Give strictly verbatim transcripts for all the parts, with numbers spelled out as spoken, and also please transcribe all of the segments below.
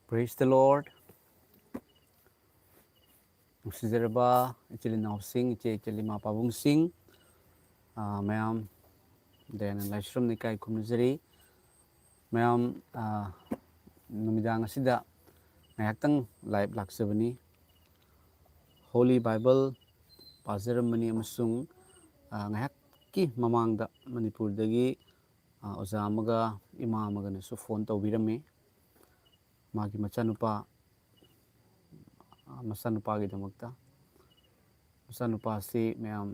Praise the Lord. ꯅꯨꯡꯁꯤꯖꯔꯕ ꯏꯆꯤꯜ ꯏꯅꯥꯎꯁꯤꯡ, ꯏꯆꯦ ꯏꯆꯤꯜ ꯏꯃꯥ ꯄꯥꯕꯨꯡꯁꯤꯡ, ꯑꯥ, ꯃꯌꯥꯝ ꯗꯌꯥꯅꯟ ꯂꯥꯏꯁ꯭ꯔꯝ ꯏꯀꯥꯏ ꯈꯨꯝꯅꯖꯔꯤ꯫ ꯃꯌꯥꯝ, ꯑꯥ, ꯅꯨꯃꯤꯗꯥꯡ ꯑꯁꯤꯗ ꯉꯥꯏꯍꯥꯛꯇꯪ live ꯂꯥꯛꯆꯕꯅꯤ꯫ Holy Bible ꯄꯥꯖꯔꯝꯕꯅꯤ ꯑꯃꯁꯨꯡ, ꯑꯥ, ꯉꯥꯏꯍꯥꯛꯀꯤ ꯃꯃꯥꯡꯗ ꯃꯅꯤꯄꯨꯔꯗꯒꯤ, ꯑꯥ, ꯑꯣꯖꯥ ꯑꯃꯒ ꯏꯃꯥ ꯑꯃꯒꯅꯁꯨ phone ꯇꯧꯕꯤꯔꯝꯃꯤ꯫ ꯃꯥꯒꯤ ꯃꯆꯥꯅꯨꯄꯥ, ꯑꯥ, ꯃꯆꯥꯅꯨꯄꯥꯒꯤꯗꯃꯛꯇ, ꯃꯆꯥꯅꯨꯄꯥꯁꯤ ꯃꯌꯥꯝ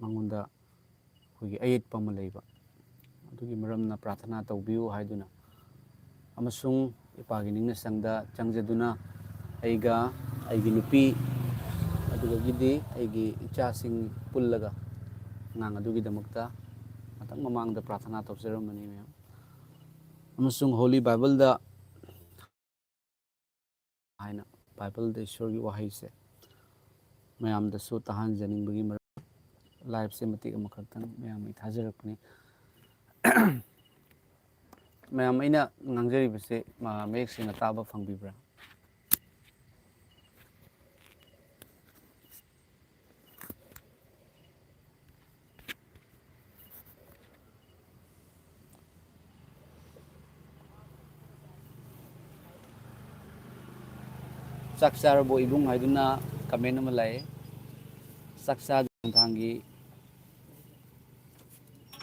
ꯃꯉꯣꯟꯗ ꯑꯩꯈꯣꯏꯒꯤ ꯑꯌꯦꯠꯄ ꯑꯃ ꯂꯩꯕ, ꯑꯗꯨꯒꯤ ꯃꯔꯝꯅ ꯄ꯭ꯔꯥꯊꯅꯥ ꯇꯧꯕꯤꯌꯨ ꯍꯥꯏꯗꯨꯅ ꯑꯃꯁꯨꯡ ꯏꯄꯥꯒꯤ ꯅꯤꯡꯅ ꯁꯪꯗ ꯆꯪꯖꯗꯨꯅ ꯑꯩꯒ, ꯑꯩꯒꯤ ꯅꯨꯄꯤ, ꯑꯗꯨꯗꯒꯤꯗꯤ ꯑꯩꯒꯤ ꯏꯆꯥꯁꯤꯡ ꯄꯨꯜꯂꯒ ꯑꯉꯥꯡ ꯑꯗꯨꯒꯤꯗꯃꯛꯇ ꯉꯥꯛꯇꯪ ꯃꯃꯥꯡꯗ ꯄ꯭ꯔꯥꯊꯅꯥ ꯇꯧꯖꯔꯝꯕꯅꯤ ꯃꯌꯥꯝ꯫ ꯑꯃꯁꯨꯡ Holy Bibleꯗ ꯍꯥꯏꯅ Bibleꯗ ꯏꯁꯣꯔꯒꯤ ꯋꯥꯍꯩꯁꯦ ꯃꯌꯥꯝꯗꯁꯨ ꯇꯥꯍꯟꯖꯅꯤꯡꯕꯒꯤ ꯃꯔꯝ liveꯁꯦ ꯃꯇꯦꯛ ꯑꯃꯈꯛꯇꯪ ꯃꯌꯥꯝ ꯑꯩ ꯊꯥꯖꯔꯛꯄꯅꯤ꯫ ꯃꯌꯥꯝ ꯑꯩꯅ ꯉꯥꯡꯖꯔꯤꯕꯁꯦ, ꯃ-, ꯃꯌꯦꯛ ꯁꯦꯡꯅ ꯇꯥꯕ ꯐꯪꯕꯤꯕ꯭ꯔꯥ? ꯆꯥꯛ ꯆꯥꯔꯕꯣ ꯏꯕꯨꯡ ꯍꯥꯏꯗꯨꯅ comment ꯑꯃ ꯂꯥꯛꯑꯦ꯫ ꯆꯥꯛ ꯆꯥꯗ꯭ꯔꯤ ꯅꯨꯡꯗꯥꯡꯒꯤ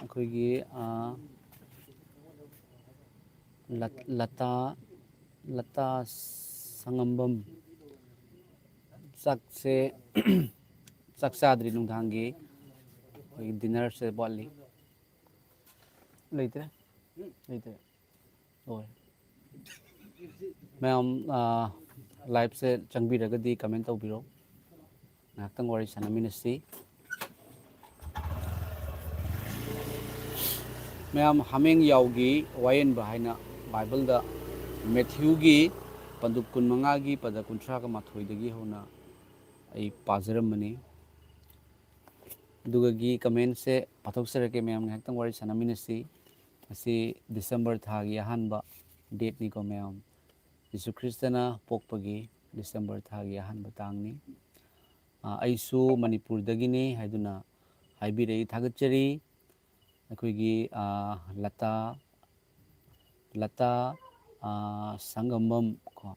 ꯑꯩꯈꯣꯏꯒꯤ, ꯑꯥ, ꯂꯠ-, ꯂꯇꯥ, ꯂꯇꯥ ꯁꯉꯝꯕꯝ꯫ ꯆꯥꯛꯁꯦ, ꯆꯥꯛ ꯆꯥꯗ꯭ꯔꯤ ꯅꯨꯡꯗꯥꯡꯒꯤ꯫ ꯑꯩꯈꯣꯏꯒꯤ dinnerꯁꯦ ꯋꯥꯠꯂꯤ꯫ ꯂꯩꯇ꯭ꯔꯦ? ꯂꯩꯇ꯭ꯔꯦ꯫ ꯂꯣꯏꯔꯦ꯫ ꯃꯌꯥꯝ, ꯑꯥ, liveꯁꯦ ꯆꯪꯕꯤꯔꯒꯗꯤ comment ꯇꯧꯕꯤꯔꯣ꯫ ꯉꯥꯏꯍꯥꯛꯇꯪ ꯋꯥꯔꯤ ꯁꯥꯟꯅꯃꯤꯟꯅꯁꯤ꯫ ꯃꯌꯥꯝ, ꯍꯥꯃꯦꯡ ꯌꯥꯎꯒꯤ ꯋꯥꯌꯦꯟꯕ ꯍꯥꯏꯅ Bibleꯗ Matthewꯒꯤ ꯄꯟꯗꯨꯞ ꯀꯨꯟꯃꯉꯥꯒꯤ ꯄꯗ ꯀꯨꯟꯊ꯭ꯔꯥꯒ ꯃꯥꯊꯣꯏꯗꯒꯤ ꯍꯧꯅ ꯑꯩ ꯄꯥꯖꯔꯝꯕꯅꯤ꯫ ꯑꯗꯨꯒꯒꯤ commentꯁꯦ ꯄꯥꯊꯣꯛꯆꯔꯛꯀꯦ ꯃꯌꯥꯝ, ꯉꯥꯏꯍꯥꯛꯇꯪ ꯋꯥꯔꯤ ꯁꯥꯟꯅꯃꯤꯟꯅꯁꯤ꯫ ꯉꯁꯤ December ꯊꯥꯒꯤ ꯑꯍꯥꯟꯕ dateꯅꯤꯀꯣ ꯃꯌꯥꯝ꯫ ꯖꯤꯁꯨ ꯈ꯭ꯔꯤꯁꯇꯅ ꯄꯣꯛꯄꯒꯤ ꯗꯤꯁꯦꯝꯕꯔ ꯊꯥꯒꯤ ꯑꯍꯥꯟꯕ ꯇꯥꯡꯅꯤ꯫ ꯑ, ꯑꯩꯁꯨ ꯃꯅꯤꯄꯨꯔꯗꯒꯤꯅꯤ ꯍꯥꯏꯗꯨꯅ ꯍꯥꯏꯕꯤꯔꯛꯏ, ꯊꯥꯒꯠꯆꯔꯤ꯫ ꯑꯩꯈꯣꯏꯒꯤ, ꯑ, ꯂꯇꯥ, ꯂꯇꯥ, ꯑ, ꯁꯪꯒꯝꯕꯝ ꯀꯣ,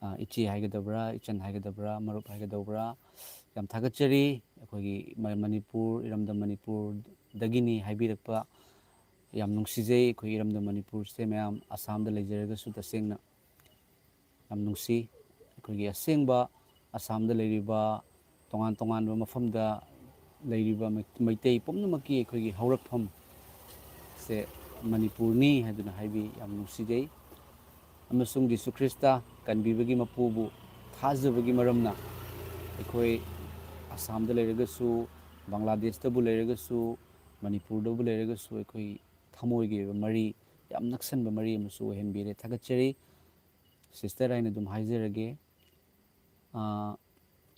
ꯑ, ꯏꯆꯦ ꯍꯥꯏꯒꯗꯕ꯭ꯔꯥ, ꯏꯆꯟ ꯍꯥꯏꯒꯗꯕ꯭ꯔꯥ, ꯃꯔꯨꯞ ꯍꯥꯏꯒꯗꯕ꯭ꯔꯥ, ꯌꯥꯝ ꯊꯥꯒꯠꯆꯔꯤ꯫ ꯑꯩꯈꯣꯏꯒꯤ ꯃ-, ꯃꯅꯤꯄꯨꯔ, ꯏꯔꯝꯗꯝ ꯃꯅꯤꯄꯨꯔꯗꯒꯤꯅꯤ ꯍꯥꯏꯕꯤꯔꯛꯄ ꯌꯥꯝ ꯅꯨꯡꯁꯤꯖꯩ꯫ ꯑꯩꯈꯣꯏ ꯏꯔꯝꯗꯝ ꯃꯅꯤꯄꯨꯔꯁꯦ ꯃꯌꯥꯝ ꯑꯁꯥꯝꯗ ꯂꯩꯖꯔꯒꯁꯨ ꯇꯁꯦꯡꯅ ꯌꯥꯝ ꯅꯨꯡꯁꯤ꯫ ꯑꯩꯈꯣꯏꯒꯤ ꯑꯁꯦꯡꯕ ꯑꯁꯥꯝꯗ ꯂꯩꯔꯤꯕ, ꯇꯣꯉꯥꯟ ꯇꯣꯉꯥꯟꯕ ꯃꯐꯝꯗ ꯂꯩꯔꯤꯕ ꯃꯩ-, ꯃꯩꯇꯩ ꯄꯨꯝꯅꯃꯛꯀꯤ ꯑꯩꯈꯣꯏꯒꯤ ꯍꯧꯔꯛꯐꯝ ꯁꯦ ꯃꯅꯤꯄꯨꯔꯅꯤ ꯍꯥꯏꯗꯨꯅ ꯍꯥꯏꯕꯤ꯫ ꯌꯥꯝ ꯅꯨꯡꯁꯤꯖꯩ꯫ ꯑꯃꯁꯨꯡ ꯖꯤꯁꯨ ꯈ꯭ꯔꯤꯁꯇ ꯀꯟꯕꯤꯕꯒꯤ ꯃꯄꯨꯕꯨ ꯊꯥꯖꯕꯒꯤ ꯃꯔꯝꯅ ꯑꯩꯈꯣꯏ ꯑꯁꯥꯝꯗ ꯂꯩꯔꯒꯁꯨ, ꯕꯪꯒ꯭ꯂꯥꯗꯦꯁꯇꯕꯨ ꯂꯩꯔꯒꯁꯨ, ꯃꯅꯤꯄꯨꯔꯗꯕꯨ ꯂꯩꯔꯒꯁꯨ ꯑꯩꯈꯣꯏ ꯊꯃꯣꯏꯒꯤ ꯑꯣꯏꯕ ꯃꯔꯤ, ꯌꯥꯝ ꯅꯛꯁꯟꯕ ꯃꯔꯤ ꯑꯃꯁꯨ ꯑꯣꯏꯍꯟꯕꯤꯔꯦ꯫ ꯊꯥꯒꯠꯆꯔꯤ꯫ ꯁꯤꯁꯇꯔ ꯍꯥꯏꯅ ꯑꯗꯨꯝ ꯍꯥꯏꯖꯔꯒꯦ꯫ ꯑꯥ,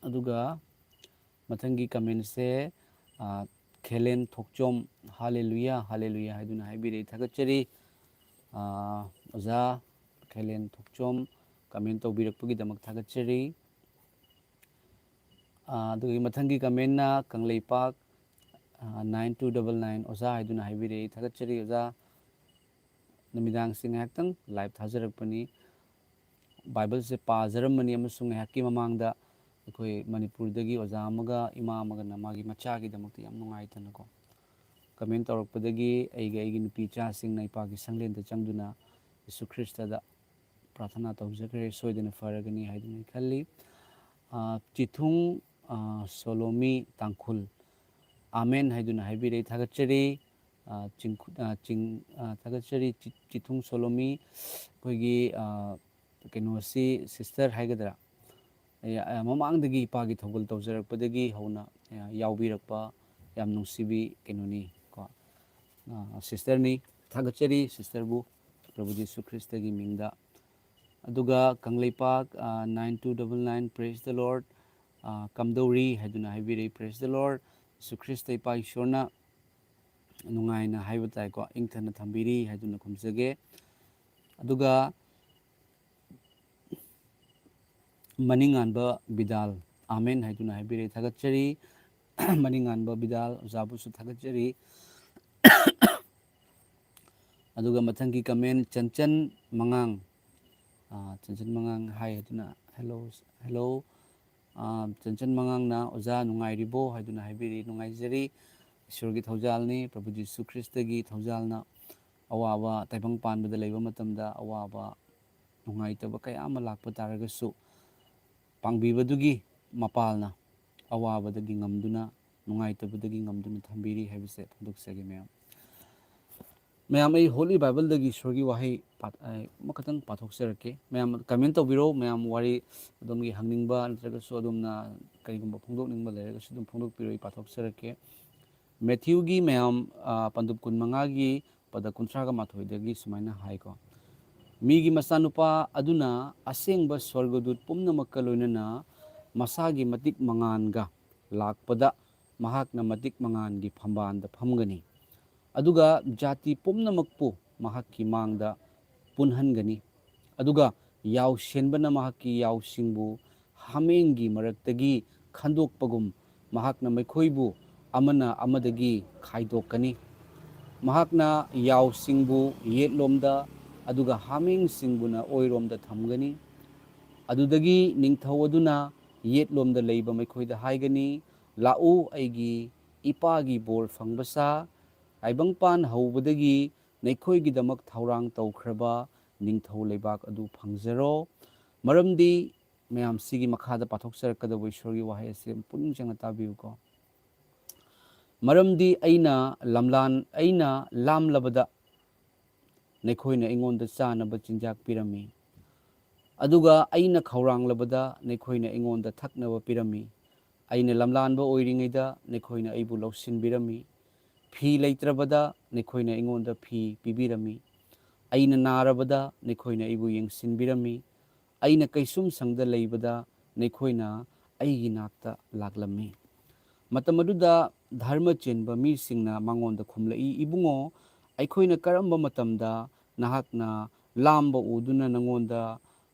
ꯑꯗꯨꯒ ꯃꯊꯪꯒꯤ ꯀꯃꯦꯟꯁꯦ, ꯑꯥ, ꯈꯦꯂꯦꯟ ꯊꯣꯛꯆꯣꯝ, "ꯍꯥꯂꯦꯂꯨꯌꯥ, ꯍꯥꯂꯦꯂꯨꯌꯥ" ꯍꯥꯏꯗꯨꯅ ꯍꯥꯏꯕꯤꯔꯛꯏ, ꯊꯥꯒꯠꯆꯔꯤ꯫ ꯑꯥ, ꯑꯣꯖꯥ ꯈꯦꯂꯦꯟ ꯊꯣꯛꯆꯣꯝ ꯀꯃꯦꯟ ꯇꯧꯕꯤꯔꯛꯄꯒꯤꯗꯃꯛ ꯊꯥꯒꯠꯆꯔꯤ꯫ ꯑꯥ, ꯑꯗꯨꯒꯤ ꯃꯊꯪꯒꯤ ꯀꯃꯦꯟꯅ ꯀꯪꯂꯩꯄꯥꯛ, ꯑꯥ, nine two double nine ꯑꯣꯖꯥ ꯍꯥꯏꯗꯨꯅ ꯍꯥꯏꯕꯤꯔꯛꯏ, ꯊꯥꯒꯠꯆꯔꯤ ꯑꯣꯖꯥ꯫ ꯅꯨꯃꯤꯗꯥꯡꯁꯤ ꯉꯥꯏꯍꯥꯛꯇꯪ ꯂꯥꯏꯚ ꯊꯥꯖꯔꯛꯄꯅꯤ꯫ ꯕꯥꯏꯕꯜꯁꯦ ꯄꯥꯖꯔꯝꯕꯅꯤ ꯑꯃꯁꯨꯡ ꯉꯥꯏꯍꯥꯛꯀꯤ ꯃꯃꯥꯡꯗ ꯑꯩꯈꯣꯏ ꯃꯅꯤꯄꯨꯔꯗꯒꯤ ꯑꯣꯖꯥ ꯑꯃꯒ ꯏꯃꯥ ꯑꯃꯒꯅ ꯃꯥꯒꯤ ꯃꯆꯥꯒꯤꯗꯃꯛꯇ ꯌꯥꯝ ꯅꯨꯡꯉꯥꯏꯇꯅꯀꯣ ꯀꯃꯦꯟ ꯇꯧꯔꯛꯄꯗꯒꯤ ꯑꯩꯒ ꯑꯩꯒꯤ ꯅꯨꯄꯤ ꯏꯆꯥꯁꯤꯡꯅ ꯏꯄꯥꯒꯤ ꯁꯪꯂꯦꯟꯗ ꯆꯪꯗꯨꯅ ꯌꯤꯁꯨ ꯈ꯭ꯔꯤꯁꯇꯗ ꯄ꯭ꯔꯥꯊꯅꯥ ꯇꯧꯖꯈ꯭ꯔꯦ, ꯁꯣꯏꯗꯅ ꯐꯔꯒꯅꯤ ꯍꯥꯏꯗꯨꯅ ꯑꯩ ꯈꯜꯂꯤ꯫ ꯑꯥ, ꯆꯤꯊꯨꯡ, ꯑꯥ, ꯁꯣꯂꯣꯃꯤ ꯇꯥꯡꯈꯨꯜ, "ꯑꯥꯃꯦꯟ" ꯍꯥꯏꯗꯨꯅ ꯍꯥꯏꯕꯤꯔꯛꯏ, ꯊꯥꯒꯠꯆꯔꯤ꯫ ꯑꯥ, ꯆꯤꯡꯈꯨ-, ꯑꯥ, ꯆꯤꯡ-, ꯑꯥ, ꯊꯥꯒꯠꯆꯔꯤ꯫ ꯆꯤ-, ꯆꯤꯊꯨꯡ ꯁꯣꯂꯣꯃꯤ, ꯑꯩꯈꯣꯏꯒꯤ, ꯑꯥ, ꯀꯩꯅꯣꯁꯤ, ꯁꯤꯁꯇꯔ ꯍꯥꯏꯒꯗ꯭ꯔꯥ, ꯑꯩ, ꯑꯥ, ꯃꯃꯥꯡꯗꯒꯤ ꯏꯄꯥꯒꯤ ꯊꯧꯒꯜ ꯇꯧꯖꯔꯛꯄꯗꯒꯤ ꯍꯧꯅ, ꯑꯥ, ꯌꯥꯎꯕꯤꯔꯛꯄ ꯌꯥꯝ ꯅꯨꯡꯁꯤꯕꯤ ꯀꯩꯅꯣꯅꯤ ꯀꯣ꯫ ꯑꯥ, ꯁꯤꯁꯇꯔꯅꯤ꯫ ꯊꯥꯒꯠꯆꯔꯤ ꯁꯤꯁꯇꯔꯕꯨ ꯄ꯭ꯔꯚꯨ ꯖꯤꯁꯨ ꯈ꯭ꯔꯤꯁꯇꯒꯤ ꯃꯤꯡꯗ꯫ ꯑꯗꯨꯒ ꯀꯪꯂꯩꯄꯥꯛ, ꯑꯥ, nine two double nine, "Praise the Lord", ꯑꯥ, ꯀꯝꯗꯧꯔꯤ ꯍꯥꯏꯗꯨꯅ ꯍꯥꯏꯕꯤꯔꯛꯏ꯫ "Praise the Lord", Jesus Christ ꯏꯄꯥ ꯏꯁꯣꯔꯅ ꯅꯨꯡꯉꯥꯏꯅ ꯍꯥꯏꯕ ꯇꯥꯏꯀꯣ, ꯏꯪꯊꯅ ꯊꯝꯕꯤꯔꯤ ꯍꯥꯏꯗꯨꯅ ꯈꯨꯝꯖꯒꯦ꯫ ꯑꯗꯨꯒ ꯃꯅꯤꯡꯉꯥꯟꯕ ꯕꯤꯗꯥꯜ, "ꯑꯥꯃꯦꯟ" ꯍꯥꯏꯗꯨꯅ ꯍꯥꯏꯕꯤꯔꯦ, ꯊꯥꯒꯠꯆꯔꯤ꯫ ꯃꯅꯤꯡꯉꯥꯟꯕ ꯕꯤꯗꯥꯜ ꯑꯣꯖꯥꯕꯨꯁꯨ ꯊꯥꯒꯠꯆꯔꯤ꯫ ꯑꯗꯨꯒ ꯃꯊꯪꯒꯤ ꯀꯃꯦꯟ, ꯆꯟꯆꯟ ꯃꯉꯥꯡ, ꯑ, ꯆꯟꯆꯟ ꯃꯉꯥꯡ ꯍꯥꯏ ꯍꯥꯏꯗꯨꯅ, "ꯍꯦꯜꯂꯣ, ꯍꯦꯜꯂꯣ", ꯑ, ꯆꯟꯆꯟ ꯃꯉꯥꯡꯅ, "ꯑꯣꯖꯥ ꯅꯨꯡꯉꯥꯏꯔꯤꯕꯣ?" ꯍꯥꯏꯗꯨꯅ ꯍꯥꯏꯕꯤꯔꯤ꯫ ꯅꯨꯡꯉꯥꯏꯖꯔꯤ꯫ ꯏꯁꯣꯔꯒꯤ ꯊꯧꯖꯥꯜꯅꯤ, ꯄ꯭ꯔꯚꯨ ꯖꯤꯁꯨ ꯈ꯭ꯔꯤꯁꯇꯒꯤ ꯊꯧꯖꯥꯜꯅ꯫ ꯑꯋꯥꯕ ꯇꯥꯏꯕꯪ ꯄꯥꯟꯕꯗ ꯂꯩꯕ ꯃꯇꯝꯗ ꯑꯋꯥꯕ, ꯅꯨꯡꯉꯥꯏꯇꯕ ꯀꯌꯥ ꯑꯃ ꯂꯥꯛꯄ ꯇꯥꯔꯒꯁꯨ, ꯄꯥꯡꯕꯤꯕꯗꯨꯒꯤ ꯃꯄꯥꯜꯅ ꯑꯋꯥꯕꯗꯒꯤ ꯉꯝꯗꯨꯅ, ꯅꯨꯡꯉꯥꯏꯇꯕꯗꯒꯤ ꯉꯝꯗꯨꯅ ꯊꯝꯕꯤꯔꯤ ꯍꯥꯏꯕꯁꯦ ꯐꯣꯡꯗꯣꯛꯆꯒꯦ ꯃꯌꯥꯝ꯫ ꯃꯌꯥꯝ, ꯑꯩ ꯍꯣꯂꯤ ꯕꯥꯏꯕꯜꯗꯒꯤ ꯏꯁꯣꯔꯒꯤ ꯋꯥꯍꯩ ꯄꯥ-, ꯑ, ꯑꯃꯈꯛꯇꯪ ꯄꯥꯊꯣꯛꯆꯔꯛꯀꯦ꯫ ꯃꯌꯥꯝ ꯀꯃꯦꯟ ꯇꯧꯕꯤꯔꯣ, ꯃꯌꯥꯝ ꯋꯥꯔꯤ ꯑꯗꯣꯝꯒꯤ ꯍꯪꯅꯤꯡꯕ ꯅꯠꯇ꯭ꯔꯒꯁꯨ ꯑꯗꯣꯝꯅ ꯀꯔꯤꯒꯨꯝꯕ ꯐꯣꯡꯗꯣꯛꯅꯤꯡꯕ ꯂꯩꯔꯒꯁꯨ ꯑꯗꯨꯝ ꯐꯣꯡꯗꯣꯛꯄꯤꯔꯣ, ꯑꯩ ꯄꯥꯊꯣꯛꯆꯔꯛꯀꯦ꯫ ꯃꯦꯊ꯭ꯌꯨꯒꯤ ꯃꯌꯥꯝ, ꯑ, ꯄꯟꯗꯨꯞ ꯀꯨꯟꯃꯉꯥꯒꯤ ꯄꯗ ꯀꯨꯟꯊ꯭ꯔꯥꯒ ꯃꯥꯊꯣꯏꯗꯒꯤ ꯁꯨꯃꯥꯏꯅ ꯍꯥꯏꯀꯣ, "ꯃꯤꯒꯤ ꯃꯆꯥꯅꯨꯄꯥ ꯑꯗꯨꯅ ꯑꯁꯦꯡꯕ ꯁ꯭ꯋꯔꯒꯗꯨꯠ ꯄꯨꯝꯅꯃꯛꯀ ꯂꯣꯏꯅꯅ ꯃꯁꯥꯒꯤ ꯃꯇꯤꯛ ꯃꯉꯥꯟꯒ ꯂꯥꯛꯄꯗ ꯃꯍꯥꯛꯅ ꯃꯇꯤꯛ ꯃꯉꯥꯟꯒꯤ ꯐꯝꯕꯥꯜꯗ ꯐꯝꯒꯅꯤ꯫ ꯑꯗꯨꯒ ꯖꯥꯇꯤ ꯄꯨꯝꯅꯃꯛꯄꯨ ꯃꯍꯥꯛꯀꯤ ꯃꯥꯡꯗ ꯄꯨꯟꯍꯟꯒꯅꯤ꯫ ꯑꯗꯨꯒ ꯌꯥꯎꯁꯦꯟꯕꯅ ꯃꯍꯥꯛꯀꯤ ꯌꯥꯎꯁꯤꯡꯕꯨ ꯍꯥꯃꯦꯡꯒꯤ ꯃꯔꯛꯇꯒꯤ ꯈꯟꯗꯣꯛꯄꯒꯨꯝ, ꯃꯍꯥꯛꯅ ꯃꯈꯣꯏꯕꯨ ꯑꯃꯅ ꯑꯃꯗꯒꯤ ꯈꯥꯏꯗꯣꯛꯀꯅꯤ꯫ ꯃꯍꯥꯛꯅ ꯌꯥꯎꯁꯤꯡꯕꯨ ꯌꯦꯠꯂꯣꯝꯗ, ꯑꯗꯨꯒ ꯍꯥꯃꯦꯡꯁꯤꯡꯕꯨꯅ ꯑꯣꯏꯔꯣꯝꯗ ꯊꯝꯒꯅꯤ꯫ ꯑꯗꯨꯗꯒꯤ ꯅꯤꯡꯊꯧ ꯑꯗꯨꯅ ꯌꯦꯠꯂꯣꯝꯗ ꯂꯩꯕ ꯃꯈꯣꯏꯗ ꯍꯥꯏꯒꯅꯤ, 'ꯂꯥꯛꯎ, ꯑꯩꯒꯤ ꯏꯄꯥꯒꯤ ꯕꯣꯔ ꯐꯪꯕ ꯁꯥ, ꯇꯥꯏꯕꯪꯄꯥꯟ ꯍꯧꯕꯗꯒꯤ ꯅꯈꯣꯏꯒꯤꯗꯃꯛ ꯊꯧꯔꯥꯡ ꯇꯧꯈ꯭ꯔꯕ ꯅꯤꯡꯊꯧ ꯂꯩꯕꯥꯛ ꯑꯗꯨ ꯐꯪꯖꯔꯣ.' ꯃꯔꯝꯗꯤ, ꯃꯌꯥꯝ, ꯁꯤꯒꯤ ꯃꯈꯥꯗ ꯄꯥꯊꯣꯛꯆꯔꯛꯀꯗꯧꯕ ꯏꯁꯣꯔꯒꯤ ꯋꯥꯍꯩ ꯑꯁꯤ ꯄꯨꯛꯅꯤꯡ ꯆꯪꯅ ꯇꯥꯕꯤꯌꯨꯀꯣ꯫ "ꯃꯔꯝꯗꯤ ꯑꯩꯅ ꯂꯝꯂꯥꯟ-, ꯑꯩꯅ ꯂꯥꯝꯂꯕꯗ ꯅꯈꯣꯏꯅ ꯑꯩꯉꯣꯟꯗ ꯆꯥꯅꯕ ꯆꯤꯟꯖꯥꯛ ꯄꯤꯔꯝꯃꯤ, ꯑꯗꯨꯒ ꯑꯩꯅ ꯈꯧꯔꯥꯡꯂꯕꯗ ꯅꯈꯣꯏꯅ ꯑꯩꯉꯣꯟꯗ ꯊꯛꯅꯕ ꯄꯤꯔꯝꯃꯤ꯫ ꯑꯩꯅ ꯂꯝꯂꯥꯟꯕ ꯑꯣꯏꯔꯤꯉꯩꯗ ꯅꯈꯣꯏꯅ ꯑꯩꯕꯨ ꯂꯧꯁꯤꯟꯕꯤꯔꯝꯃꯤ꯫ ꯐꯤ ꯂꯩꯇ꯭ꯔꯕꯗ ꯅꯈꯣꯏꯅ ꯑꯩꯉꯣꯟꯗ ꯐꯤ ꯄꯤꯕꯤꯔꯝꯃꯤ꯫ ꯑꯩꯅ ꯅꯥꯔꯕꯗ ꯅꯈꯣꯏꯅ ꯑꯩꯕꯨ ꯌꯦꯡꯁꯤꯟꯕꯤꯔꯝꯃꯤ꯫ ꯑꯩꯅ ꯀꯩꯁꯨꯝꯁꯪꯗ ꯂꯩꯕꯗ ꯅꯈꯣꯏꯅ ꯑꯩꯒꯤ ꯅꯥꯛꯇ ꯂꯥꯛꯂꯝꯃꯤ꯫" ꯃꯇꯝ ꯑꯗꯨꯗ ꯙꯔꯃ ꯆꯦꯟꯕ ꯃꯤꯁꯤꯡꯅ ꯃꯉꯣꯟꯗ ꯈꯨꯝꯂꯛꯏ, "ꯏꯕꯨꯡꯉꯣ, ꯑꯩꯈꯣꯏꯅ ꯀꯔꯝꯕ ꯃꯇꯝꯗ ꯅꯍꯥꯛꯅ ꯂꯥꯝꯕ ꯎꯗꯨꯅ ꯅꯉꯣꯟꯗ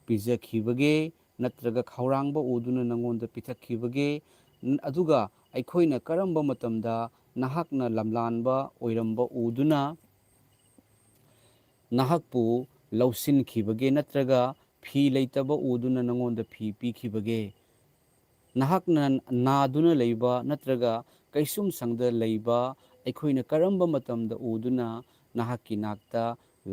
ꯄꯤꯖꯈꯤꯕꯒꯦ? ꯅꯠꯇ꯭ꯔꯒ ꯈꯧꯔꯥꯡꯕ ꯎꯗꯨꯅ ꯅꯉꯣꯟꯗ ꯄꯤꯊꯛꯈꯤꯕꯒꯦ? ꯅ-, ꯑꯗꯨꯒ ꯑꯩꯈꯣꯏꯅ ꯀꯔꯝꯕ ꯃꯇꯝꯗ ꯅꯍꯥꯛꯅ ꯂꯝꯂꯥꯟꯕ ꯑꯣꯏꯔꯝꯕ ꯎꯗꯨꯅ ꯅꯍꯥꯛꯄꯨ ꯂꯧꯁꯤꯟꯈꯤꯕꯒꯦ? ꯅꯠꯇ꯭ꯔꯒ ꯐꯤ ꯂꯩꯇꯕ ꯎꯗꯨꯅ ꯅꯉꯣꯟꯗ ꯐꯤ ꯄꯤꯈꯤꯕꯒꯦ? ꯅꯍꯥꯛꯅ ꯅꯥꯗꯨꯅ ꯂꯩꯕ ꯅꯠꯇ꯭ꯔꯒ ꯀꯩꯁꯨꯝꯁꯪꯗ ꯂꯩꯕ ꯑꯩꯈꯣꯏꯅ ꯀꯔꯝꯕ ꯃꯇꯝꯗ ꯎꯗꯨꯅ ꯅꯍꯥꯛꯀꯤ ꯅꯥꯛꯇ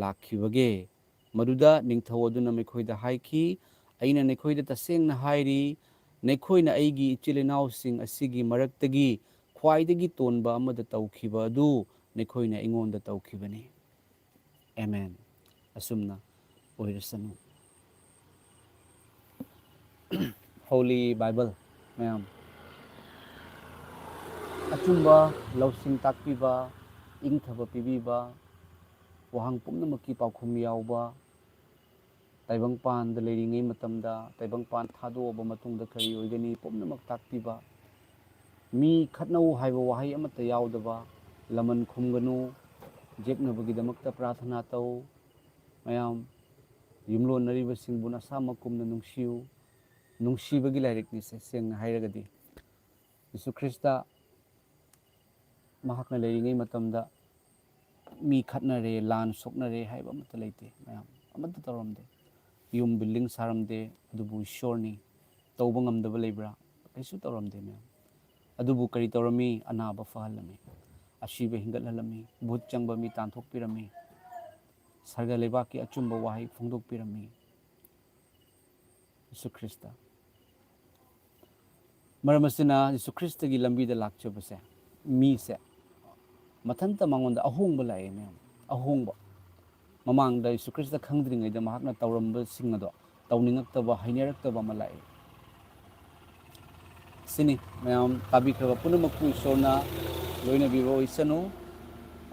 ꯂꯥꯛꯈꯤꯕꯒꯦ? ꯃꯗꯨꯗ ꯅꯤꯡꯊꯧ ꯑꯗꯨꯅ ꯃꯈꯣꯏꯗ ꯍꯥꯏꯈꯤ, "ꯑꯩꯅ ꯅꯈꯣꯏꯗ ꯇꯁꯦꯡꯅ ꯍꯥꯏꯔꯤ, ꯅꯈꯣꯏꯅ ꯑꯩꯒꯤ ꯏꯆꯤꯜ ꯏꯅꯥꯎꯁꯤꯡ ꯑꯁꯤꯒꯤ ꯃꯔꯛꯇꯒꯤ ꯈ꯭ꯋꯥꯏꯗꯒꯤ ꯇꯣꯟꯕ ꯑꯃꯗ ꯇꯧꯈꯤꯕ ꯑꯗꯨ ꯅꯈꯣꯏꯅ ꯑꯩꯉꯣꯟꯗ ꯇꯧꯈꯤꯕꯅꯤ꯫" ꯑꯦꯃꯦꯟ꯫ ꯑꯁꯨꯝꯅ ꯑꯣꯏꯔꯁꯅꯨ꯫ Holy Bible ꯃꯌꯥꯝ, ꯑꯆꯨꯝꯕ ꯂꯧꯁꯤꯡ ꯇꯥꯛꯄꯤꯕ, ꯏꯪꯊꯕ ꯄꯤꯕꯤꯕ, ꯋꯥꯍꯪ ꯄꯨꯝꯅꯃꯛꯀꯤ ꯄꯥꯎꯈꯨꯝ ꯌꯥꯎꯕ, ꯇꯥꯏꯕꯪꯄꯥꯟꯗ ꯂꯩꯔꯤꯉꯩ ꯃꯇꯝꯗ, ꯇꯥꯏꯕꯪꯄꯥꯟ ꯊꯥꯗꯣꯛꯑꯕ ꯃꯇꯨꯡꯗ ꯀꯔꯤ ꯑꯣꯏꯒꯅꯤ ꯄꯨꯝꯅꯃꯛ ꯇꯥꯛꯄꯤꯕ, ꯃꯤ ꯈꯠꯅꯧ ꯍꯥꯏꯕ ꯋꯥꯍꯩ ꯑꯃꯠꯇ ꯌꯥꯎꯗꯕ, ꯂꯃꯟ ꯈꯨꯝꯒꯅꯨ, ꯌꯦꯛꯅꯕꯒꯤꯗꯃꯛꯇ ꯄ꯭ꯔꯥꯊꯅꯥ ꯇꯧ꯫ ꯃꯌꯥꯝ, ꯌꯨꯝꯂꯣꯟꯅꯔꯤꯕꯁꯤꯡꯕꯨ ꯅꯁꯥꯃꯛ ꯀꯨꯝꯅ ꯅꯨꯡꯁꯤꯌꯨ꯫ ꯅꯨꯡꯁꯤꯕꯒꯤ ꯂꯥꯏꯔꯤꯛꯅꯤ ꯁꯦ, ꯁꯦꯡꯅ ꯍꯥꯏꯔꯒꯗꯤ꯫ ꯖꯤꯁꯨ ꯈ꯭ꯔꯤꯁꯇ ꯃꯍꯥꯛꯅ ꯂꯩꯔꯤꯉꯩ ꯃꯇꯝꯗ ꯃꯤ ꯈꯠꯅꯔꯦ, ꯂꯥꯟ ꯁꯣꯛꯅꯔꯦ ꯍꯥꯏꯕ ꯑꯃꯠꯇ ꯂꯩꯇꯦ꯫ ꯃꯌꯥꯝ, ꯑꯃꯠꯇ ꯇꯧꯔꯝꯗꯦ꯫ ꯌꯨꯝ building ꯁꯥꯔꯝꯗꯦ, ꯑꯗꯨꯕꯨ ꯏꯁꯣꯔꯅꯤ꯫ ꯇꯧꯕ ꯉꯝꯗꯕ ꯂꯩꯕ꯭ꯔꯥ? ꯀꯩꯁꯨ ꯇꯧꯔꯝꯗꯦ, ꯃꯌꯥꯝ꯫ ꯑꯗꯨꯕꯨ ꯀꯔꯤ ꯇꯧꯔꯝꯃꯤ? ꯑꯅꯥꯕ ꯐꯍꯜꯂꯝꯃꯤ, ꯑꯁꯤꯕ ꯍꯤꯡꯒꯠꯍꯜꯂꯝꯃꯤ, ꯚꯨꯠ ꯆꯪꯕ ꯃꯤ ꯇꯥꯟꯊꯣꯛꯄꯤꯔꯝꯃꯤ, ꯁꯔꯒ ꯂꯩꯕꯥꯛꯀꯤ ꯑꯆꯨꯝꯕ ꯋꯥꯍꯩ ꯐꯣꯡꯗꯣꯛꯄꯤꯔꯝꯃꯤ꯫ Jesus Christ. ꯃꯔꯝ ꯑꯁꯤꯅ ꯖꯤꯁꯨ ꯈ꯭ꯔꯤꯁꯇꯒꯤ ꯂꯝꯕꯤꯗ ꯂꯥꯛꯆꯕꯁꯦ, ꯃꯤꯁꯦ ꯃꯊꯟꯇ ꯃꯉꯣꯟꯗ ꯑꯍꯣꯡꯕ ꯂꯥꯛꯑꯦ, ꯃꯌꯥꯝ꯫ ꯑꯍꯣꯡꯕ꯫ ꯃꯃꯥꯡꯗ ꯖꯤꯁꯨ ꯈ꯭ꯔꯤꯁꯇ ꯈꯪꯗ꯭ꯔꯤꯉꯩꯗ ꯃꯍꯥꯛꯅ ꯇꯧꯔꯝꯕꯁꯤꯡ ꯑꯗꯣ ꯇꯧꯅꯤꯡꯉꯛꯇꯕ, ꯍꯩꯅꯔꯛꯇꯕ ꯑꯃ ꯂꯥꯛꯑꯦ꯫ ꯁꯤꯅꯤ, ꯃꯌꯥꯝ ꯇꯥꯕꯤꯈ꯭ꯔꯕ ꯄꯨꯝꯅꯃꯛꯄꯨ ꯏꯁꯣꯔꯅ ꯂꯣꯏꯅꯕꯤꯕ ꯑꯣꯏꯁꯅꯨ꯫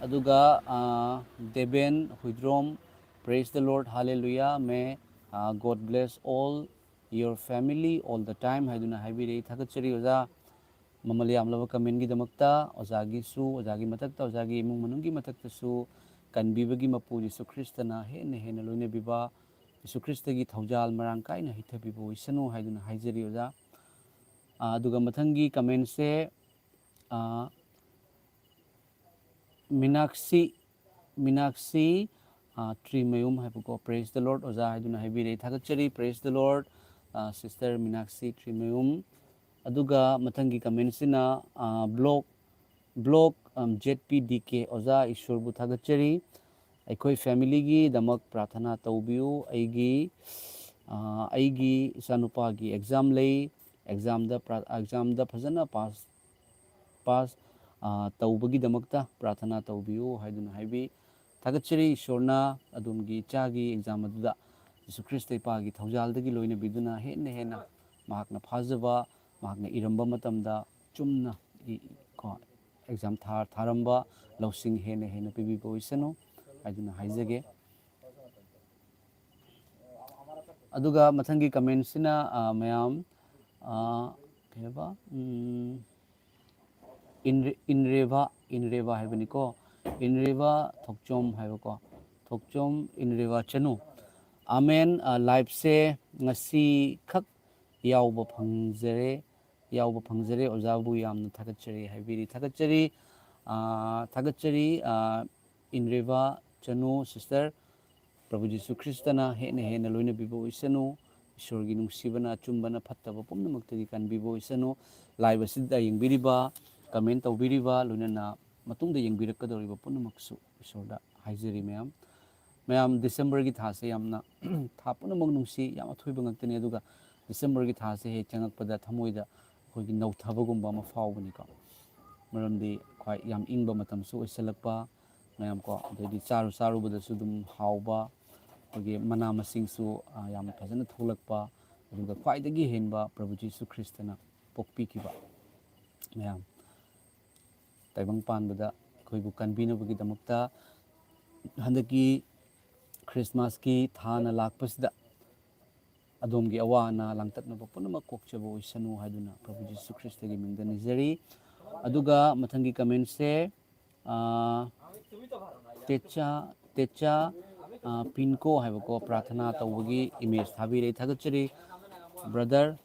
ꯑꯗꯨꯒ, ꯑꯥ, Deben Huidrom, "Praise the Lord, hallelujah, may, ah, God bless all your family all the time" ꯍꯥꯏꯗꯨꯅ ꯍꯥꯏꯕꯤꯔꯛꯏ꯫ ꯊꯥꯒꯠꯆꯔꯤ ꯑꯣꯖꯥ, ꯃꯃꯜ ꯌꯥꯝꯂꯕ commentꯒꯤꯗꯃꯛꯇ꯫ ꯑꯣꯖꯥꯒꯤꯁꯨ, ꯑꯣꯖꯥꯒꯤ ꯃꯊꯛꯇ, ꯑꯣꯖꯥꯒꯤ ꯏꯃꯨꯡ ꯃꯅꯨꯡꯒꯤ ꯃꯊꯛꯇꯁꯨ ꯀꯟꯕꯤꯕꯒꯤ ꯃꯄꯨ ꯖꯤꯁꯨ ꯈ꯭ꯔꯤꯁꯇꯅ ꯍꯦꯟꯅ ꯍꯦꯟꯅ ꯂꯣꯏꯅꯕꯤꯕ ꯖꯤꯁꯨ ꯈ꯭ꯔꯤꯁꯇꯒꯤ ꯊꯧꯖꯥꯜ ꯃꯔꯥꯡ ꯀꯥꯏꯅ ꯍꯩꯊꯕꯤꯕ ꯑꯣꯏꯁꯅꯨ ꯍꯥꯏꯗꯨꯅ ꯍꯥꯏꯖꯔꯤ ꯑꯣꯖꯥ꯫ ꯑꯥ, ꯑꯗꯨꯒ ꯃꯊꯪꯒꯤ ꯀꯃꯦꯟꯁꯦ, ꯑꯥ, ꯃꯤꯅꯥꯛꯁꯤ, ꯃꯤꯅꯥꯛꯁꯤ, ꯑꯥ, ꯇ꯭ꯔꯤꯃꯌꯨꯝ ꯍꯥꯏꯕꯀꯣ, "Praise the Lord ꯑꯣꯖꯥ" ꯍꯥꯏꯗꯨꯅ ꯍꯥꯏꯕꯤꯔꯦ꯫ ꯊꯥꯒꯠꯆꯔꯤ, "Praise the Lord", ꯑꯥ, ꯁꯤꯁꯇꯔ ꯃꯤꯅꯥꯛꯁꯤ ꯇ꯭ꯔꯤꯃꯌꯨꯝ꯫ ꯑꯗꯨꯒ ꯃꯊꯪꯒꯤ ꯀꯃꯦꯟꯁꯤꯅ, ꯑꯥ, ꯕ꯭ꯂꯣꯛ, ꯕ꯭ꯂꯣꯛ, ꯑꯝ, "ꯖꯦꯠ ꯄꯤ ꯗꯤ ꯀꯦ ꯑꯣꯖꯥ, ꯏꯁꯣꯔꯕꯨ ꯊꯥꯒꯠꯆꯔꯤ꯫ ꯑꯩꯈꯣꯏ ꯐꯦꯃꯤꯂꯤꯒꯤꯗꯃꯛ ꯄ꯭ꯔꯥꯊꯅꯥ ꯇꯧꯕꯤꯌꯨ꯫ ꯑꯩꯒꯤ, ꯑꯥ, ꯑꯩꯒꯤ ꯏꯆꯥꯅꯨꯄꯥꯒꯤ ꯑꯦꯛꯖꯥꯝ ꯂꯩ꯫ ꯑꯦꯛꯖꯥꯝꯗ ꯄ꯭ꯔꯥ-, ꯑꯦꯛꯖꯥꯝꯗ ꯐꯖꯅ ꯄꯥꯁ, ꯄꯥꯁ, ꯑꯥ, ꯇꯧꯕꯒꯤꯗꯃꯛꯇ ꯄ꯭ꯔꯥꯊꯅꯥ ꯇꯧꯕꯤꯌꯨ" ꯍꯥꯏꯗꯨꯅ ꯍꯥꯏꯕꯤ꯫ ꯊꯥꯒꯠꯆꯔꯤ, ꯏꯁꯣꯔꯅ ꯑꯗꯣꯝꯒꯤ ꯏꯆꯥꯒꯤ ꯑꯦꯛꯖꯥꯝ ꯑꯗꯨꯗ ꯖꯤꯁꯨ ꯈ꯭ꯔꯤꯁꯇ ꯏꯄꯥꯒꯤ ꯊꯧꯖꯥꯜꯗꯒꯤ ꯂꯣꯏꯅꯕꯤꯗꯨꯅ ꯍꯦꯟꯅ ꯍꯦꯟꯅ ꯃꯍꯥꯛꯅ ꯐꯥꯖꯕ, ꯃꯍꯥꯛꯅ ꯏꯔꯝꯕ ꯃꯇꯝꯗ ꯆꯨꯝꯅ ꯏ-, ꯀꯣ, ꯑꯦꯛꯖꯥꯝ ꯊꯥ-, ꯊꯥꯔꯝꯕ ꯂꯧꯁꯤꯡ ꯍꯦꯟꯅ ꯍꯦꯟꯅ ꯄꯤꯕꯤꯕ ꯑꯣꯏꯁꯅꯨ ꯍꯥꯏꯗꯨꯅ ꯍꯥꯏꯖꯒꯦ꯫ ꯑꯗꯨꯒ ꯃꯊꯪꯒꯤ ꯀꯃꯦꯟꯁꯤꯅ, ꯑ, ꯃꯌꯥꯝ, ꯑ, ꯀꯩ ꯍꯥꯏꯕ? ꯎꯝ, ꯏꯟꯔꯦ-, ꯏꯟꯔꯦꯕ, ꯏꯟꯔꯦꯕ ꯍꯥꯏꯕꯅꯤꯀꯣ꯫ ꯏꯟꯔꯦꯕ ꯊꯣꯛꯆꯣꯝ ꯍꯥꯏꯕꯀꯣ꯫ ꯊꯣꯛꯆꯣꯝ ꯏꯟꯔꯦꯕ ꯆꯅꯨ꯫ "ꯑꯃꯦꯟ, ꯑ, ꯂꯥꯏꯚꯁꯦ ꯉꯁꯤꯈꯛ ꯌꯥꯎꯕ ꯐꯪꯖꯔꯦ, ꯌꯥꯎꯕ ꯐꯪꯖꯔꯦ, ꯑꯣꯖꯥꯕꯨ ꯌꯥꯝꯅ ꯊꯥꯒꯠꯆꯔꯤ" ꯍꯥꯏꯕꯤꯔꯤ꯫ ꯊꯥꯒꯠꯆꯔꯤ, ꯑ, ꯊꯥꯒꯠꯆꯔꯤ, ꯑ, ꯏꯟꯔꯦꯕ ꯆꯅꯨ ꯁꯤꯁꯇꯔ꯫ ꯄ꯭ꯔꯚꯨ ꯖꯤꯁꯨ ꯈ꯭ꯔꯤꯁꯇꯅ ꯍꯦꯟꯅ ꯍꯦꯟꯅ ꯂꯣꯏꯅꯕꯤꯕ ꯑꯣꯏꯁꯅꯨ꯫ ꯏꯁꯣꯔꯒꯤ ꯅꯨꯡꯁꯤꯕꯅ ꯑꯆꯨꯝꯕꯅ ꯐꯠꯇꯕ ꯄꯨꯝꯅꯃꯛꯇꯒꯤ ꯀꯟꯕꯤꯕ ꯑꯣꯏꯁꯅꯨ꯫ ꯂꯥꯏꯚ ꯑꯁꯤꯗ ꯌꯦꯡꯕꯤꯔꯤꯕ, ꯀꯃꯦꯟ ꯇꯧꯕꯤꯔꯤꯕ, ꯂꯣꯏꯅꯅ ꯃꯇꯨꯡꯗ ꯌꯦꯡꯕꯤꯔꯛꯀꯗꯧꯔꯤꯕ ꯄꯨꯝꯅꯃꯛꯁꯨ ꯏꯁꯣꯔꯗ ꯍꯥꯏꯖꯔꯤ ꯃꯌꯥꯝ꯫ ꯃꯌꯥꯝ, ꯗꯤꯁꯦꯝꯕꯔꯒꯤ ꯊꯥꯁꯦ ꯌꯥꯝꯅ, ꯊꯥ ꯄꯨꯝꯅꯃꯛ ꯅꯨꯡꯁꯤ, ꯌꯥꯝ ꯑꯊꯣꯏꯕ ꯉꯥꯛꯇꯅꯤ꯫ ꯑꯗꯨꯒ ꯗꯤꯁꯦꯝꯕꯔꯒꯤ ꯊꯥꯁꯦ ꯍꯦꯛ ꯆꯪꯉꯛꯄꯗ ꯊꯃꯣꯏꯗ ꯑꯩꯈꯣꯏꯒꯤ ꯅꯧꯊꯕꯒꯨꯝꯕ ꯑꯃ ꯐꯥꯎꯕꯅꯤꯀꯣ꯫ ꯃꯔꯝꯗꯤ ꯈ꯭ꯋꯥꯏ ꯌꯥꯝ ꯏꯪꯕ ꯃꯇꯝꯁꯨ ꯑꯣꯏꯁꯜꯂꯛꯄ, ꯃꯌꯥꯝ ꯀꯣ, ꯑꯗꯩꯗꯤ ꯆꯥꯔꯨ ꯆꯥꯔꯨꯕꯗꯁꯨ ꯑꯗꯨꯝ ꯍꯥꯎꯕ, ꯑꯩꯈꯣꯏꯒꯤ ꯃꯅꯥ ꯃꯁꯤꯡꯁꯨ, ꯑ, ꯌꯥꯝ ꯐꯖꯅ ꯊꯣꯛꯂꯛꯄ, ꯑꯗꯨꯒ ꯈ꯭ꯋꯥꯏꯗꯒꯤ ꯍꯦꯟꯕ ꯄ꯭ꯔꯚꯨ ꯖꯤꯁꯨ ꯈ꯭ꯔꯤꯁꯇꯅ ꯄꯣꯛꯄꯤꯈꯤꯕ꯫ ꯃꯌꯥꯝ, ꯇꯥꯏꯕꯪ ꯄꯥꯟꯕꯗ ꯑꯩꯈꯣꯏꯕꯨ ꯀꯟꯕꯤꯅꯕꯒꯤꯗꯃꯛꯇ ꯍꯟꯗꯛꯀꯤ ꯈ꯭ꯔꯤꯁꯃꯥꯁꯀꯤ ꯊꯥꯅ ꯂꯥꯛꯄꯁꯤꯗ ꯑꯗꯣꯝꯒꯤ ꯑꯋꯥ ꯑꯅꯥ ꯂꯥꯡꯇꯛꯅꯕ ꯄꯨꯝꯅꯃꯛ ꯀꯣꯛꯆꯕ ꯑꯣꯏꯁꯅꯨ ꯍꯥꯏꯗꯨꯅ ꯄ꯭ꯔꯚꯨ ꯖꯤꯁꯨ ꯈ꯭ꯔꯤꯁꯇꯒꯤ ꯃꯤꯡꯗ ꯅꯤꯖꯔꯤ꯫ ꯑꯗꯨꯒ ꯃꯊꯪꯒꯤ ꯀꯃꯦꯟꯁꯦ, ꯑꯥ, ꯇꯦꯆꯥ, ꯇꯦꯆꯥ, ꯑ, ꯄꯤꯟꯀꯣ ꯍꯥꯏꯕꯀꯣ, ꯄ꯭ꯔꯥꯊꯅꯥ ꯇꯧꯕꯒꯤ ꯏꯃꯦꯖ ꯊꯥꯕꯤꯔꯦ, ꯊꯥꯒꯠꯆꯔꯤ ꯕ꯭ꯔꯗꯔ꯫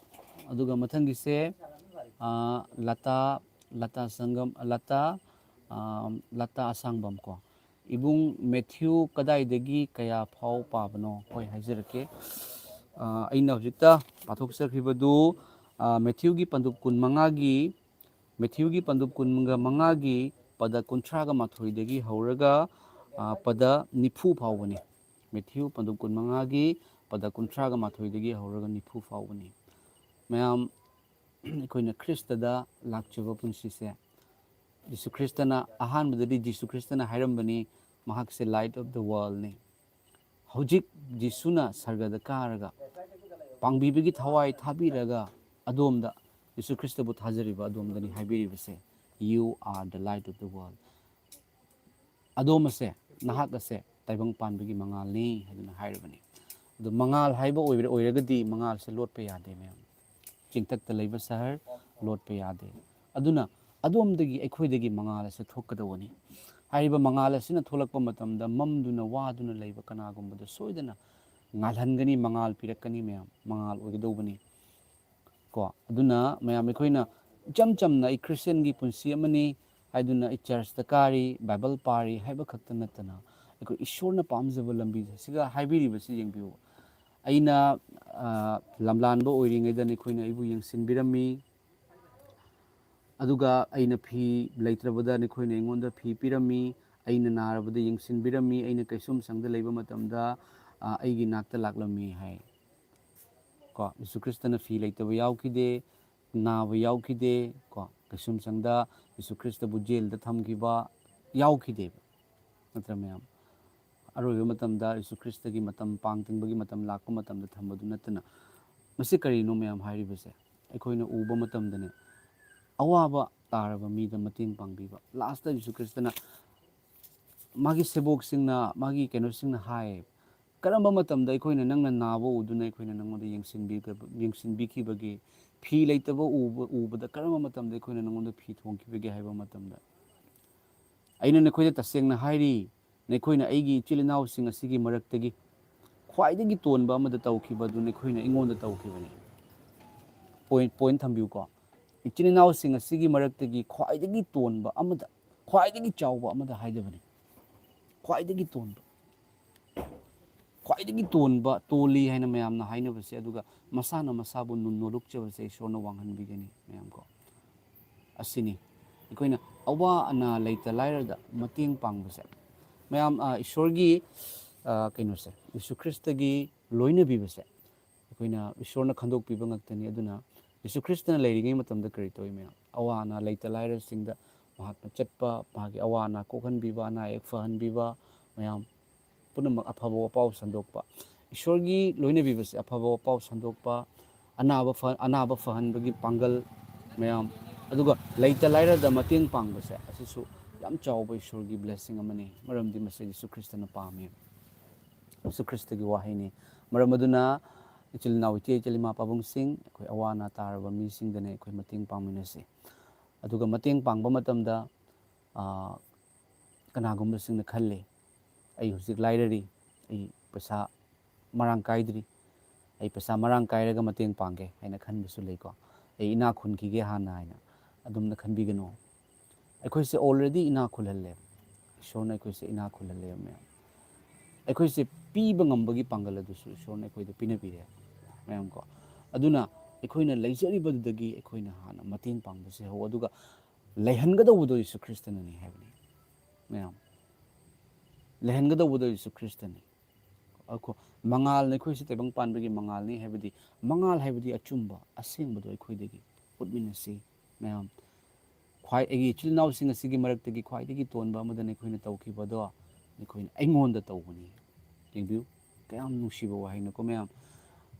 ꯑꯗꯨꯒ ꯃꯊꯪꯒꯤꯁꯦ, ꯑ, ꯂꯇꯥ, ꯂꯇꯥ ꯁꯪꯒꯝ, ꯂꯇꯥ, ꯑ, ꯂꯇꯥ ꯑꯁꯥꯡꯕꯝ ꯀꯣ꯫ "ꯏꯕꯨꯡ, ꯃꯦꯊ꯭ꯌꯨ ꯀꯗꯥꯏꯗꯒꯤ ꯀꯌꯥ ꯐꯥꯎ ꯄꯥꯕꯅꯣ?" ꯍꯣꯏ, ꯍꯥꯏꯖꯔꯛꯀꯦ꯫ ꯑ, ꯑꯩꯅ ꯍꯧꯖꯤꯛꯇ ꯄꯥꯊꯣꯛꯆꯈꯤꯕꯗꯨ, ꯑ, ꯃꯦꯊ꯭ꯌꯨꯒꯤ ꯄꯟꯗꯨꯞ ꯀꯨꯟꯃꯉꯥꯒꯤ, ꯃꯦꯊ꯭ꯌꯨꯒꯤ ꯄꯟꯗꯨꯞ ꯀꯨꯟꯒ ꯃꯉꯥꯒꯤ ꯄꯗ ꯀꯨꯟꯊ꯭ꯔꯥꯒ ꯃꯥꯊꯣꯏꯗꯒꯤ ꯍꯧꯔꯒ, ꯑ, ꯄꯗ ꯅꯤꯐꯨ ꯐꯥꯎꯕꯅꯤ꯫ ꯃꯦꯊ꯭ꯌꯨ ꯄꯟꯗꯨꯞ ꯀꯨꯟꯃꯉꯥꯒꯤ ꯄꯗ ꯀꯨꯟꯊ꯭ꯔꯥꯒ ꯃꯥꯊꯣꯏꯗꯒꯤ ꯍꯧꯔꯒ ꯅꯤꯐꯨ ꯐꯥꯎꯕꯅꯤ꯫ ꯃꯌꯥꯝ, ꯑꯩꯈꯣꯏꯅ ꯈ꯭ꯔꯤꯁꯇꯗ ꯂꯥꯛꯆꯕ ꯄꯨꯟꯁꯤꯁꯦ, ꯖꯤꯁꯨ ꯈ꯭ꯔꯤꯁꯇꯅ, ꯑꯍꯥꯟꯕꯗꯗꯤ ꯖꯤꯁꯨ ꯈ꯭ꯔꯤꯁꯇꯅ ꯍꯥꯏꯔꯝꯕꯅꯤ, ꯃꯍꯥꯛꯁꯦ light of the worldꯅꯤ꯫ ꯍꯧꯖꯤꯛ ꯖꯤꯁꯨꯅ ꯁꯔꯒꯗ ꯀꯥꯔꯒ ꯄꯥꯡꯕꯤꯕꯒꯤ ꯊꯋꯥꯏ ꯊꯥꯕꯤꯔꯒ ꯑꯗꯣꯝꯗ, ꯖꯤꯁꯨ ꯈ꯭ꯔꯤꯁꯇꯕꯨ ꯊꯥꯖꯔꯤꯕ ꯑꯗꯣꯝꯗꯅꯤ ꯍꯥꯏꯕꯤꯔꯤꯕꯁꯦ, "You are the light of the world." ꯑꯗꯣꯝ ꯑꯁꯦ, ꯅꯍꯥꯛ ꯑꯁꯦ ꯇꯥꯏꯕꯪ ꯄꯥꯟꯕꯒꯤ ꯃꯉꯥꯜꯅꯤ ꯍꯥꯏꯗꯨꯅ ꯍꯥꯏꯔꯕꯅꯤ꯫ ꯑꯗꯣ ꯃꯉꯥꯜ ꯍꯥꯏꯕ ꯑꯣꯏꯔ-, ꯑꯣꯏꯔꯒꯗꯤ ꯃꯉꯥꯜꯁꯦ ꯂꯣꯠꯄ ꯌꯥꯗꯦ ꯃꯌꯥꯝ꯫ ꯆꯤꯡꯊꯛꯇ ꯂꯩꯕ ꯁꯍꯔ ꯂꯣꯠꯄ ꯌꯥꯗꯦ꯫ ꯑꯗꯨꯅ ꯑꯗꯣꯝꯗꯒꯤ ꯑꯩꯈꯣꯏꯗꯒꯤ ꯃꯉꯥꯜ ꯑꯁꯤ ꯊꯣꯛꯀꯗꯧꯕꯅꯤ꯫ ꯍꯥꯏꯔꯤꯕ ꯃꯉꯥꯜ ꯑꯁꯤꯅ ꯊꯣꯛꯂꯛꯄ ꯃꯇꯝꯗ ꯃꯝꯗꯨꯅ ꯋꯥꯗꯨꯅ ꯂꯩꯕ ꯀꯅꯥꯒꯨꯝꯕꯗ ꯁꯣꯏꯗꯅ ꯉꯥꯜꯍꯟꯒꯅꯤ, ꯃꯉꯥꯜ ꯄꯤꯔꯛꯀꯅꯤ ꯃꯌꯥꯝ, ꯃꯉꯥꯜ ꯑꯣꯏꯒꯗꯧꯕꯅꯤ꯫ ꯀꯣ, ꯑꯗꯨꯅ ꯃꯌꯥꯝ ꯑꯩꯈꯣꯏꯅ ꯏꯆꯝ ꯆꯝꯅ "ꯑꯩ ꯈ꯭ꯔꯤꯁꯇꯤꯌꯟꯒꯤ ꯄꯨꯟꯁꯤ ꯑꯃꯅꯤ" ꯍꯥꯏꯗꯨꯅ "ꯑꯩ ꯆꯔꯆꯇ ꯀꯥꯔꯤ, ꯕꯥꯏꯕꯜ ꯄꯥꯔꯤ" ꯍꯥꯏꯕ ꯈꯛꯇ ꯅꯠꯇꯅ, ꯑꯩꯈꯣꯏ ꯏꯁꯣꯔꯅ ꯄꯥꯝꯖꯕ ꯂꯝꯕꯤ ꯑꯁꯤꯒ ꯍꯥꯏꯕꯤꯔꯤꯕꯁꯤ ꯌꯦꯡꯕꯤꯌꯨ꯫ ꯑꯩꯅ, ꯑ, ꯂꯝꯂꯥꯟꯕ ꯑꯣꯏꯔꯤꯉꯩꯗ ꯅꯈꯣꯏꯅ ꯑꯩꯕꯨ ꯌꯦꯡꯁꯤꯟꯕꯤꯔꯝꯃꯤ, ꯑꯗꯨꯒ ꯑꯩꯅ ꯐꯤ ꯂꯩꯇ꯭ꯔꯕꯗ ꯅꯈꯣꯏꯅ ꯑꯩꯉꯣꯟꯗ ꯐꯤ ꯄꯤꯔꯝꯃꯤ, ꯑꯩꯅ ꯅꯥꯔꯕꯗ ꯌꯦꯡꯁꯤꯟꯕꯤꯔꯝꯃꯤ, ꯑꯩꯅ ꯀꯩꯁꯨꯝꯁꯪꯗ ꯂꯩꯕ ꯃꯇꯝꯗ, ꯑ, ꯑꯩꯒꯤ ꯅꯥꯛꯇ ꯂꯥꯛꯂꯝꯃꯤ ꯍꯥꯏ꯫ ꯀꯣ, ꯖꯤꯁꯨ ꯈ꯭ꯔꯤꯁꯇꯅ ꯐꯤ ꯂꯩꯇꯕ ꯌꯥꯎꯈꯤꯗꯦ, ꯅꯥꯕ ꯌꯥꯎꯈꯤꯗꯦ, ꯀꯣ, ꯀꯩꯁꯨꯝꯁꯪꯗ ꯖꯤꯁꯨ ꯈ꯭ꯔꯤꯁꯇꯕꯨ ꯖꯦꯜꯗ ꯊꯝꯈꯤꯕ ꯌꯥꯎꯈꯤꯗꯦꯕ, ꯅꯠꯇ꯭ꯔꯥ ꯃꯌꯥꯝ? ꯑꯔꯣꯏꯕ ꯃꯇꯝꯗ ꯖꯤꯁꯨ ꯈ꯭ꯔꯤꯁꯇꯒꯤ ꯃꯇꯝ, ꯄꯥꯡ ꯇꯤꯡꯕꯒꯤ ꯃꯇꯝ ꯂꯥꯛꯄ ꯃꯇꯝꯗ ꯊꯝꯕꯗꯨ ꯅꯠꯇꯅ꯫ ꯃꯁꯤ ꯀꯔꯤꯅꯣ ꯃꯌꯥꯝ ꯍꯥꯏꯔꯤꯕꯁꯦ? ꯑꯩꯈꯣꯏꯅ ꯎꯕ ꯃꯇꯝꯗꯅꯦ, ꯑꯋꯥꯕ ꯇꯥꯔꯕ ꯃꯤꯗ ꯃꯇꯦꯡ ꯄꯥꯡꯕꯤꯕ꯫ ꯂꯥꯁꯇ ꯖꯤꯁꯨ ꯈ꯭ꯔꯤꯁꯇꯅ ꯃꯥꯒꯤ ꯁꯦꯕꯣꯛꯁꯤꯡꯅ, ꯃꯥꯒꯤ ꯀꯩꯅꯣꯁꯤꯡꯅ ꯍꯥꯏ, "ꯀꯔꯝꯕ ꯃꯇꯝꯗ ꯑꯩꯈꯣꯏꯅ ꯅꯪꯅ ꯅꯥꯕ ꯎꯗꯨꯅ ꯑꯩꯈꯣꯏꯅ ꯅꯪꯉꯣꯟꯗ ꯌꯦꯡꯁꯤꯟꯕꯤꯒ-, ꯌꯦꯡꯁꯤꯟꯕꯤꯈꯤꯕꯒꯦ? ꯐꯤ ꯂꯩꯇꯕ ꯎꯕ, ꯎꯕꯗ ꯀꯔꯝꯕ ꯃꯇꯝꯗ ꯑꯩꯈꯣꯏꯅ ꯅꯪꯉꯣꯟꯗ ꯐꯤ ꯊꯣꯡꯈꯤꯕꯒꯦ?" ꯍꯥꯏꯕ ꯃꯇꯝꯗ, ꯑꯩꯅ ꯅꯈꯣꯏꯗ ꯇꯁꯦꯡꯅ ꯍꯥꯏꯔꯤ, ꯅꯈꯣꯏꯅ ꯑꯩꯒꯤ ꯏꯆꯤꯜ ꯏꯅꯥꯎꯁꯤꯡ ꯑꯁꯤꯒꯤ ꯃꯔꯛꯇꯒꯤ ꯈ꯭ꯋꯥꯏꯗꯒꯤ ꯇꯣꯟꯕ ꯑꯃꯗ ꯇꯧꯈꯤꯕ ꯑꯗꯨ ꯅꯈꯣꯏꯅ ꯑꯩꯉꯣꯟꯗ ꯇꯧꯈꯤꯕꯅꯤ꯫ ꯄꯣꯏꯟ ꯄꯣꯏꯟ ꯊꯝꯕꯤꯌꯨꯀꯣ꯫ ꯏꯆꯤꯜ ꯏꯅꯥꯎꯁꯤꯡ ꯑꯁꯤꯒꯤ ꯃꯔꯛꯇꯒꯤ ꯈ꯭ꯋꯥꯏꯗꯒꯤ ꯇꯣꯟꯕ ꯑꯃꯗ, ꯈ꯭ꯋꯥꯏꯗꯒꯤ ꯆꯥꯎꯕ ꯑꯃꯗ ꯍꯥꯏꯖꯕꯅꯤ꯫ ꯈ꯭ꯋꯥꯏꯗꯒꯤ ꯇꯣꯟꯕ, ꯈ꯭ꯋꯥꯏꯗꯒꯤ ꯇꯣꯟꯕ, ꯇꯣꯜꯂꯤ ꯍꯥꯏꯅ ꯃꯌꯥꯝꯅ ꯍꯥꯏꯅꯕꯁꯦ, ꯑꯗꯨꯒ ꯃꯁꯥꯅ ꯃꯁꯥꯕꯨ ꯅꯨ-, ꯅꯣꯂꯨꯛꯆꯕꯁꯦ ꯏꯁꯣꯔꯅ ꯋꯥꯡꯍꯟꯕꯤꯒꯅꯤ ꯃꯌꯥꯝ ꯀꯣ꯫ ꯑꯁꯤꯅꯤ ꯑꯩꯈꯣꯏꯅ ꯑꯋꯥ ꯑꯅꯥ ꯂꯩꯇ ꯂꯥꯏꯔꯗ ꯃꯇꯦꯡ ꯄꯥꯡꯕꯁꯦ꯫ ꯃꯌꯥꯝ, ꯑ, ꯏꯁꯣꯔꯒꯤ, ꯑ, ꯀꯩꯅꯣꯁꯦ, ꯌꯤꯁꯨ ꯈ꯭ꯔꯤꯁꯇꯒꯤ ꯂꯣꯏꯅꯕꯤꯕꯁꯦ ꯑꯩꯈꯣꯏꯅ ꯏꯁꯣꯔꯅ ꯈꯟꯗꯣꯛꯄꯤꯕ ꯉꯥꯛꯇꯅꯤ꯫ ꯑꯗꯨꯅ ꯌꯤꯁꯨ ꯈ꯭ꯔꯤꯁꯇꯅ ꯂꯩꯔꯤꯉꯩ ꯃꯇꯝꯗ ꯀꯔꯤ ꯇꯧꯏ? ꯃꯌꯥꯝ ꯑꯋꯥ ꯑꯅꯥ ꯂꯩꯇ ꯂꯥꯏꯔꯁꯤꯡꯗ ꯃꯍꯥꯛꯅ ꯆꯠꯄ, ꯃꯥꯒꯤ ꯑꯋꯥ ꯑꯅꯥ ꯀꯣꯛꯍꯟꯕꯤꯕ, ꯑꯅꯥ ꯑꯌꯦꯛ ꯐꯍꯟꯕꯤꯕ, ꯃꯌꯥꯝ ꯄꯨꯝꯅꯃꯛ ꯑꯐꯕ ꯋꯥꯄꯥꯎ ꯁꯟꯗꯣꯛꯄ꯫ ꯏꯁꯣꯔꯒꯤ ꯂꯣꯏꯅꯕꯤꯕꯁꯦ ꯑꯐꯕ ꯋꯥꯄꯥꯎ ꯁꯟꯗꯣꯛꯄ, ꯑꯅꯥꯕ ꯐ-, ꯑꯅꯥꯕ ꯐꯍꯟꯕꯒꯤ ꯄꯥꯡꯒꯜ ꯃꯌꯥꯝ, ꯑꯗꯨꯒ ꯂꯩꯇ ꯂꯥꯏꯔꯗ ꯃꯇꯦꯡ ꯄꯥꯡꯕꯁꯦ, ꯑꯁꯤꯁꯨ ꯌꯥꯝ ꯆꯥꯎꯕ ꯏꯁꯣꯔꯒꯤ ꯕ꯭ꯂꯦꯁꯤꯡ ꯑꯃꯅꯤ꯫ ꯃꯔꯝꯗꯤ ꯃꯁꯤ ꯌꯤꯁꯨ ꯈ꯭ꯔꯤꯁꯇꯅ ꯄꯥꯝꯃꯤ꯫ ꯌꯤꯁꯨ ꯈ꯭ꯔꯤꯁꯇꯒꯤ ꯋꯥꯍꯩꯅꯤ꯫ ꯃꯔꯝ ꯑꯗꯨꯅ ꯏꯆꯤꯜ ꯏꯅꯥꯎ, ꯏꯆꯦ ꯏꯆꯤꯜ, ꯏꯃꯥ ꯄꯥꯕꯨꯡꯁꯤꯡ, ꯑꯩꯈꯣꯏ ꯑꯋꯥ ꯑꯅꯥ ꯇꯥꯔꯕ ꯃꯤꯁꯤꯡꯗꯅꯦ ꯑꯩꯈꯣꯏ ꯃꯇꯦꯡ ꯄꯥꯡꯃꯤꯟꯅꯁꯤ꯫ ꯑꯗꯨꯒ ꯃꯇꯦꯡ ꯄꯥꯡꯕ ꯃꯇꯝꯗ, ꯑꯥ, ꯀꯅꯥꯒꯨꯝꯕꯁꯤꯡꯅ ꯈꯜꯂꯤ, "ꯑꯩ ꯍꯧꯖꯤꯛ ꯂꯥꯏꯔꯔꯤ, ꯑꯩ ꯄꯩꯁꯥ ꯃꯔꯥꯡ ꯀꯥꯏꯗ꯭ꯔꯤ, ꯑꯩ ꯄꯩꯁꯥ ꯃꯔꯥꯡ ꯀꯥꯏꯔꯒ ꯃꯇꯦꯡ ꯄꯥꯡꯒꯦ" ꯍꯥꯏꯅ ꯈꯟꯕꯁꯨ ꯂꯩꯀꯣ꯫ "ꯑꯩ ꯏꯅꯥꯛ ꯈꯨꯟꯈꯤꯒꯦ ꯍꯥꯟꯅ" ꯍꯥꯏꯅ꯫ ꯑꯗꯨꯝꯅ ꯈꯟꯕꯤꯒꯅꯨ꯫ ꯑꯩꯈꯣꯏꯁꯦ already ꯏꯅꯥꯛ ꯈꯨꯜꯍꯜꯂꯦ꯫ ꯏꯁꯣꯔꯅ ꯑꯩꯈꯣꯏꯁꯦ ꯏꯅꯥꯛ ꯈꯨꯜꯍꯜꯂꯦ ꯃꯌꯥꯝ꯫ ꯑꯩꯈꯣꯏꯁꯦ ꯄꯤꯕ ꯉꯝꯕꯒꯤ ꯄꯥꯡꯒꯜ ꯑꯗꯨꯁꯨ ꯏꯁꯣꯔꯅ ꯑꯩꯈꯣꯏꯗ ꯄꯤꯅꯕꯤꯔꯦ ꯃꯌꯥꯝ ꯀꯣ꯫ ꯑꯗꯨꯅ ꯑꯩꯈꯣꯏꯅ ꯂꯩꯖꯔꯤꯕꯗꯨꯗꯒꯤ ꯑꯩꯈꯣꯏꯅ ꯍꯥꯟꯅ ꯃꯇꯦꯡ ꯄꯥꯡꯕꯁꯦ ꯍꯧ, ꯑꯗꯨꯒ ꯂꯩꯍꯟꯒꯗꯧꯕꯗꯣ ꯌꯤꯁꯨ ꯈ꯭ꯔꯤꯁꯇꯅꯅꯤ ꯍꯥꯏꯕꯅꯤ ꯃꯌꯥꯝ꯫ ꯂꯩꯍꯟꯒꯗꯧꯕꯗꯣ ꯌꯤꯁꯨ ꯈ꯭ꯔꯤꯁꯇꯅꯤ꯫ ꯑꯈꯣ-, ꯃꯉꯥꯜꯅ ꯑꯩꯈꯣꯏꯁꯦ ꯇꯥꯏꯕꯪ ꯄꯥꯟꯕꯒꯤ ꯃꯉꯥꯜꯅꯤ ꯍꯥꯏꯕꯗꯤ, ꯃꯉꯥꯜ ꯍꯥꯏꯕꯗꯤ ꯑꯆꯨꯝꯕ, ꯑꯁꯦꯡꯕꯗꯣ ꯑꯩꯈꯣꯏꯗꯒꯤ ꯎꯠꯃꯤꯟꯅꯁꯤ ꯃꯌꯥꯝ꯫ ꯈ꯭ꯋꯥꯏ-, ꯑꯩꯒꯤ ꯏꯆꯤꯜ ꯏꯅꯥꯎꯁꯤꯡ ꯑꯁꯤꯒꯤ ꯃꯔꯛꯇꯒꯤ ꯈ꯭ꯋꯥꯏꯗꯒꯤ ꯇꯣꯟꯕ ꯑꯃꯗ ꯅꯈꯣꯏꯅ ꯇꯧꯈꯤꯕꯗꯣ, ꯅꯈꯣꯏꯅ ꯑꯩꯉꯣꯟꯗ ꯇꯧꯕꯅꯤ꯫ ꯌꯦꯡꯕꯤꯌꯨ, ꯀꯌꯥꯝ ꯅꯨꯡꯁꯤꯕ ꯋꯥꯍꯩꯅꯣꯀꯣ ꯃꯌꯥꯝ꯫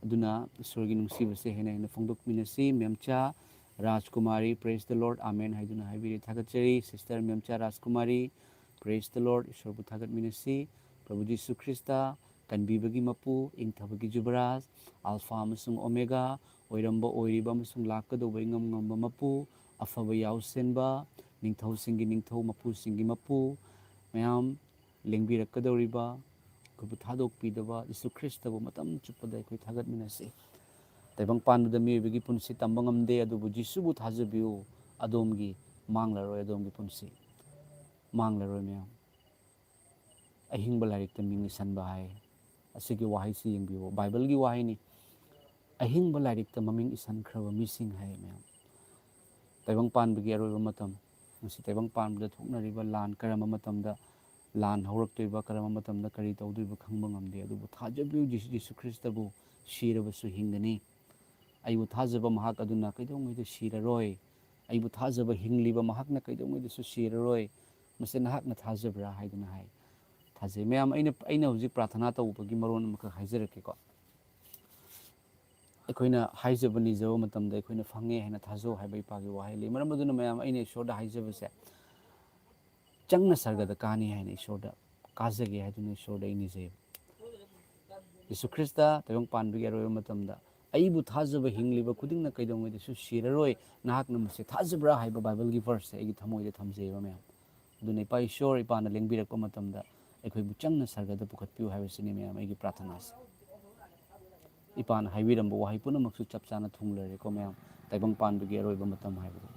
ꯑꯗꯨꯅ ꯏꯁꯣꯔꯒꯤ ꯅꯨꯡꯁꯤꯕꯁꯦ ꯍꯦꯟꯅ ꯍꯦꯟꯅ ꯐꯣꯡꯗꯣꯛꯃꯤꯟꯅꯁꯤ꯫ ꯃꯦꯝꯆꯥ Rajkumari, "Praise the Lord, Amen" ꯍꯥꯏꯗꯨꯅ ꯍꯥꯏꯕꯤꯔꯦ, ꯊꯥꯒꯠꯆꯔꯤ꯫ Sister Memcha Rajkumari, "Praise the Lord", ꯏꯁꯣꯔꯕꯨ ꯊꯥꯒꯠꯃꯤꯟꯅꯁꯤ꯫ ꯄ꯭ꯔꯚꯨ ꯖꯤꯁꯨ ꯈ꯭ꯔꯤꯁꯇ, ꯀꯟꯕꯤꯕꯒꯤ ꯃꯄꯨ, ꯏꯪꯊꯕꯒꯤ ꯖꯨꯕꯔꯥꯖ, ꯑꯜꯐꯥ ꯑꯃꯁꯨꯡ ꯑꯣꯃꯦꯒꯥ, ꯑꯣꯏꯔꯝꯕ, ꯑꯣꯏꯔꯤꯕ ꯑꯃꯁꯨꯡ ꯂꯥꯛꯀꯗꯧꯕ ꯏꯉꯝ ꯉꯝꯕ ꯃꯄꯨ, ꯑꯐꯕ ꯌꯥꯎꯁꯦꯟꯕ, ꯅꯤꯡꯊꯧꯁꯤꯡꯒꯤ ꯅꯤꯡꯊꯧ, ꯃꯄꯨꯁꯤꯡꯒꯤ ꯃꯄꯨ, ꯃꯌꯥꯝ, ꯂꯦꯡꯕꯤꯔꯛꯀꯗꯧꯔꯤꯕ, ꯑꯩꯈꯣꯏꯕꯨ ꯊꯥꯗꯣꯛꯄꯤꯗꯕ ꯖꯤꯁꯨ ꯈ꯭ꯔꯤꯁꯇꯕꯨ ꯃꯇꯝ ꯆꯨꯞꯄꯗ ꯑꯩꯈꯣꯏ ꯊꯥꯒꯠꯃꯤꯟꯅꯁꯤ꯫ ꯇꯥꯏꯕꯪ ꯄꯥꯟꯕꯗ ꯃꯤꯑꯣꯏꯕꯒꯤ ꯄꯨꯟꯁꯤ ꯇꯝꯕ ꯉꯝꯗꯦ, ꯑꯗꯨꯕꯨ ꯖꯤꯁꯨꯕꯨ ꯊꯥꯖꯕꯤꯌꯨ, ꯑꯗꯣꯝꯒꯤ ꯃꯥꯡꯂꯔꯣꯏ, ꯑꯗꯣꯝꯒꯤ ꯄꯨꯟꯁꯤ ꯃꯥꯡꯂꯔꯣꯏ꯫ ꯃꯌꯥꯝ, ꯑꯍꯤꯡꯕ ꯂꯥꯏꯔꯤꯛꯇ ꯃꯤꯡ ꯏꯁꯟꯕ ꯍꯥꯏ꯫ ꯑꯁꯤꯒꯤ ꯋꯥꯍꯩꯁꯤ ꯌꯦꯡꯕꯤꯌꯨ, ꯕꯥꯏꯕꯜꯒꯤ ꯋꯥꯍꯩꯅꯤ꯫ ꯑꯍꯤꯡꯕ ꯂꯥꯏꯔꯤꯛꯇ ꯃꯃꯤꯡ ꯏꯁꯟꯈ꯭ꯔꯕ ꯃꯤꯁꯤꯡ ꯍꯥꯏ꯫ ꯃꯌꯥꯝ, ꯇꯥꯏꯕꯪ ꯄꯥꯟꯕꯒꯤ ꯑꯔꯣꯏꯕ ꯃꯇꯝ, ꯉꯁꯤ ꯇꯥꯏꯕꯪ ꯄꯥꯟꯕꯗ ꯊꯣꯛꯅꯔꯤꯕ ꯂꯥꯟ, ꯀꯔꯝꯕ ꯃꯇꯝꯗ ꯂꯥꯟ ꯍꯧꯔꯛꯇꯣꯏꯕ, ꯀꯔꯝꯕ ꯃꯇꯝꯗ ꯀꯔꯤ ꯇꯧꯗꯣꯏꯕ ꯈꯪꯕ ꯉꯝꯗꯦ꯫ ꯑꯗꯨꯕꯨ ꯊꯥꯖꯕꯤꯌꯨ, ꯖꯤꯁꯨ, ꯖꯤꯁꯨ ꯈ꯭ꯔꯤꯁꯇꯕꯨ, ꯁꯤꯔꯕꯁꯨ ꯍꯤꯡꯒꯅꯤ꯫ ꯑꯩꯕꯨ ꯊꯥꯖꯕ ꯃꯍꯥꯛ ꯑꯗꯨꯅ ꯀꯩꯗꯧꯉꯩꯗ ꯁꯤꯔꯔꯣꯏ꯫ ꯑꯩꯕꯨ ꯊꯥꯖꯕ ꯍꯤꯡꯂꯤꯕ ꯃꯍꯥꯛꯅ ꯀꯩꯗꯧꯉꯩꯗꯁꯨ ꯁꯤꯔꯔꯣꯏ꯫ ꯃꯁꯤ ꯅꯍꯥꯛꯅ ꯊꯥꯖꯕ꯭ꯔꯥ ꯍꯥꯏꯗꯨꯅ ꯍꯥꯏ꯫ ꯊꯥꯖꯩ꯫ ꯃꯌꯥꯝ, ꯑꯩꯅ, ꯑꯩꯅ ꯍꯧꯖꯤꯛ ꯄ꯭ꯔꯥꯊꯅꯥ ꯇꯧꯕꯒꯤ ꯃꯔꯣꯟ ꯑꯃꯈꯛ ꯍꯥꯏꯖꯔꯛꯀꯦꯀꯣ꯫ ꯑꯩꯈꯣꯏꯅ ꯍꯥꯏꯖꯕ ꯅꯤꯖꯕ ꯃꯇꯝꯗ ꯑꯩꯈꯣꯏꯅ ꯐꯪꯉꯦ ꯍꯥꯏꯅ ꯊꯥꯖꯧ ꯍꯥꯏꯕ ꯏꯄꯥꯒꯤ ꯋꯥꯍꯩ ꯂꯩ꯫ ꯃꯔꯝ ꯑꯗꯨꯅ ꯃꯌꯥꯝ, ꯑꯩꯅ ꯏꯁꯣꯔꯗ ꯍꯥꯏꯖꯕꯁꯦ, ꯆꯪꯅ ꯁꯔꯒꯗ ꯀꯥꯅꯤ ꯍꯥꯏꯅ ꯏꯁꯣꯔꯗ ꯀꯥꯖꯒꯦ ꯍꯥꯏꯗꯨꯅ ꯏꯁꯣꯔꯗ ꯑꯩ ꯅꯤꯖꯩ꯫ ꯌꯤꯁꯨ ꯈ꯭ꯔꯤꯁꯇ ꯇꯥꯏꯕꯪ ꯄꯥꯟꯕꯒꯤ ꯑꯔꯣꯏꯕ ꯃꯇꯝꯗ, "ꯑꯩꯕꯨ ꯊꯥꯖꯕ ꯍꯤꯡꯂꯤꯕ ꯈꯨꯗꯤꯡꯅ ꯀꯩꯗꯧꯉꯩꯗꯁꯨ ꯁꯤꯔꯔꯣꯏ, ꯅꯍꯥꯛꯅ ꯃꯁꯤ ꯊꯥꯖꯕ꯭ꯔꯥ?" ꯍꯥꯏꯕ ꯕꯥꯏꯕꯜꯒꯤ ꯚꯔꯁꯁꯦ ꯑꯩꯒꯤ ꯊꯃꯣꯏꯗ ꯊꯝꯖꯩꯕ ꯃꯌꯥꯝ꯫ ꯑꯗꯨꯅ ꯏꯄꯥ ꯏꯁꯣꯔ, ꯏꯄꯥꯅ ꯂꯦꯡꯕꯤꯔꯛꯄ ꯃꯇꯝꯗ ꯑꯩꯈꯣꯏꯕꯨ ꯆꯪꯅ ꯁꯔꯒꯗ ꯄꯨꯈꯠꯄꯤꯌꯨ ꯍꯥꯏꯕꯁꯤꯅꯤ ꯃꯌꯥꯝ ꯑꯩꯒꯤ ꯄ꯭ꯔꯥꯊꯅꯥꯁꯦ꯫ ꯏꯄꯥꯅ ꯍꯥꯏꯕꯤꯔꯝꯕ ꯋꯥꯍꯩ ꯄꯨꯝꯅꯃꯛꯁꯨ ꯆꯞ ꯆꯥꯅ ꯊꯨꯡꯂꯔꯦꯀꯣ ꯃꯌꯥꯝ, ꯇꯥꯏꯕꯪ ꯄꯥꯟꯕꯒꯤ ꯑꯔꯣꯏꯕ ꯃꯇꯝ ꯍꯥꯏꯕꯗꯣ꯫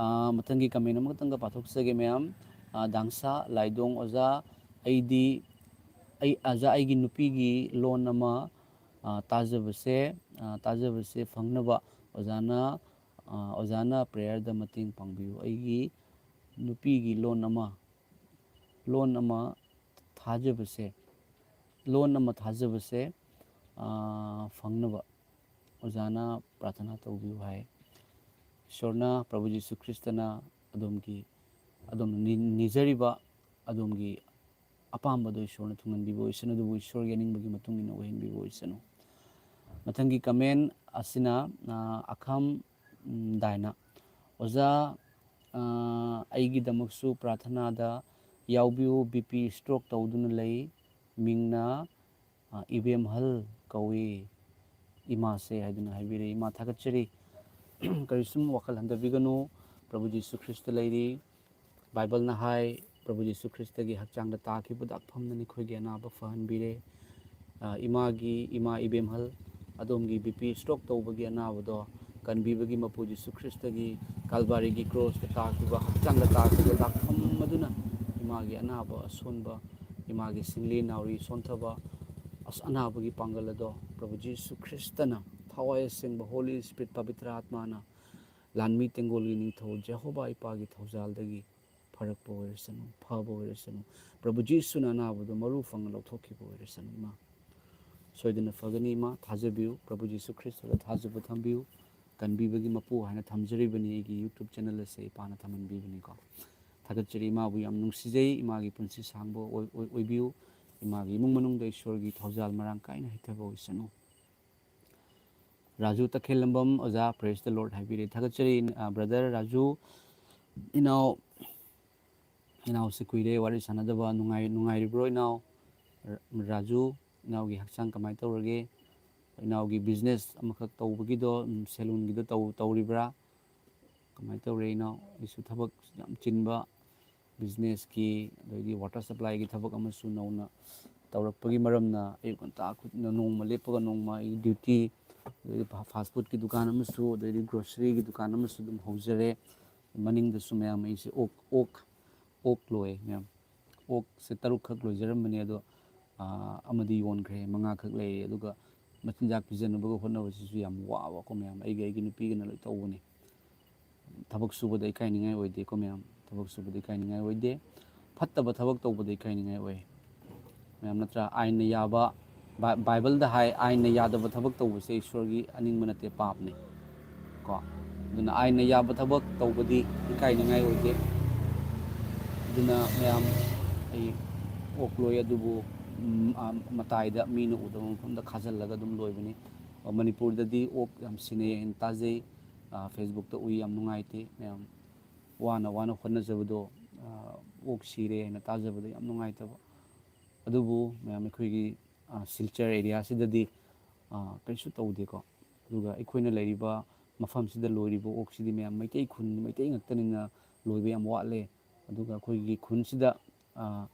ꯑꯥ, ꯃꯊꯪꯒꯤ ꯀꯃꯦꯟ ꯑꯃꯈꯛꯇꯪꯒ ꯄꯥꯊꯣꯛꯆꯒꯦ ꯃꯌꯥꯝ꯫ ꯑꯥ, ꯗꯥꯡꯁꯥ ꯂꯥꯏꯗꯣꯡ ꯑꯣꯖꯥ, ꯑꯩꯗꯤ, ꯑꯩ, ꯑꯣꯖꯥ, ꯑꯩꯒꯤ ꯅꯨꯄꯤꯒꯤ ꯂꯣꯟ ꯑꯃ, ꯑꯥ, ꯇꯥꯖꯕꯁꯦ, ꯑꯥ, ꯇꯥꯖꯕꯁꯦ ꯐꯪꯅꯕ ꯑꯣꯖꯥꯅ, ꯑꯥ, ꯑꯣꯖꯥꯅ ꯄ꯭ꯔꯦꯌꯔꯗ ꯃꯇꯦꯡ ꯄꯥꯡꯕꯤꯌꯨ꯫ ꯑꯩꯒꯤ ꯅꯨꯄꯤꯒꯤ ꯂꯣꯟ ꯑꯃ, ꯂꯣꯟ ꯑꯃ ꯊꯥꯖꯕꯁꯦ, ꯂꯣꯟ ꯑꯃ ꯊꯥꯖꯕꯁꯦ, ꯑꯥ, ꯐꯪꯅꯕ ꯑꯣꯖꯥꯅ ꯄ꯭ꯔꯥꯊꯅꯥ ꯇꯧꯕꯤꯌꯨ ꯍꯥꯏ꯫ ꯏꯁꯣꯔꯅ, ꯄ꯭ꯔꯚꯨ ꯖꯤꯁꯨ ꯈ꯭ꯔꯤꯁꯇꯅ ꯑꯗꯣꯝꯒꯤ, ꯑꯗꯣꯝꯅ ꯅꯤ-, ꯅꯤꯖꯔꯤꯕ ꯑꯗꯣꯝꯒꯤ ꯑꯄꯥꯝꯕꯗꯣ ꯏꯁꯣꯔꯅ ꯊꯨꯡꯍꯟꯕꯤꯕ ꯑꯣꯏꯁꯅꯨ, ꯑꯗꯨꯕꯨ ꯏꯁꯣꯔꯒꯤ ꯑꯅꯤꯡꯕꯒꯤ ꯃꯇꯨꯡ ꯏꯟꯅ ꯑꯣꯏꯍꯟꯕꯤꯕ ꯑꯣꯏꯁꯅꯨ꯫ ꯃꯊꯪꯒꯤ ꯀꯃꯦꯟ ꯑꯁꯤꯅ, ꯑꯥ, ꯑꯈꯝ, ꯎꯝ, ꯗꯥꯏꯅ, "ꯑꯣꯖꯥ, ꯑꯥ, ꯑꯩꯒꯤꯗꯃꯛꯁꯨ ꯄ꯭ꯔꯥꯊꯅꯥꯗ ꯌꯥꯎꯕꯤꯌꯨ, ꯕꯤ ꯄꯤ ꯁ꯭ꯇ꯭ꯔꯣꯛ ꯇꯧꯗꯨꯅ ꯂꯩ, ꯃꯤꯡꯅ, ꯑꯥ, ꯏꯕꯦꯝꯍꯜ ꯀꯧꯏ, ꯏꯃꯥꯁꯦ" ꯍꯥꯏꯗꯨꯅ ꯍꯥꯏꯕꯤꯔꯛꯏ꯫ ꯏꯃꯥ, ꯊꯥꯒꯠꯆꯔꯤ꯫ ꯀꯔꯤꯁꯨꯝ ꯋꯥꯈꯜ ꯍꯟꯊꯕꯤꯒꯅꯨ꯫ ꯄ꯭ꯔꯚꯨ ꯖꯤꯁꯨ ꯈ꯭ꯔꯤꯁꯇ ꯂꯩꯔꯤ꯫ ꯕꯥꯏꯕꯜꯅ ꯍꯥꯏ, ꯄ꯭ꯔꯚꯨ ꯖꯤꯁꯨ ꯈ꯭ꯔꯤꯁꯇꯒꯤ ꯍꯛꯆꯥꯡꯗ ꯇꯥꯈꯤꯕ ꯗꯥꯛꯐꯝꯅ ꯅꯈꯣꯏꯒꯤ ꯑꯅꯥꯕ ꯐꯍꯟꯕꯤꯔꯦ꯫ ꯑ, ꯏꯃꯥꯒꯤ, ꯏꯃꯥ ꯏꯕꯦꯝꯍꯜ, ꯑꯗꯣꯝꯒꯤ ꯕꯤ ꯄꯤ ꯁ꯭ꯇ꯭ꯔꯣꯛ ꯇꯧꯕꯒꯤ ꯑꯅꯥꯕꯗꯣ ꯀꯟꯕꯤꯕꯒꯤ ꯃꯄꯨ ꯖꯤꯁꯨ ꯈ꯭ꯔꯤꯁꯇꯒꯤ ꯀꯥꯜꯕꯥꯔꯤꯒꯤ ꯀ꯭ꯔꯣꯁꯇ ꯇꯥꯈꯤꯕ, ꯍꯛꯆꯥꯡꯗ ꯇꯥꯈꯤꯕ ꯗꯥꯛꯐꯝ ꯑꯗꯨꯅ ꯏꯃꯥꯒꯤ ꯑꯅꯥꯕ ꯑꯁꯣꯟꯕ, ꯏꯃꯥꯒꯤ ꯁꯤꯡꯂꯤ ꯅꯥꯎꯔꯤ ꯁꯣꯟꯊꯕ, ꯑꯁ, ꯑꯅꯥꯕꯒꯤ ꯄꯥꯡꯒꯜ ꯑꯗꯣ ꯄ꯭ꯔꯚꯨ ꯖꯤꯁꯨ ꯈ꯭ꯔꯤꯁꯇꯅ, ꯊꯋꯥꯏ ꯑꯁꯦꯡꯕ ꯍꯣꯂꯤ ꯁ꯭ꯄꯤꯔꯤꯠ ꯄꯕꯤꯇ꯭ꯔ ꯑꯥꯠꯃꯥꯅ, ꯂꯥꯟꯃꯤ ꯇꯦꯡꯒꯣꯜꯒꯤ ꯅꯤꯡꯊꯧ ꯖꯦꯍꯣꯚꯥ ꯏꯄꯥꯒꯤ ꯊꯧꯖꯥꯜꯗꯒꯤ ꯐꯔꯛꯄ ꯑꯣꯏꯔꯁꯅꯨ, ꯐꯕ ꯑꯣꯏꯔꯁꯅꯨ꯫ ꯄ꯭ꯔꯚꯨ ꯖꯤꯁꯨꯅ ꯑꯅꯥꯕꯗꯣ ꯃꯔꯨ ꯐꯪꯅ ꯂꯧꯊꯣꯛꯈꯤꯕ ꯑꯣꯏꯔꯁꯅꯨ, ꯏꯃꯥ꯫ ꯁꯣꯏꯗꯅ ꯐꯒꯅꯤ, ꯏꯃꯥ꯫ ꯊꯥꯖꯕꯤꯌꯨ, ꯄ꯭ꯔꯚꯨ ꯖꯤꯁꯨ ꯈ꯭ꯔꯤꯁꯇꯗ ꯊꯥꯖꯕ ꯊꯝꯕꯤꯌꯨ꯫ ꯀꯟꯕꯤꯕꯒꯤ ꯃꯄꯨ ꯍꯥꯏꯅ ꯊꯝꯖꯔꯤꯕꯅꯤ꯫ ꯑꯩꯒꯤ YouTube ꯆꯦꯅꯦꯜ ꯑꯁꯦ ꯏꯄꯥꯅ ꯊꯝꯍꯟꯕꯤꯕꯅꯤꯀꯣ꯫ ꯊꯥꯒꯠꯆꯔꯤ, ꯏꯃꯥꯕꯨ ꯌꯥꯝ ꯅꯨꯡꯁꯤꯖꯩ, ꯏꯃꯥꯒꯤ ꯄꯨꯟꯁꯤ ꯁꯥꯡꯕ ꯑꯣꯏ-, ꯑꯣꯏ-, ꯑꯣꯏꯕꯤꯌꯨ꯫ ꯏꯃꯥꯒꯤ ꯏꯃꯨꯡ ꯃꯅꯨꯡꯗ ꯏꯁꯣꯔꯒꯤ ꯊꯧꯖꯥꯜ ꯃꯔꯥꯡ ꯀꯥꯏꯅ ꯍꯩꯊꯕ ꯑꯣꯏꯁꯅꯨ꯫ ꯔꯥꯖꯨ ꯇꯈꯦꯜꯂꯝꯕꯝ ꯑꯣꯖꯥ, praise the Lord ꯍꯥꯏꯕꯤꯔꯦ꯫ ꯊꯥꯒꯠꯆꯔꯤ, ꯑ, brother ꯔꯥꯖꯨ꯫ ꯏꯅꯥꯎ, ꯏꯅꯥꯎꯁꯦ ꯀꯨꯏꯔꯦ ꯋꯥꯔꯤ ꯁꯥꯟꯅꯗꯕ꯫ ꯅꯨꯡꯉꯥꯏ-, ꯅꯨꯡꯉꯥꯏꯔꯤꯕ꯭ꯔꯣ ꯏꯅꯥꯎ? ꯔ-, ꯔꯥꯖꯨ, ꯏꯅꯥꯎꯒꯤ ꯍꯛꯆꯥꯡ ꯀꯃꯥꯏꯅ ꯇꯧꯔꯒꯦ? ꯏꯅꯥꯎꯒꯤ business ꯑꯃꯈꯛ ꯇꯧꯕꯒꯤꯗꯣ, ꯎꯝ, salonꯒꯤꯗꯣ ꯇꯧ-, ꯇꯧꯔꯤꯕ꯭ꯔꯥ? ꯀꯃꯥꯏꯅ ꯇꯧꯔꯦ ꯏꯅꯥꯎ? ꯑꯩꯁꯨ ꯊꯕꯛ ꯌꯥꯝ ꯆꯤꯟꯕ, businessꯀꯤ, ꯑꯗꯩꯗꯤ water supplyꯒꯤ ꯊꯕꯛ ꯑꯃꯁꯨ ꯅꯧꯅ ꯇꯧꯔꯛꯄꯒꯤ ꯃꯔꯝꯅ ꯑꯌꯨꯛ ꯉꯟꯇꯥ ꯈꯨꯠꯅ ꯅꯣꯡꯃ ꯂꯦꯞꯄꯒ ꯅꯣꯡꯃ ꯑꯩ duty, ꯑꯗꯩꯗꯤ ꯐ-, fast foodꯀꯤ ꯗꯨꯀꯥꯟ ꯑꯃꯁꯨ, ꯑꯗꯩꯗꯤ groceryꯒꯤ ꯗꯨꯀꯥꯟ ꯑꯃꯁꯨ ꯑꯗꯨꯝ ꯍꯧꯖꯔꯦ꯫ ꯃꯅꯤꯡꯗꯁꯨ ꯃꯌꯥꯝ ꯑꯩꯁꯦ ꯑꯣꯛ, ꯑꯣꯛ, ꯑꯣꯛ ꯂꯣꯏ ꯃꯌꯥꯝ꯫ ꯑꯣꯛꯁꯦ ꯇꯔꯨꯛꯈꯛ ꯂꯣꯏꯖꯔꯝꯕꯅꯦ, ꯑꯗꯣ, ꯑꯥ, ꯑꯃꯗꯤ ꯌꯣꯟꯈ꯭ꯔꯦ, ꯃꯉꯥꯈꯛ ꯂꯩꯔꯤ꯫ ꯑꯗꯨꯒ ꯃꯆꯤꯟꯖꯥꯛ ꯄꯤꯖꯅꯕꯒ ꯍꯣꯠꯅꯕꯁꯤꯁꯨ ꯌꯥꯝ ꯋꯥꯕꯀꯣ ꯃꯌꯥꯝ, ꯑꯩꯒ ꯑꯩꯒꯤ ꯅꯨꯄꯤꯒꯅ ꯂꯣꯏ ꯇꯧꯕꯅꯦ꯫ ꯊꯕꯛ ꯁꯨꯕꯗ ꯏꯀꯥꯏꯅꯤꯡꯉꯥꯏ ꯑꯣꯏꯗꯦꯀꯣ ꯃꯌꯥꯝ, ꯊꯕꯛ ꯁꯨꯕꯗ ꯏꯀꯥꯏꯅꯤꯡꯉꯥꯏ ꯑꯣꯏꯗꯦ꯫ ꯐꯠꯇꯕ ꯊꯕꯛ ꯇꯧꯕꯗ ꯏꯀꯥꯏꯅꯤꯡꯉꯥꯏ ꯑꯣꯏ꯫ ꯃꯌꯥꯝ ꯅꯠꯇ꯭ꯔꯥ? ꯑꯥꯏꯟꯅ ꯌꯥꯕ, ꯕꯥ-, ꯕꯥꯏꯕꯜꯗ ꯍꯥꯏ, ꯑꯥꯏꯟꯅ ꯌꯥꯗꯕ ꯊꯕꯛ ꯇꯧꯕꯁꯦ ꯏꯁꯣꯔꯒꯤ ꯑꯅꯤꯡꯕ ꯅꯠꯇꯦ, ꯄꯥꯞꯅꯤ꯫ ꯀꯣ? ꯑꯗꯨꯅ ꯑꯥꯏꯟꯅ ꯌꯥꯕ ꯊꯕꯛ ꯇꯧꯕꯗꯤ ꯏꯀꯥꯏꯅꯤꯡꯉꯥꯏ ꯑꯣꯏꯗꯦ꯫ ꯑꯗꯨꯅ ꯃꯌꯥꯝ, ꯑꯩ ꯑꯣꯛ ꯂꯣꯏ ꯑꯗꯨꯕꯨ, ꯎꯝ, ꯑꯥ, ꯃꯇꯥꯏꯗ ꯃꯤꯅ ꯎꯗꯕ ꯃꯐꯝꯗ ꯈꯥꯖꯤꯜꯂꯒ ꯑꯗꯨꯝ ꯂꯣꯏꯕꯅꯤ꯫ ꯃꯅꯤꯄꯨꯔꯗꯗꯤ ꯑꯣꯛ ꯌꯥꯝ ꯁꯤꯅꯩ ꯍꯥꯏꯅ ꯇꯥꯖꯩ꯫ ꯑꯥ, Facebookꯇ ꯎꯏ, ꯌꯥꯝ ꯅꯨꯡꯉꯥꯏꯇꯦ꯫ ꯃꯌꯥꯝ ꯋꯥꯅ ꯋꯥꯅ ꯍꯣꯠꯅꯖꯕꯗꯣ, ꯑꯥ, ꯑꯣꯛ ꯁꯤꯔꯦ ꯍꯥꯏꯅ ꯇꯥꯖꯕꯗ ꯌꯥꯝ ꯅꯨꯡꯉꯥꯏꯇꯕ꯫ ꯑꯗꯨꯕꯨ ꯃꯌꯥꯝ ꯑꯩꯈꯣꯏꯒꯤ, ꯑꯥ, ꯁꯤꯜꯆꯔ areaꯁꯤꯗꯗꯤ, ꯑꯥ, ꯀꯔꯤꯁꯨ ꯇꯧꯗꯦꯀꯣ꯫ ꯑꯗꯨꯒ ꯑꯩꯈꯣꯏꯅ ꯂꯩꯔꯤꯕ ꯃꯐꯝꯁꯤꯗ ꯂꯣꯏꯔꯤꯕ ꯑꯣꯛꯁꯤꯗꯤ ꯃꯌꯥꯝ ꯃꯩꯇꯩ ꯈꯨꯟ, ꯃꯩꯇꯩ ꯉꯥꯛꯇꯅꯤꯅ ꯂꯣꯏꯕ ꯌꯥꯝ ꯋꯥꯠꯂꯦ꯫ ꯑꯗꯨꯒ ꯑꯩꯈꯣꯏꯒꯤ ꯈꯨꯟꯁꯤꯗ, ꯑ,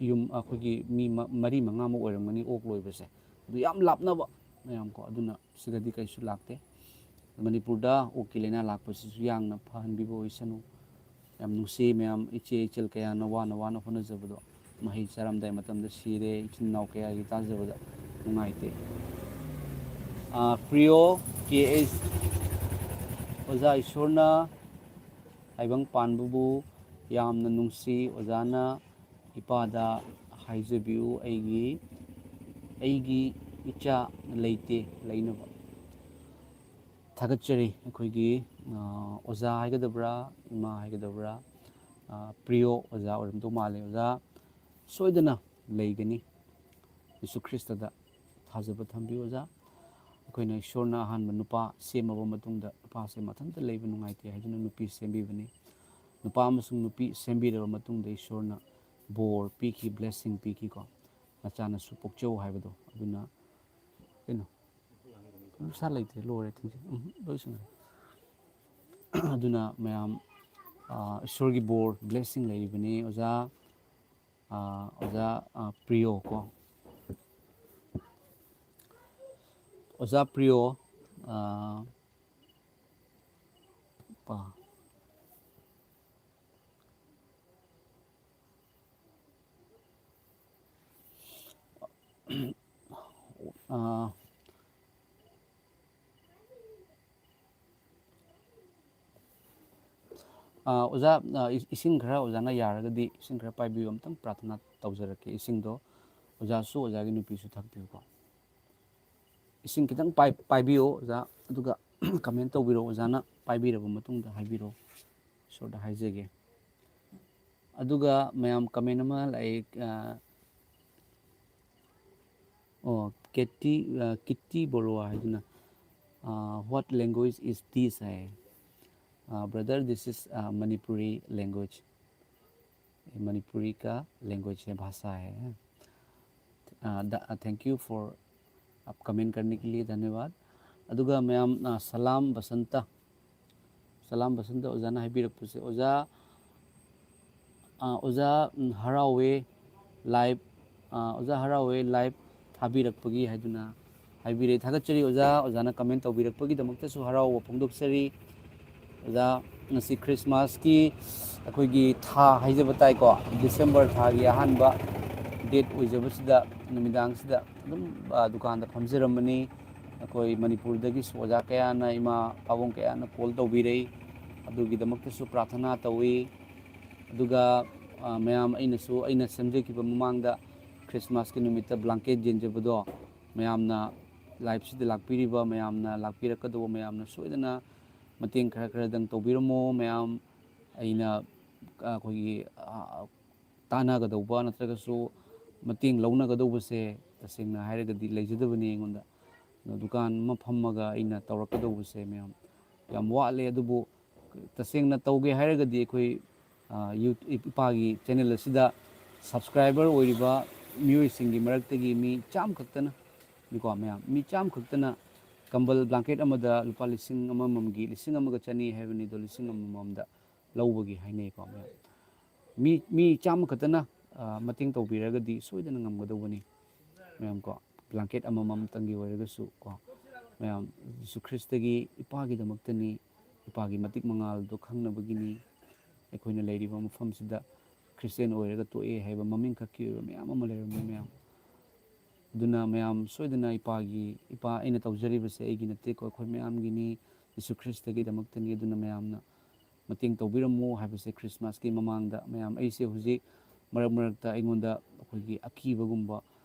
ꯌꯨꯝ ꯑꯩꯈꯣꯏꯒꯤ ꯃꯤ ꯃ-, ꯃꯔꯤ ꯃꯉꯥꯃꯨꯛ ꯑꯣꯏꯔꯝꯒꯅꯤ ꯑꯣꯛ ꯂꯣꯏꯕꯁꯦ꯫ ꯑꯗꯨ ꯌꯥꯝ ꯂꯥꯞꯅꯕ ꯃꯌꯥꯝ ꯀꯣ, ꯑꯗꯨꯅ ꯁꯤꯗꯗꯤ ꯀꯩꯁꯨ ꯂꯥꯛꯇꯦ꯫ ꯃꯅꯤꯄꯨꯔꯗ ꯑꯣꯛꯀꯤ ꯂꯥꯏꯅꯥ ꯂꯥꯛꯄꯁꯤꯁꯨ ꯌꯥꯝꯅ ꯐꯍꯟꯕꯤꯕ ꯑꯣꯏꯁꯅꯨ꯫ ꯌꯥꯝ ꯅꯨꯡꯁꯤ ꯃꯌꯥꯝ, ꯏꯆꯦ ꯏꯆꯜ ꯀꯌꯥꯅ ꯋꯥꯅ ꯋꯥꯅ ꯍꯣꯠꯅꯖꯕꯗꯣ ꯃꯍꯩ ꯆꯥꯔꯝꯗꯥꯏ ꯃꯇꯝꯗ ꯁꯤꯔꯦ, ꯏꯆꯤꯟ ꯏꯅꯥꯎ ꯀꯌꯥꯒꯤ ꯇꯥꯖꯕꯗ ꯅꯨꯡꯉꯥꯏꯇꯦ꯫ ꯑ, ꯄ꯭ꯔꯤꯌꯣ ꯀꯦ ꯑꯦꯁ, ꯑꯣꯖꯥ ꯏꯁꯣꯔꯅ ꯇꯥꯏꯕꯪ ꯄꯥꯟꯕꯕꯨ ꯌꯥꯝꯅ ꯅꯨꯡꯁꯤ꯫ ꯑꯣꯖꯥꯅ ꯏꯄꯥꯗ ꯍꯥꯏꯖꯕꯤꯌꯨ, ꯑꯩꯒꯤ, ꯑꯩꯒꯤ ꯏꯆꯥ ꯂꯩꯇꯦ ꯂꯩꯅꯕ꯫ ꯊꯥꯒꯠꯆꯔꯤ꯫ ꯑꯩꯈꯣꯏꯒꯤ, ꯑ, ꯑꯣꯖꯥ ꯍꯥꯏꯒꯗꯕ꯭ꯔꯥ, ꯏꯃꯥ ꯍꯥꯏꯒꯗꯕ꯭ꯔꯥ, ꯑ, ꯄ꯭ꯔꯤꯌꯣ ꯑꯣꯖꯥ ꯑꯣꯏꯔꯝꯗꯧ ꯃꯥꯜꯂꯦ꯫ ꯑꯣꯖꯥ ꯁꯣꯏꯗꯅ ꯂꯩꯒꯅꯤ꯫ ꯌꯦꯁꯨ ꯈ꯭ꯔꯤꯁꯇꯗ ꯊꯥꯖꯕ ꯊꯝꯕꯤꯌꯨ, ꯑꯣꯖꯥ꯫ ꯑꯩꯈꯣꯏꯅ ꯏꯁꯣꯔꯅ ꯑꯍꯥꯟꯕ ꯅꯨꯄꯥ ꯁꯦꯝꯃꯕ ꯃꯇꯨꯡꯗ, ꯅꯨꯄꯥꯁꯦ ꯃꯊꯟꯇ ꯂꯩꯕ ꯅꯨꯡꯉꯥꯏꯇꯦ ꯍꯥꯏꯗꯨꯅ ꯅꯨꯄꯤ ꯁꯦꯝꯕꯤꯕꯅꯤ꯫ ꯅꯨꯄꯥ ꯑꯃꯁꯨꯡ ꯅꯨꯄꯤ ꯁꯦꯝꯕꯤꯔꯕ ꯃꯇꯨꯡꯗ ꯏꯁꯣꯔꯅ ꯕꯣꯔ ꯄꯤꯈꯤ, blessing ꯄꯤꯈꯤꯀꯣ꯫ ꯅꯆꯥꯅꯁꯨ ꯄꯣꯛꯆꯧ ꯍꯥꯏꯕꯗꯣ꯫ ꯑꯗꯨꯅ ꯀꯩꯅꯣ? ꯄꯩꯁꯥ ꯂꯩꯇ꯭ꯔꯦ, ꯂꯣꯏꯔꯦ, ꯊꯤꯡꯖꯤꯟ-, ꯎꯝ, ꯂꯣꯏ ꯁꯨꯅꯔꯦ꯫ ꯑꯗꯨꯅ ꯃꯌꯥꯝ, ꯑ, ꯏꯁꯣꯔꯒꯤ ꯕꯣꯔ, blessing ꯂꯩꯔꯤꯕꯅꯤ, ꯑꯣꯖꯥ꯫ ꯑ, ꯑꯣꯖꯥ, ꯑ, ꯄ꯭ꯔꯤꯌꯣ ꯀꯣ꯫ ꯑꯣꯖꯥ ꯄ꯭ꯔꯤꯌꯣ, ꯑ, ꯄ-, ꯑ, ꯑ, ꯑꯣꯖꯥ, ꯑ, ꯏ-, ꯏꯁꯤꯡ ꯈꯔ ꯑꯣꯖꯥꯅ ꯌꯥꯔꯒꯗꯤ ꯏꯁꯤꯡ ꯈꯔ ꯄꯥꯏꯕꯤꯌꯨ, ꯑꯝꯇꯪ ꯄ꯭ꯔꯥꯊꯅꯥ ꯇꯧꯖꯔꯛꯀꯦ꯫ ꯏꯁꯤꯡꯗꯣ ꯑꯣꯖꯥꯁꯨ ꯑꯣꯖꯥꯒꯤ ꯅꯨꯄꯤꯁꯨ ꯊꯛꯄꯤꯌꯨꯀꯣ꯫ ꯏꯁꯤꯡ ꯈꯤꯇꯪ ꯄꯥꯏ-, ꯄꯥꯏꯕꯤꯌꯣ ꯑꯣꯖꯥ, ꯑꯗꯨꯒ comment ꯇꯧꯕꯤꯔꯣ, ꯑꯣꯖꯥꯅ ꯄꯥꯏꯕꯤꯔꯕ ꯃꯇꯨꯡꯗ ꯍꯥꯏꯕꯤꯔꯣ꯫ ꯏꯁꯣꯔꯗ ꯍꯥꯏꯖꯒꯦ꯫ ꯑꯗꯨꯒ ꯃꯌꯥꯝ comment ꯑꯃ ꯂꯥꯛꯑꯦ, ꯑ, ꯑꯣ, ꯀꯦꯇꯤ, ꯑ, ꯀꯤꯇꯤ ꯕꯣꯔꯣ ꯍꯥꯏꯗꯨꯅ, ꯑ, "What language is this?" ꯍꯥꯏ꯫ ꯑ, "Brother, this is, ꯑ, Manipuri language꯫ ꯃꯅꯤꯄꯨꯔꯤ ꯀ language है, भाषा है।" ꯑ, द-, ꯑ, thank you for comment करने के लिए, धन्यवाद। ꯑꯗꯨꯒ ꯃꯌꯥꯝ, ꯑ, ꯁꯂꯥꯝ ꯕꯁꯟꯇ, ꯁꯂꯥꯝ ꯕꯁꯟꯇ ꯑꯣꯖꯥꯅ ꯍꯥꯏꯕꯤꯔꯛꯄꯁꯦ, "ꯑꯣꯖꯥ, ꯑ, ꯑꯣꯖꯥ, ꯎꯝ, ꯍꯔꯥꯎꯋꯦ, ꯂꯥꯏꯚ, ꯑ, ꯑꯣꯖꯥ ꯍꯔꯥꯎꯋꯦ, ꯂꯥꯏꯚ ꯊꯥꯕꯤꯔꯛꯄꯒꯤ" ꯍꯥꯏꯗꯨꯅ ꯍꯥꯏꯕꯤꯔꯛꯏ꯫ ꯊꯥꯒꯠꯆꯔꯤ ꯑꯣꯖꯥ, ꯑꯣꯖꯥꯅ ꯀꯃꯦꯟ ꯇꯧꯕꯤꯔꯛꯄꯒꯤꯗꯃꯛꯇꯁꯨ ꯍꯔꯥꯎꯕ ꯐꯣꯡꯗꯣꯛꯆꯔꯤ꯫ ꯑꯣꯖꯥ, ꯉꯁꯤ ꯈ꯭ꯔꯤꯁꯃꯥꯁꯀꯤ ꯑꯩꯈꯣꯏꯒꯤ ꯊꯥ ꯍꯥꯏꯖꯕ ꯇꯥꯏꯀꯣ, ꯗꯤꯁꯦꯝꯕꯔ ꯊꯥꯒꯤ ꯑꯍꯥꯟꯕ ꯗꯦꯠ ꯑꯣꯏꯖꯕꯁꯤꯗ, ꯅꯨꯃꯤꯗꯥꯡꯁꯤꯗ ꯑꯗꯨꯝ, ꯑ, ꯗꯨꯀꯥꯟꯗ ꯐꯝꯖꯔꯝꯕꯅꯤ꯫ ꯑꯩꯈꯣꯏ ꯃꯅꯤꯄꯨꯔꯗꯒꯤꯁꯨ ꯑꯣꯖꯥ ꯀꯌꯥꯅ, ꯏꯃꯥ ꯄꯥꯕꯨꯡ ꯀꯌꯥꯅ ꯀꯣꯜ ꯇꯧꯕꯤꯔꯛꯏ꯫ ꯑꯗꯨꯒꯤꯗꯃꯛꯇꯁꯨ ꯄ꯭ꯔꯥꯊꯅꯥ ꯇꯧꯏ꯫ ꯑꯗꯨꯒ, ꯑ, ꯃꯌꯥꯝ, ꯑꯩꯅꯁꯨ, ꯑꯩꯅ ꯁꯦꯝꯖꯈꯤꯕ ꯃꯃꯥꯡꯗ ꯈ꯭ꯔꯤꯁꯃꯥꯁꯀꯤ ꯅꯨꯃꯤꯠꯇ ꯕ꯭ꯂꯥꯡꯀꯦꯠ ꯌꯦꯟꯖꯕꯗꯣ, ꯃꯌꯥꯝꯅ, ꯂꯥꯏꯚꯁꯤꯗ ꯂꯥꯛꯄꯤꯔꯤꯕ ꯃꯌꯥꯝꯅ, ꯂꯥꯛꯄꯤꯔꯛꯀꯗꯧꯕ ꯃꯌꯥꯝꯅ ꯁꯣꯏꯗꯅ ꯃꯇꯦꯡ ꯈꯔ ꯈꯔꯗꯪ ꯇꯧꯕꯤꯔꯝꯃꯣ꯫ ꯃꯌꯥꯝ, ꯑꯩꯅ, ꯑ, ꯑꯩꯈꯣꯏꯒꯤ, ꯑ, ꯇꯥꯟꯅꯒꯗꯧꯕ ꯅꯠꯇ꯭ꯔꯒꯁꯨ ꯃꯇꯦꯡ ꯂꯧꯅꯒꯗꯧꯕꯁꯦ ꯇꯁꯦꯡꯅ ꯍꯥꯏꯔꯒꯗꯤ ꯂꯩꯖꯗꯕꯅꯤ ꯑꯩꯉꯣꯟꯗ꯫ ꯑꯗꯣ ꯗꯨꯀꯥꯟ ꯑꯃ ꯐꯝꯃꯒ ꯑꯩꯅ ꯇꯧꯔꯛꯀꯗꯧꯕꯁꯦ ꯃꯌꯥꯝ ꯌꯥꯝ ꯋꯥꯠꯂꯦ꯫ ꯑꯗꯨꯕꯨ ꯇꯁꯦꯡꯅ ꯇꯧꯒꯦ ꯍꯥꯏꯔꯒꯗꯤ ꯑꯩꯈꯣꯏ, ꯑ, ꯌꯨ-, ꯏꯄꯥꯒꯤ ꯆꯦꯅꯦꯜ ꯑꯁꯤꯗ ꯁꯕꯁꯀ꯭ꯔꯥꯏꯕꯔ ꯑꯣꯏꯔꯤꯕ ꯃꯤꯑꯣꯏꯁꯤꯡꯒꯤ ꯃꯔꯛꯇꯒꯤ ꯃꯤ ꯆꯥꯝ ꯈꯛꯇꯅ, ꯅꯤꯀꯣ ꯃꯌꯥꯝ, ꯃꯤ ꯆꯥꯝ ꯈꯛꯇꯅ ꯀꯝꯕꯜ ꯕ꯭ꯂꯥꯡꯀꯦꯠ ꯑꯃꯗ ꯂꯨꯄꯥ ꯂꯤꯁꯤꯡ ꯑꯃꯃꯝꯒꯤ, ꯂꯤꯁꯤꯡ ꯑꯃꯒ ꯆꯅꯤ ꯍꯥꯏꯕꯅꯤ ꯑꯗꯣ, ꯂꯤꯁꯤꯡ ꯑꯃꯃꯝꯗ ꯂꯧꯕꯒꯤ ꯍꯥꯏꯅꯩꯀꯣ ꯃꯌꯥꯝ꯫ ꯃꯤ, ꯃꯤ ꯆꯥꯝꯃ ꯈꯛꯇꯅ, ꯑ, ꯃꯇꯦꯡ ꯇꯧꯕꯤꯔꯒꯗꯤ ꯁꯣꯏꯗꯅ ꯉꯝꯒꯗꯧꯕꯅꯤ ꯃꯌꯥꯝ ꯀꯣ꯫ ꯕ꯭ꯂꯥꯡꯀꯦꯠ ꯑꯃꯃꯝꯇꯪꯒꯤ ꯑꯣꯏꯔꯒꯁꯨ ꯀꯣ꯫ ꯃꯌꯥꯝ, ꯖꯤꯁꯨ ꯈ꯭ꯔꯤꯁꯇꯒꯤ ꯏꯄꯥꯒꯤꯗꯃꯛꯇꯅꯤ, ꯏꯄꯥꯒꯤ ꯃꯇꯤꯛ ꯃꯉꯥꯜꯗꯣ ꯈꯪꯅꯕꯒꯤꯅꯤ꯫ ꯑꯩꯈꯣꯏꯅ ꯂꯩꯔꯤꯕ ꯃꯐꯝꯁꯤꯗ ꯈ꯭ꯔꯤꯁꯇꯦꯟ ꯑꯣꯏꯔꯒ ꯇꯣꯛꯑꯦ ꯍꯥꯏꯕ ꯃꯃꯤꯡ ꯈꯛꯀꯤ ꯑꯣꯏꯕ ꯃꯌꯥꯝ ꯑꯃ ꯂꯩꯔꯝꯃꯤ ꯃꯌꯥꯝ꯫ ꯑꯗꯨꯅ ꯃꯌꯥꯝ ꯁꯣꯏꯗꯅ ꯏꯄꯥꯒꯤ, ꯏꯄꯥ ꯑꯩꯅ ꯇꯧꯖꯔꯤꯕꯁꯦ ꯑꯩꯒꯤ ꯅꯠꯇꯦꯀꯣ, ꯑꯩꯈꯣꯏ ꯃꯌꯥꯝꯒꯤꯅꯤ, ꯖꯤꯁꯨ ꯈ꯭ꯔꯤꯁꯇꯒꯤꯗꯃꯛꯇꯅꯤ꯫ ꯑꯗꯨꯅ ꯃꯌꯥꯝꯅ ꯃꯇꯦꯡ ꯇꯧꯕꯤꯔꯝꯃꯨ ꯍꯥꯏꯕꯁꯦ ꯈ꯭ꯔꯤꯁꯃꯥꯁꯀꯤ ꯃꯃꯥꯡꯗ꯫ ꯃꯌꯥꯝ, ꯑꯩꯁꯦ ꯍꯧꯖꯤꯛ ꯃꯔꯛ ꯃꯔꯛꯇ ꯑꯩꯉꯣꯟꯗ ꯑꯩꯈꯣꯏꯒꯤ ꯑꯀꯤꯕꯒꯨꯝꯕ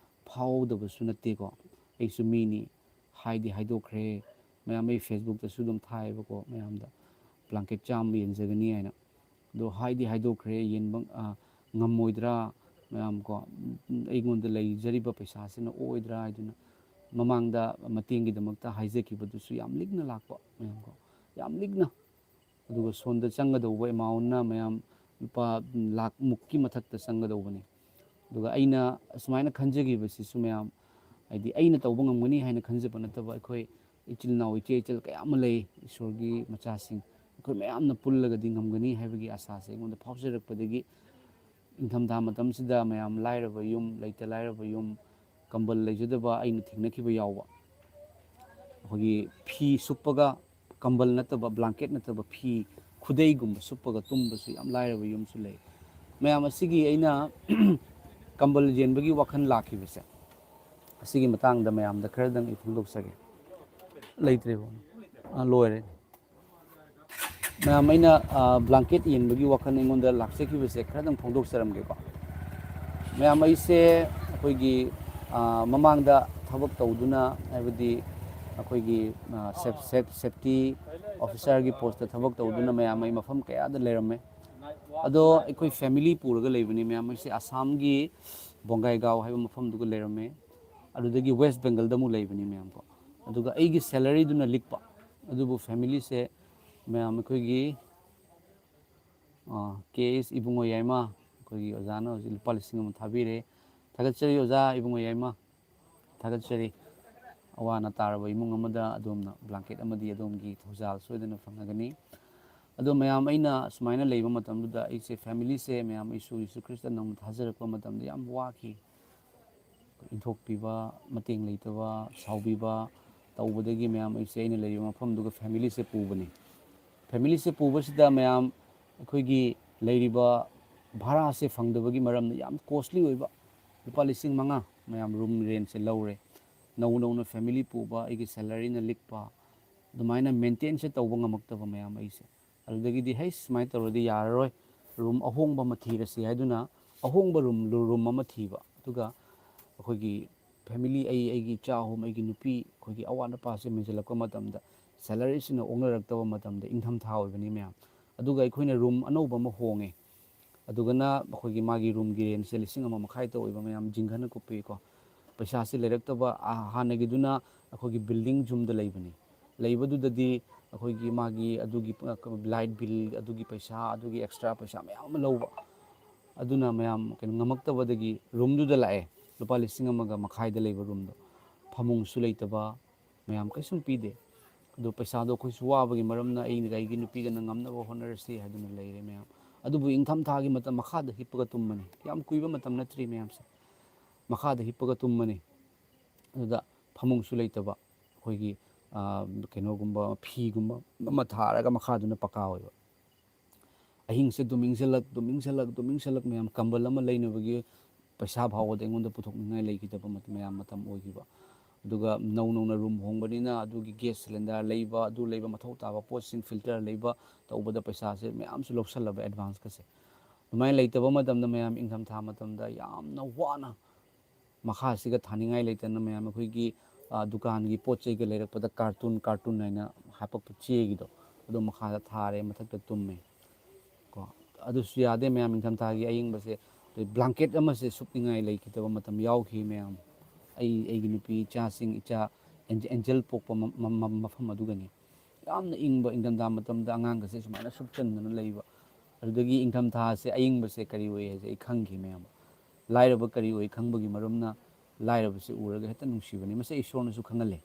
ꯐꯥꯎꯗꯕꯁꯨ ꯅꯠꯇꯦꯀꯣ꯫ ꯑꯩꯁꯨ ꯃꯤꯅꯤ, ꯍꯥꯏꯗꯤ ꯍꯥꯏꯗꯣꯛꯈ꯭ꯔꯦ꯫ ꯃꯌꯥꯝ, ꯑꯩ ꯐꯦꯁꯕꯨꯛꯇꯁꯨ ꯑꯗꯨꯝ ꯊꯥꯏꯌꯦꯕꯀꯣ, ꯃꯌꯥꯝꯗ ꯕ꯭ꯂꯥꯡꯀꯦꯠ ꯆꯥꯝꯃ ꯌꯦꯟꯖꯒꯅꯤ ꯍꯥꯏꯅ꯫ ꯑꯗꯣ ꯍꯥꯏꯗꯤ ꯍꯥꯏꯗꯣꯛꯈ꯭ꯔꯦ, ꯌꯦꯟꯕ, ꯑ, ꯉꯝꯃꯣꯏꯗ꯭ꯔꯥ ꯃꯌꯥꯝ ꯀꯣ, ꯎꯝ, ꯑꯩꯉꯣꯟꯗ ꯂꯩꯖꯔꯤꯕ ꯄꯩꯁꯥꯁꯤꯅ ꯑꯣꯏꯗ꯭ꯔꯥ ꯍꯥꯏꯗꯨꯅ꯫ ꯃꯃꯥꯡꯗ ꯃꯇꯦꯡꯒꯤꯗꯃꯛꯇ ꯍꯥꯏꯖꯈꯤꯕꯗꯨꯁꯨ ꯌꯥꯝ ꯂꯤꯛꯅ ꯂꯥꯛꯄ ꯃꯌꯥꯝ ꯀꯣ, ꯌꯥꯝ ꯂꯤꯛꯅ꯫ ꯑꯗꯨꯒ ꯁꯣꯝꯗ ꯆꯪꯒꯗꯧꯕ ꯑꯦꯃꯥꯎꯟꯅ ꯃꯌꯥꯝ ꯂꯨꯄꯥ ꯂꯥꯛ ꯃꯨꯛꯀꯤ ꯃꯊꯛꯇ ꯆꯪꯒꯗꯧꯕꯅꯤ꯫ ꯑꯗꯨꯒ ꯑꯩꯅ ꯑꯁꯨꯃꯥꯏꯅ ꯈꯟꯖꯈꯤꯕꯁꯤꯁꯨ ꯃꯌꯥꯝ, ꯍꯥꯏꯗꯤ ꯑꯩꯅ ꯇꯧꯕ ꯉꯝꯒꯅꯤ ꯍꯥꯏꯅ ꯈꯟꯖꯕ ꯅꯠꯇꯕ, ꯑꯩꯈꯣꯏ ꯏꯆꯤꯜ ꯏꯅꯥꯎ, ꯏꯆꯦ ꯏꯆꯜ ꯀꯌꯥ ꯑꯃ ꯂꯩ, ꯏꯁꯣꯔꯒꯤ ꯃꯆꯥꯁꯤꯡ꯫ ꯑꯩꯈꯣꯏ ꯃꯌꯥꯝꯅ ꯄꯨꯜꯂꯒꯗꯤ ꯉꯝꯒꯅꯤ ꯍꯥꯏꯕꯒꯤ ꯑꯥꯁꯥꯁꯦ ꯑꯩꯉꯣꯟꯗ ꯐꯥꯎꯖꯔꯛꯄꯗꯒꯤ, ꯏꯪꯊꯝꯊꯥ ꯃꯇꯝꯁꯤꯗ ꯃꯌꯥꯝ ꯂꯥꯏꯔꯕ ꯌꯨꯝ, ꯂꯩꯇ ꯂꯥꯏꯔꯕ ꯌꯨꯝ, ꯀꯝꯕꯜ ꯂꯩꯖꯗꯕ ꯑꯩꯅ ꯊꯦꯡꯅꯈꯤꯕ ꯌꯥꯎꯕ꯫ ꯑꯩꯈꯣꯏꯒꯤ ꯐꯤ ꯁꯨꯞꯄꯒ, ꯀꯝꯕꯜ ꯅꯠꯇꯕ, ꯕ꯭ꯂꯥꯡꯀꯦꯠ ꯅꯠꯇꯕ, ꯐꯤ ꯈꯨꯗꯩꯒꯨꯝꯕ ꯁꯨꯞꯄꯒ ꯇꯨꯝꯕꯁꯨ ꯌꯥꯝ ꯂꯥꯏꯔꯕ ꯌꯨꯝꯁꯨ ꯂꯩ꯫ ꯃꯌꯥꯝ ꯑꯁꯤꯒꯤ ꯑꯩꯅ ꯀꯝꯕꯜ ꯌꯦꯟꯕꯒꯤ ꯋꯥꯈꯜ ꯂꯥꯛꯈꯤꯕꯁꯦ, ꯑꯁꯤꯒꯤ ꯃꯇꯥꯡꯗ ꯃꯌꯥꯝꯗ ꯈꯔꯗꯪ ꯑꯩ ꯐꯣꯡꯗꯣꯛꯆꯒꯦ꯫ ꯂꯩꯇ꯭ꯔꯦꯕ꯫ ꯑꯥ, ꯂꯣꯏꯔꯦ꯫ ꯃꯌꯥꯝ, ꯑꯩꯅ, ꯑꯥ, ꯕ꯭ꯂꯥꯡꯀꯦꯠ ꯌꯦꯟꯕꯒꯤ ꯋꯥꯈꯜ ꯑꯩꯉꯣꯟꯗ ꯂꯥꯛꯆꯈꯤꯕꯁꯦ ꯈꯔꯗꯪ ꯐꯣꯡꯗꯣꯛꯆꯔꯝꯒꯦꯀꯣ꯫ ꯃꯌꯥꯝ, ꯑꯩꯁꯦ ꯑꯩꯈꯣꯏꯒꯤ, ꯑꯥ, ꯃꯃꯥꯡꯗ ꯊꯕꯛ ꯇꯧꯗꯨꯅ, ꯍꯥꯏꯕꯗꯤ ꯑꯩꯈꯣꯏꯒꯤ, ꯑꯥ, ꯁꯦꯞ-, ꯁꯦꯞ-, ꯁꯦꯞꯇꯤ ꯑꯣꯐꯤꯁꯥꯔꯒꯤ ꯄꯣꯁꯇ ꯊꯕꯛ ꯇꯧꯗꯨꯅ ꯃꯌꯥꯝ ꯑꯩ ꯃꯐꯝ ꯀꯌꯥꯗ ꯂꯩꯔꯝꯃꯦ꯫ ꯑꯗꯣ ꯑꯩꯈꯣꯏ ꯐꯦꯃꯤꯂꯤ ꯄꯨꯔꯒ ꯂꯩꯕꯅꯤ ꯃꯌꯥꯝ꯫ ꯑꯩꯁꯦ ꯑꯁꯥꯝꯒꯤ ꯕꯣꯡꯒꯥꯏꯒꯥꯎ ꯍꯥꯏꯕ ꯃꯐꯝꯗꯨꯒ ꯂꯩꯔꯝꯃꯦ꯫ ꯑꯗꯨꯗꯒꯤ ꯋꯦꯁ ꯕꯦꯡꯒꯜꯗ ꯑꯃꯨꯛ ꯂꯩꯕꯅꯤ ꯃꯌꯥꯝ ꯀꯣ꯫ ꯑꯗꯨꯒ ꯑꯩꯒꯤ ꯁꯦꯂꯔꯤꯗꯨꯅ ꯂꯤꯛꯄ꯫ ꯑꯗꯨꯕꯨ ꯐꯦꯃꯤꯂꯤꯁꯦ ꯃꯌꯥꯝ ꯑꯩꯈꯣꯏꯒꯤ, ꯑꯥ, ꯀꯦ ꯑꯦꯁ ꯏꯕꯨꯡꯉꯣ ꯌꯥꯏꯃ, ꯑꯩꯈꯣꯏꯒꯤ ꯑꯣꯖꯥꯅ ꯍꯧꯖꯤꯛ ꯂꯨꯄꯥ ꯂꯤꯁꯤꯡ ꯑꯃ ꯊꯥꯕꯤꯔꯦ꯫ ꯊꯥꯒꯠꯆꯔꯤ ꯑꯣꯖꯥ ꯏꯕꯨꯡꯉꯣ ꯌꯥꯏꯃ, ꯊꯥꯒꯠꯆꯔꯤ꯫ ꯑꯋꯥ ꯑꯅꯥ ꯇꯥꯔꯕ ꯏꯃꯨꯡ ꯑꯃꯗ ꯑꯗꯣꯝꯅ ꯕ꯭ꯂꯥꯡꯀꯦꯠ ꯑꯃꯗꯤ ꯑꯗꯣꯝꯒꯤ ꯊꯧꯖꯥꯜ ꯁꯣꯏꯗꯅ ꯐꯪꯂꯒꯅꯤ꯫ ꯑꯗꯣ ꯃꯌꯥꯝ, ꯑꯩꯅ ꯁꯨꯃꯥꯏꯅ ꯂꯩꯕ ꯃꯇꯝꯗꯨꯗ ꯑꯩꯁꯦ, ꯐꯦꯃꯤꯂꯤꯁꯦ ꯃꯌꯥꯝ, ꯑꯩꯁꯨ ꯌꯤꯁꯨ ꯈ꯭ꯔꯤꯁꯇ ꯅꯧꯅ ꯊꯥꯖꯔꯛꯄ ꯃꯇꯝꯗ ꯌꯥꯝ ꯋꯥꯈꯤ꯫ ꯏꯟꯊꯣꯛꯄꯤꯕ, ꯃꯇꯦꯡ ꯂꯩꯇꯕ, ꯁꯥꯎꯕꯤꯕ ꯇꯧꯕꯗꯒꯤ ꯃꯌꯥꯝ ꯑꯩꯁꯦ ꯑꯩꯅ ꯂꯩꯔꯤꯕ ꯃꯐꯝꯗꯨꯒ ꯐꯦꯃꯤꯂꯤꯁꯦ ꯄꯨꯕꯅꯤ꯫ ꯐꯦꯃꯤꯂꯤꯁꯦ ꯄꯨꯕꯁꯤꯗ ꯃꯌꯥꯝ ꯑꯩꯈꯣꯏꯒꯤ ꯂꯩꯔꯤꯕ ꯚꯔꯥꯁꯦ ꯐꯪꯗꯕꯒꯤ ꯃꯔꯝꯅ ꯌꯥꯝ ꯀꯣꯁꯂꯤ ꯑꯣꯏꯕ, ꯂꯨꯄꯥ ꯂꯤꯁꯤꯡ ꯃꯉꯥ ꯃꯌꯥꯝ ꯔꯨꯝ ꯔꯦꯟꯁꯦ ꯂꯧꯔꯦ꯫ ꯅꯧ ꯅꯧꯅ ꯐꯦꯃꯤꯂꯤ ꯄꯨꯕ, ꯑꯩꯒꯤ ꯁꯦꯂꯔꯤꯅ ꯂꯤꯛꯄ, ꯑꯗꯨꯃꯥꯏꯅ ꯃꯦꯟꯇꯦꯟꯁꯦ ꯇꯧꯕ ꯉꯝꯃꯛꯇꯕ ꯃꯌꯥꯝ ꯑꯩꯁꯦ꯫ ꯑꯗꯨꯗꯒꯤꯗꯤ, "ꯍꯩ, ꯁꯨꯃꯥꯏꯅ ꯇꯧꯔꯗꯤ ꯌꯥꯔꯔꯣꯏ, ꯔꯨꯝ ꯑꯍꯣꯡꯕ ꯑꯃ ꯊꯤꯔꯁꯤ" ꯍꯥꯏꯗꯨꯅ ꯑꯍꯣꯡꯕ ꯔꯨꯝ, ꯔꯨꯝ ꯑꯃ ꯊꯤꯕ꯫ ꯑꯗꯨꯒ ꯑꯩꯈꯣꯏꯒꯤ ꯐꯦꯃꯤꯂꯤ, ꯑꯩ, ꯑꯩꯒꯤ ꯏꯆꯥ ꯑꯍꯨꯝ, ꯑꯩꯒꯤ ꯅꯨꯄꯤ, ꯑꯩꯈꯣꯏꯒꯤ ꯑꯋꯥꯠ ꯑꯄꯥꯁꯦ ꯃꯦꯟꯁꯤꯜꯂꯛꯄ ꯃꯇꯝꯗ, ꯁꯦꯂꯔꯤꯁꯤꯅ ꯑꯣꯛꯅꯔꯛꯇꯕ ꯃꯇꯝꯗ, ꯏꯪꯊꯝꯊꯥ ꯑꯣꯏꯕꯅꯤ ꯃꯌꯥꯝ꯫ ꯑꯗꯨꯒ ꯑꯩꯈꯣꯏꯅ ꯔꯨꯝ ꯑꯅꯧꯕ ꯑꯃ ꯍꯣꯡꯉꯦ꯫ ꯑꯗꯨꯒꯅ ꯑꯩꯈꯣꯏꯒꯤ ꯃꯥꯒꯤ ꯔꯨꯝꯒꯤ ꯔꯦꯟꯁꯦ ꯂꯤꯁꯤꯡ ꯑꯃ ꯃꯈꯥꯏꯇ ꯑꯣꯏꯕ ꯃꯌꯥꯝ ꯖꯤꯡꯒꯅ ꯀꯨꯞꯄꯤꯀꯣ꯫ ꯄꯩꯁꯥꯁꯦ ꯂꯩꯔꯛꯇꯕ, ꯑ, ꯍꯥꯟꯅꯒꯤꯗꯨꯅ ꯑꯩꯈꯣꯏꯒꯤ ꯕꯤꯜꯗꯤꯡ ꯖꯨꯝꯗ ꯂꯩꯕꯅꯤ꯫ ꯂꯩꯕꯗꯨꯗꯗꯤ ꯑꯩꯈꯣꯏꯒꯤ ꯃꯥꯒꯤ ꯑꯗꯨꯒꯤ, ꯑ, ꯂꯥꯏꯠ ꯕꯤꯜ ꯑꯗꯨꯒꯤ ꯄꯩꯁꯥ, ꯑꯗꯨꯒꯤ ꯑꯦꯛꯁꯇ꯭ꯔꯥ ꯄꯩꯁꯥ ꯃꯌꯥꯝ ꯑꯃ ꯂꯧꯕ꯫ ꯑꯗꯨꯅ ꯃꯌꯥꯝ ꯀꯩꯅꯣ ꯉꯝꯃꯛꯇꯕꯗꯒꯤ ꯔꯨꯝꯗꯨꯗ ꯂꯥꯛꯑꯦ, ꯂꯨꯄꯥ ꯂꯤꯁꯤꯡ ꯑꯃꯒ ꯃꯈꯥꯏꯗ ꯂꯩꯕ ꯔꯨꯝꯗꯣ꯫ ꯐꯃꯨꯡꯁꯨ ꯂꯩꯇꯕ, ꯃꯌꯥꯝ ꯀꯩꯁꯨꯝ ꯄꯤꯗꯦ꯫ ꯑꯗꯣ ꯄꯩꯁꯥꯗꯣ ꯑꯩꯈꯣꯏꯁꯨ ꯋꯥꯕꯒꯤ ꯃꯔꯝꯅ ꯑꯩꯒ ꯑꯩꯒꯤ ꯅꯨꯄꯤꯒꯅ ꯉꯝꯅꯕ ꯍꯣꯠꯅꯔꯁꯤ ꯍꯥꯏꯗꯨꯅ ꯂꯩꯔꯦ ꯃꯌꯥꯝ꯫ ꯑꯗꯨꯕꯨ ꯏꯪꯊꯝꯊꯥꯒꯤ ꯃꯇꯝ ꯃꯈꯥꯗ ꯍꯤꯞꯄꯒ ꯇꯨꯝꯕꯅꯤ꯫ ꯌꯥꯝ ꯀꯨꯏꯕ ꯃꯇꯝ ꯅꯠꯇ꯭ꯔꯤ ꯃꯌꯥꯝꯁꯦ꯫ ꯃꯈꯥꯗ ꯍꯤꯞꯄꯒ ꯇꯨꯝꯕꯅꯤ꯫ ꯑꯗꯨꯗ ꯐꯃꯨꯡꯁꯨ ꯂꯩꯇꯕ, ꯑꯩꯈꯣꯏꯒꯤ ꯀꯩꯅꯣꯒꯨꯝꯕ, ꯐꯤꯒꯨꯝꯕ ꯑꯃ ꯊꯥꯔꯒ ꯃꯈꯥꯗꯨꯅ ꯄꯀꯥ ꯑꯣꯏꯕ꯫ ꯑꯍꯤꯡꯁꯦ ꯑꯗꯨꯝ ꯏꯪꯁꯜꯂꯛ ꯑꯗꯨꯝ ꯏꯪꯁꯜꯂꯛ ꯑꯗꯨꯝ ꯏꯪꯁꯜꯂꯛ ꯃꯌꯥꯝ, ꯀꯝꯕꯜ ꯑꯃ ꯂꯩꯅꯕꯒꯤ ꯄꯩꯁꯥ ꯐꯥꯎꯕꯗ ꯑꯩꯉꯣꯟꯗ ꯄꯨꯊꯣꯛꯅꯤꯡꯉꯥꯏ ꯂꯩꯈꯤꯗꯕ ꯃꯌꯥꯝ ꯃꯇꯝ ꯑꯣꯏꯈꯤꯕ꯫ ꯑꯗꯨꯒ ꯅꯧ ꯅꯧꯅ ꯔꯨꯝ ꯍꯣꯡꯕꯅꯤꯅ ꯑꯗꯨꯒꯤ ꯒ꯭ꯌꯥꯁ ꯁꯤꯂꯤꯟꯗꯔ ꯂꯩꯕ, ꯑꯗꯨ ꯂꯩꯕ, ꯃꯊꯧ ꯇꯥꯕ ꯄꯣꯠꯁꯤꯡ, ꯐꯤꯜꯇꯔ ꯂꯩꯕ, ꯇꯧꯕꯗ ꯄꯩꯁꯥꯁꯦ ꯃꯌꯥꯝꯁꯨ ꯂꯧꯁꯜꯂꯕ, ꯑꯦꯗꯚꯥꯟꯁꯀꯁꯦ꯫ ꯑꯗꯨꯃꯥꯏꯅ ꯂꯩꯇꯕ ꯃꯇꯝꯗ ꯃꯌꯥꯝ, ꯏꯪꯊꯝꯊꯥ ꯃꯇꯝꯗ ꯌꯥꯝꯅ ꯋꯥꯅ ꯃꯈꯥꯁꯤꯒ ꯊꯥꯅꯤꯡꯉꯥꯏ ꯂꯩꯇꯅ ꯃꯌꯥꯝ ꯑꯩꯈꯣꯏꯒꯤ ꯗꯨꯀꯥꯟꯒꯤ ꯄꯣꯠ ꯆꯩꯒ ꯂꯩꯔꯛꯄꯗ ꯀꯥꯔꯇꯨꯟ ꯀꯥꯔꯇꯨꯟ ꯍꯥꯏꯅ ꯍꯥꯄꯛꯄ ꯆꯦꯒꯤꯗꯣ, ꯑꯗꯨ ꯃꯈꯥꯗ ꯊꯥꯔꯦ, ꯃꯊꯛꯇ ꯇꯨꯝꯃꯦ꯫ ꯀꯣ, ꯑꯗꯨꯁꯨ ꯌꯥꯗꯦ ꯃꯌꯥꯝ, ꯏꯪꯊꯝꯊꯥꯒꯤ ꯑꯌꯤꯡꯕꯁꯦ꯫ ꯑꯗꯩ ꯕ꯭ꯂꯥꯡꯀꯦꯠ ꯑꯃꯁꯦ ꯁꯨꯞꯅꯤꯡꯉꯥꯏ ꯂꯩꯈꯤꯗꯕ ꯃꯇꯝ ꯌꯥꯎꯈꯤ ꯃꯌꯥꯝ꯫ ꯑꯩ, ꯑꯩꯒꯤ ꯅꯨꯄꯤ, ꯏꯆꯥꯁꯤꯡ, ꯏꯆꯥ ꯑꯦꯟꯖꯦꯜ ꯄꯣꯛꯄ ꯃꯐꯝ ꯑꯗꯨꯒꯅꯤ꯫ ꯌꯥꯝꯅ ꯏꯪꯕ ꯏꯪꯊꯝꯊꯥ ꯃꯇꯝꯗ ꯑꯉꯥꯡꯒꯁꯦ ꯁꯨꯃꯥꯏꯅ ꯁꯨꯞꯆꯟꯗꯅ ꯂꯩꯕ꯫ ꯑꯗꯨꯗꯒꯤ ꯏꯪꯊꯝꯊꯥꯁꯦ ꯑꯌꯤꯡꯕꯁꯦ ꯀꯔꯤ ꯑꯣꯏ ꯍꯥꯏꯁꯦ ꯑꯩ ꯈꯪꯈꯤ ꯃꯌꯥꯝ꯫ ꯂꯥꯏꯔꯕ ꯀꯔꯤ ꯑꯣꯏ ꯈꯪꯕꯒꯤ ꯃꯔꯝꯅ ꯂꯥꯏꯔꯕꯁꯦ ꯎꯔꯒ ꯍꯦꯛꯇ ꯅꯨꯡꯁꯤꯕꯅꯤ꯫ ꯃꯁꯤ ꯏꯁꯣꯔꯅꯁꯨ ꯈꯪꯍꯜꯂꯦ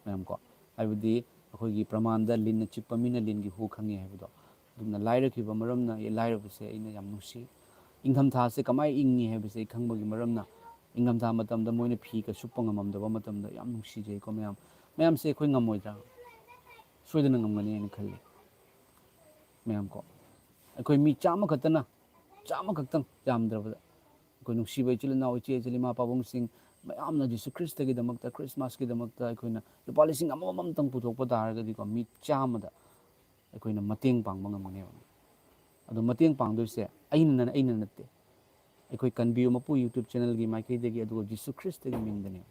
ꯃꯌꯥꯝ ꯀꯣ꯫ ꯍꯥꯏꯕꯗꯤ ꯑꯩꯈꯣꯏꯒꯤ ꯄ꯭ꯔꯃꯥꯟꯗ "ꯂꯤꯟꯅ ꯆꯤꯛꯄ ꯃꯤꯅ ꯂꯤꯟꯒꯤ ꯍꯨ ꯈꯪꯉꯤ" ꯍꯥꯏꯕꯗꯣ꯫ ꯑꯗꯨꯝꯅ ꯂꯥꯏꯔꯈꯤꯕ ꯃꯔꯝꯅ ꯂꯥꯏꯔꯕꯁꯦ ꯑꯩꯅ ꯌꯥꯝ ꯅꯨꯡꯁꯤ꯫ ꯏꯪꯊꯝꯊꯥꯁꯦ ꯀꯃꯥꯏꯅ ꯏꯪꯉꯤ ꯍꯥꯏꯕꯁꯦ ꯑꯩ ꯈꯪꯕꯒꯤ ꯃꯔꯝꯅ ꯏꯪꯊꯝꯊꯥ ꯃꯇꯝꯗ ꯃꯣꯏꯅ ꯐꯤꯒ ꯁꯨꯞꯄ ꯉꯝꯃꯝꯗꯕ ꯃꯇꯝꯗ ꯌꯥꯝ ꯅꯨꯡꯁꯤꯖꯩꯀꯣ ꯃꯌꯥꯝ꯫ ꯃꯌꯥꯝꯁꯦ ꯑꯩꯈꯣꯏ ꯉꯝꯃꯣꯏꯗ꯭ꯔꯥ? ꯁꯣꯏꯗꯅ ꯉꯝꯒꯅꯤ ꯍꯥꯏꯅ ꯈꯜꯂꯤ ꯃꯌꯥꯝ ꯀꯣ꯫ ꯑꯩꯈꯣꯏ ꯃꯤ ꯆꯥꯝꯃ ꯈꯛꯇꯅ, ꯆꯥꯝꯃ ꯈꯛꯇꯪ ꯌꯥꯝꯗ꯭ꯔꯕꯗ, ꯑꯩꯈꯣꯏ ꯅꯨꯡꯁꯤꯕ ꯏꯆꯤꯜ ꯏꯅꯥꯎ, ꯏꯆꯦ ꯏꯆꯤꯜ, ꯏꯃꯥ ꯄꯥꯕꯨꯡꯁꯤꯡ ꯃꯌꯥꯝꯅ ꯖꯤꯁꯨ ꯈ꯭ꯔꯤꯁꯇꯒꯤꯗꯃꯛꯇ, ꯈ꯭ꯔꯤꯁꯃꯥꯁꯀꯤꯗꯃꯛꯇ ꯑꯩꯈꯣꯏꯅ ꯂꯨꯄꯥ ꯂꯤꯁꯤꯡ ꯑꯃꯃꯝꯇꯪ ꯄꯨꯊꯣꯛꯄ ꯇꯥꯔꯒꯗꯤꯀꯣ, ꯃꯤ ꯆꯥꯝꯃꯗ ꯑꯩꯈꯣꯏꯅ ꯃꯇꯦꯡ ꯄꯥꯡꯕ ꯉꯝꯒꯅꯦꯕ꯫ ꯑꯗꯣ ꯃꯇꯦꯡ ꯄꯥꯡꯗꯣꯏꯁꯦ ꯑꯩꯅ, ꯑꯩꯅ ꯅꯠꯇꯦ, ꯑꯩꯈꯣꯏ ꯀꯟꯕꯤꯌꯨ ꯃꯄꯨ YouTube ꯆꯦꯅꯦꯜꯒꯤ ꯃꯥꯏꯀꯩꯗꯒꯤ, ꯑꯗꯨꯒ ꯖꯤꯁꯨ ꯈ꯭ꯔꯤꯁꯇꯒꯤ ꯃꯤꯡꯗꯅꯦꯕ꯫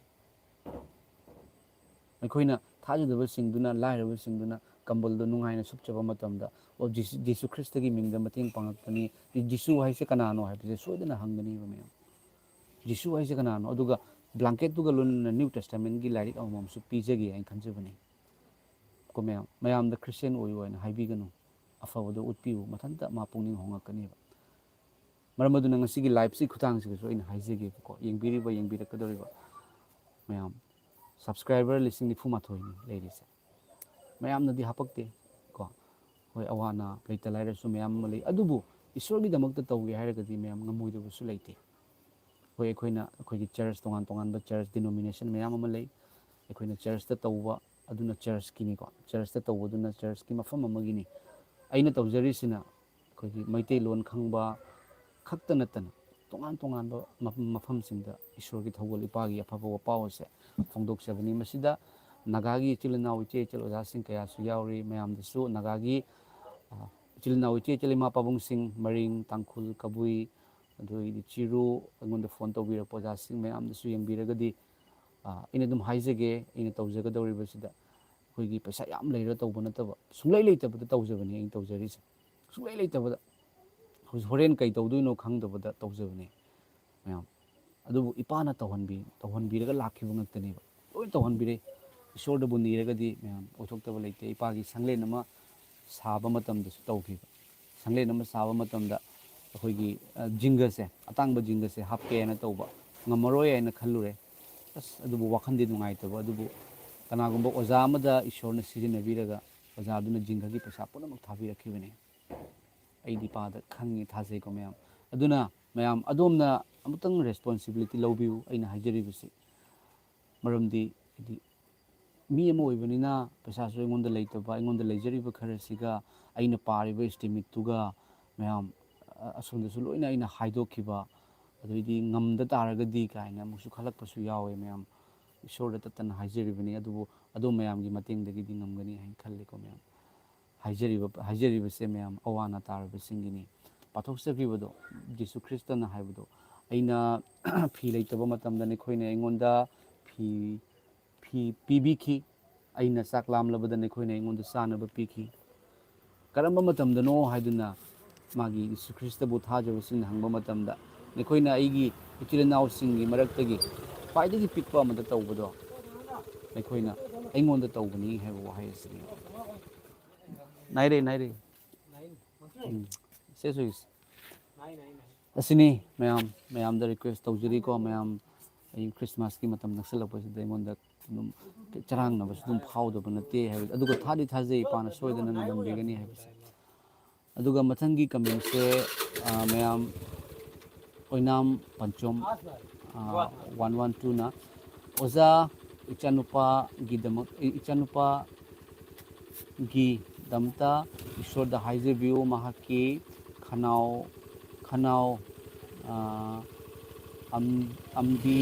ꯑꯩꯈꯣꯏꯅ ꯊꯥꯖꯗꯕꯁꯤꯡꯗꯨꯅ, ꯂꯥꯏꯔꯕꯁꯤꯡꯗꯨꯅ ꯀꯝꯕꯜꯗꯣ ꯅꯨꯡꯉꯥꯏꯅ ꯁꯨꯞꯆꯕ ꯃꯇꯝꯗ, "ꯑꯣ, ꯖꯤꯁꯨ, ꯖꯤꯁꯨ ꯈ꯭ꯔꯤꯁꯇꯒꯤ ꯃꯤꯡꯗ ꯃꯇꯦꯡ ꯄꯥꯡꯉꯛꯄꯅꯤ, ꯖꯤꯁꯨ ꯍꯥꯏꯁꯦ ꯀꯅꯥꯅꯣ?" ꯍꯥꯏꯕꯁꯦ ꯁꯣꯏꯗꯅ ꯍꯪꯒꯅꯦꯕ ꯃꯌꯥꯝ꯫ "ꯖꯤꯁꯨ ꯍꯥꯏꯁꯦ ꯀꯅꯥꯅꯣ?" ꯑꯗꯨꯒ ꯕ꯭ꯂꯥꯡꯀꯦꯠꯇꯨꯒ ꯂꯣꯏꯅꯅ ꯅ꯭ꯌꯨ ꯇꯦꯁꯇꯥꯃꯦꯟꯒꯤ ꯂꯥꯏꯔꯤꯛ ꯑꯃꯃꯝꯁꯨ ꯄꯤꯖꯒꯦ ꯍꯥꯏꯅ ꯈꯟꯖꯕꯅꯤ꯫ ꯀꯣ ꯃꯌꯥꯝ, ꯃꯌꯥꯝꯗ "ꯈ꯭ꯔꯤꯁꯇꯦꯟ ꯑꯣꯏꯌꯨ" ꯍꯥꯏꯅ ꯍꯥꯏꯕꯤꯒꯅꯨ, ꯑꯐꯕꯗꯣ ꯎꯠꯄꯤꯌꯨ, ꯃꯊꯟꯇ ꯃꯥ ꯄꯨꯛꯅꯤꯡ ꯍꯣꯡꯉꯛꯀꯅꯦꯕ꯫ ꯃꯔꯝ ꯑꯗꯨꯅ ꯉꯁꯤꯒꯤ ꯂꯥꯏꯐꯁꯤ ꯈꯨꯊꯥꯡꯁꯤꯗꯁꯨ ꯑꯩꯅ ꯍꯥꯏꯖꯒꯦꯕꯀꯣ, ꯌꯦꯡꯕꯤꯔꯤꯕ, ꯌꯦꯡꯕꯤꯔꯛꯀꯗꯧꯔꯤꯕ ꯃꯌꯥꯝ, ꯁꯕꯁꯀ꯭ꯔꯥꯏꯕꯔ ꯂꯤꯁꯤꯡ ꯅꯤꯐꯨ ꯃꯥꯊꯣꯏꯅꯤ ꯂꯩꯔꯤꯁꯦ꯫ ꯃꯌꯥꯝꯅꯗꯤ ꯍꯥꯞꯄꯛꯇꯦ ꯀꯣ꯫ ꯍꯣꯏ, ꯑꯋꯥ ꯑꯅꯥ ꯂꯩꯇ ꯂꯥꯏꯔꯁꯨ ꯃꯌꯥꯝ ꯑꯃ ꯂꯩ, ꯑꯗꯨꯕꯨ ꯏꯁꯣꯔꯒꯤꯗꯃꯛꯇ ꯇꯧꯒꯦ ꯍꯥꯏꯔꯒꯗꯤ ꯃꯌꯥꯝ ꯉꯝꯃꯣꯏꯗꯕꯁꯨ ꯂꯩꯇꯦ꯫ ꯍꯣꯏ, ꯑꯩꯈꯣꯏꯅ ꯑꯩꯈꯣꯏꯒꯤ ꯆꯔꯆ, ꯇꯣꯉꯥꯟ ꯇꯣꯉꯥꯟꯕ ꯆꯔꯆ ꯗꯤꯅꯣꯃꯤꯅꯦꯁꯟ ꯃꯌꯥꯝ ꯑꯃ ꯂꯩ꯫ ꯑꯩꯈꯣꯏꯅ ꯆꯔꯆꯇ ꯇꯧꯕ ꯑꯗꯨꯅ ꯆꯔꯆꯀꯤꯅꯤꯀꯣ, ꯆꯔꯆꯇ ꯇꯧꯕꯗꯨꯅ ꯆꯔꯆꯀꯤ ꯃꯐꯝ ꯑꯃꯒꯤꯅꯤ꯫ ꯑꯩꯅ ꯇꯧꯖꯔꯤꯁꯤꯅ ꯑꯩꯈꯣꯏꯒꯤ ꯃꯩꯇꯩꯂꯣꯟ ꯈꯪꯕ ꯈꯛꯇ ꯅꯠꯇꯅ ꯇꯣꯉꯥꯟ ꯇꯣꯉꯥꯟꯕ ꯃꯐꯝ ꯃꯐꯝꯁꯤꯡꯗ ꯏꯁꯣꯔꯒꯤ ꯊꯧꯒꯜ, ꯏꯄꯥꯒꯤ ꯑꯐꯕ ꯄꯥꯎ ꯑꯁꯦ ꯐꯣꯡꯗꯣꯛꯆꯕꯅꯤ꯫ ꯃꯁꯤꯗ ꯅꯥꯒꯥꯒꯤ ꯏꯆꯤꯜ ꯏꯅꯥꯎ, ꯏꯆꯦ ꯏꯆꯜ ꯑꯣꯖꯥꯁꯤꯡ ꯀꯌꯥꯁꯨ ꯌꯥꯎꯔꯤ꯫ ꯃꯌꯥꯝꯗꯁꯨ ꯅꯥꯒꯥꯒꯤ, ꯑ, ꯏꯆꯤꯜ ꯏꯅꯥꯎ, ꯏꯆꯦ ꯏꯆꯜ, ꯏꯃꯥ ꯄꯥꯕꯨꯡꯁꯤꯡ, ꯃꯔꯤꯡ, ꯇꯥꯡꯈꯨꯜ, ꯀꯕꯨꯏ, ꯑꯗꯨꯗꯒꯤꯗꯤ ꯆꯤꯔꯨ, ꯑꯩꯉꯣꯟꯗ ꯐꯣꯟ ꯇꯧꯕꯤꯔꯛꯄ ꯑꯣꯖꯥꯁꯤꯡ ꯃꯌꯥꯝꯗꯁꯨ ꯌꯦꯡꯕꯤꯔꯒꯗꯤ, ꯑ, ꯑꯩꯅ ꯑꯗꯨꯝ ꯍꯥꯏꯖꯒꯦ, ꯑꯩꯅ ꯇꯧꯖꯒꯗꯧꯔꯤꯕꯁꯤꯗ ꯑꯩꯈꯣꯏꯒꯤ ꯄꯩꯁꯥ ꯌꯥꯝ ꯂꯩꯔ ꯇꯧꯕ ꯅꯠꯇꯕ, ꯁꯨꯡꯂꯩ ꯂꯩꯇꯕꯗ ꯇꯧꯖꯕꯅꯤ ꯑꯩꯅ ꯇꯧꯖꯔꯤꯁꯦ꯫ ꯁꯨꯡꯂꯩ ꯂꯩꯇꯕꯗ, ꯍꯧꯖꯤꯛ ꯍꯣꯔꯦꯟ ꯀꯩ ꯇꯧꯗꯣꯏꯅꯣ ꯈꯪꯗꯕꯗ ꯇꯧꯖꯕꯅꯦ ꯃꯌꯥꯝ꯫ ꯑꯗꯨꯕꯨ ꯏꯄꯥꯅ ꯇꯧꯍꯟꯕꯤ-, ꯇꯧꯍꯟꯕꯤꯔꯒ ꯂꯥꯛꯈꯤꯕ ꯉꯥꯛꯇꯅꯦꯕ꯫ ꯂꯣꯏ ꯇꯧꯍꯟꯕꯤꯔꯦ꯫ ꯏꯁꯣꯔꯗꯕꯨ ꯅꯤꯔꯒꯗꯤ ꯃꯌꯥꯝ ꯑꯣꯏꯊꯣꯛꯇꯕ ꯂꯩꯇꯦ꯫ ꯏꯄꯥꯒꯤ ꯁꯪꯂꯦꯟ ꯑꯃ ꯁꯥꯕ ꯃꯇꯝꯗꯁꯨ ꯇꯧꯈꯤꯕ꯫ ꯁꯪꯂꯦꯟ ꯑꯃ ꯁꯥꯕ ꯃꯇꯝꯗ ꯑꯩꯈꯣꯏꯒꯤ, ꯑ, ꯖꯤꯡꯒꯁꯦ, ꯑꯇꯥꯡꯕ ꯖꯤꯡꯒꯁꯦ ꯍꯥꯞꯀꯦ ꯍꯥꯏꯅ ꯇꯧꯕ꯫ ꯉꯝꯃꯔꯣꯏ ꯍꯥꯏꯅ ꯈꯜꯂꯨꯔꯦ꯫ ꯑꯁ, ꯑꯗꯨꯕꯨ ꯋꯥꯈꯜꯗꯤ ꯅꯨꯡꯉꯥꯏꯇꯕ꯫ ꯑꯗꯨꯕꯨ ꯀꯅꯥꯒꯨꯝꯕ ꯑꯣꯖꯥ ꯑꯃꯗ ꯏꯁꯣꯔꯅ ꯁꯤꯖꯤꯟꯅꯕꯤꯔꯒ ꯑꯣꯖꯥꯗꯨꯅ ꯖꯤꯡꯒꯒꯤ ꯄꯩꯁꯥ ꯄꯨꯝꯅꯃꯛ ꯊꯥꯕꯤꯔꯛꯈꯤꯕꯅꯦ꯫ ꯑꯩꯗꯤ ꯏꯄꯥꯗ ꯈꯪꯉꯤ, ꯊꯥꯖꯩꯀꯣ ꯃꯌꯥꯝ꯫ ꯑꯗꯨꯅ ꯃꯌꯥꯝ ꯑꯗꯣꯝꯅ ꯑꯃꯨꯛꯇꯪ ꯔꯦꯁꯄꯣꯟꯁꯤꯕꯤꯂꯤꯇꯤ ꯂꯧꯕꯤꯌꯨ ꯑꯩꯅ ꯍꯥꯏꯖꯔꯤꯕꯁꯤ꯫ ꯃꯔꯝꯗꯤ ꯍꯥꯏꯗꯤ ꯃꯤ ꯑꯃ ꯑꯣꯏꯕꯅꯤꯅ ꯄꯩꯁꯥꯁꯨ ꯑꯩꯉꯣꯟꯗ ꯂꯩꯇꯕ, ꯑꯩꯉꯣꯟꯗ ꯂꯩꯖꯔꯤꯕ ꯈꯔꯁꯤꯒ ꯑꯩꯅ ꯄꯥꯔꯤꯕ ꯏꯁꯇꯤꯃꯦꯠꯇꯨꯒ ꯃꯌꯥꯝ, ꯑ, ꯑꯁꯣꯝꯗꯁꯨ ꯂꯣꯏꯅ ꯑꯩꯅ ꯍꯥꯏꯗꯣꯛꯈꯤꯕ, ꯑꯗꯩꯗꯤ ꯉꯝꯗ ꯇꯥꯔꯒꯗꯤ ꯀꯥꯏꯅ ꯑꯃꯨꯛꯁꯨ ꯈꯜꯂꯛꯄꯁꯨ ꯌꯥꯎꯋꯦ ꯃꯌꯥꯝ꯫ ꯏꯁꯣꯔꯗ ꯇꯠꯇꯅ ꯍꯥꯏꯖꯔꯤꯕꯅꯤ, ꯑꯗꯨꯕꯨ ꯑꯗꯣꯝ ꯃꯌꯥꯝꯒꯤ ꯃꯇꯦꯡꯗꯒꯤꯗꯤ ꯉꯝꯒꯅꯤ ꯍꯥꯏꯅ ꯈꯜꯂꯤꯀꯣ ꯃꯌꯥꯝ꯫ ꯍꯥꯏꯖꯔꯤꯕ, ꯍꯥꯏꯖꯔꯤꯕꯁꯦ ꯃꯌꯥꯝ ꯑꯋꯥ ꯑꯅꯥ ꯇꯥꯔꯕꯁꯤꯡꯒꯤꯅꯤ꯫ ꯄꯥꯊꯣꯛꯆꯈꯤꯕꯗꯣ, ꯖꯤꯁꯨ ꯈ꯭ꯔꯤꯁꯇꯅ ꯍꯥꯏꯕꯗꯣ, "ꯑꯩꯅ ꯐꯤ ꯂꯩꯇꯕ ꯃꯇꯝꯗ ꯅꯈꯣꯏꯅ ꯑꯩꯉꯣꯟꯗ ꯐꯤ, ꯐꯤ ꯄꯤꯕꯤꯈꯤ, ꯑꯩꯅ ꯆꯥꯛ ꯂꯥꯝꯂꯕꯗ ꯅꯈꯣꯏꯅ ꯑꯩꯉꯣꯟꯗ ꯆꯥꯅꯕ ꯄꯤꯈꯤ"꯫ ꯀꯔꯝꯕ ꯃꯇꯝꯗꯅꯣ ꯍꯥꯏꯗꯨꯅ ꯃꯥꯒꯤ ꯖꯤꯁꯨ ꯈ꯭ꯔꯤꯁꯇꯕꯨ ꯊꯥꯖꯕꯁꯤꯡꯅ ꯍꯪꯕ ꯃꯇꯝꯗ, "ꯅꯈꯣꯏꯅ ꯑꯩꯒꯤ ꯏꯆꯤꯜ ꯏꯅꯥꯎꯁꯤꯡꯒꯤ ꯃꯔꯛꯇꯒꯤ ꯈ꯭ꯋꯥꯏꯗꯒꯤ ꯄꯤꯛꯄ ꯑꯃꯗ ꯇꯧꯕꯗꯣ ꯅꯈꯣꯏꯅ ꯑꯩꯉꯣꯟꯗ ꯇꯧꯕꯅꯤ" ꯍꯥꯏꯕ ꯋꯥꯍꯩ ꯑꯁꯤꯅꯤ꯫ ꯅꯥꯏꯔꯦ, ꯅꯥꯏꯔꯦ꯫ ꯎꯝ꯫ ꯁꯦ ꯁꯨꯏꯁ꯫ ꯑꯁꯤꯅꯤ ꯃꯌꯥꯝ, ꯃꯌꯥꯝꯗ ꯔꯤꯀ꯭ꯋꯦꯁ ꯇꯧꯖꯔꯤꯀꯣ, ꯃꯌꯥꯝ ꯑꯩ ꯈ꯭ꯔꯤꯁꯃꯥꯁꯀꯤ ꯃꯇꯝ ꯅꯛꯁꯜꯂꯛꯄꯁꯤꯗ ꯑꯩꯉꯣꯟꯗ ꯑꯗꯨꯝ ꯆꯔꯥꯡꯅꯕꯁꯨ ꯑꯗꯨꯝ ꯐꯥꯎꯗꯕ ꯅꯠꯇꯦ ꯍꯥꯏꯕꯁꯦ꯫ ꯑꯗꯨꯒ ꯊꯥꯗꯤ ꯊꯥꯖꯩ ꯏꯄꯥꯅ ꯁꯣꯏꯗꯅ ꯅꯪꯍꯟꯕꯤꯒꯅꯤ ꯍꯥꯏꯕꯁꯦ꯫ ꯑꯗꯨꯒ ꯃꯊꯪꯒꯤ ꯀꯃꯦꯟꯁꯦ, ꯑ, ꯃꯌꯥꯝ ꯑꯣꯏꯅꯥꯝ ꯄꯟꯆꯣꯝ, ꯑ, ꯋꯥꯟ ꯋꯥꯟ ꯇꯨꯅ, "ꯑꯣꯖꯥ, ꯏꯆꯥꯅꯨꯄꯥꯒꯤꯗꯃꯛ, ꯏ-, ꯏꯆꯥꯅꯨꯄꯥꯒꯤꯗꯃꯛꯇ ꯏꯁꯣꯔꯗ ꯍꯥꯏꯖꯕꯤꯌꯨ, ꯃꯍꯥꯛꯀꯤ ꯈꯅꯥꯎ, ꯈꯅꯥꯎ, ꯑ, ꯑꯝ-, ꯑꯝꯕꯤ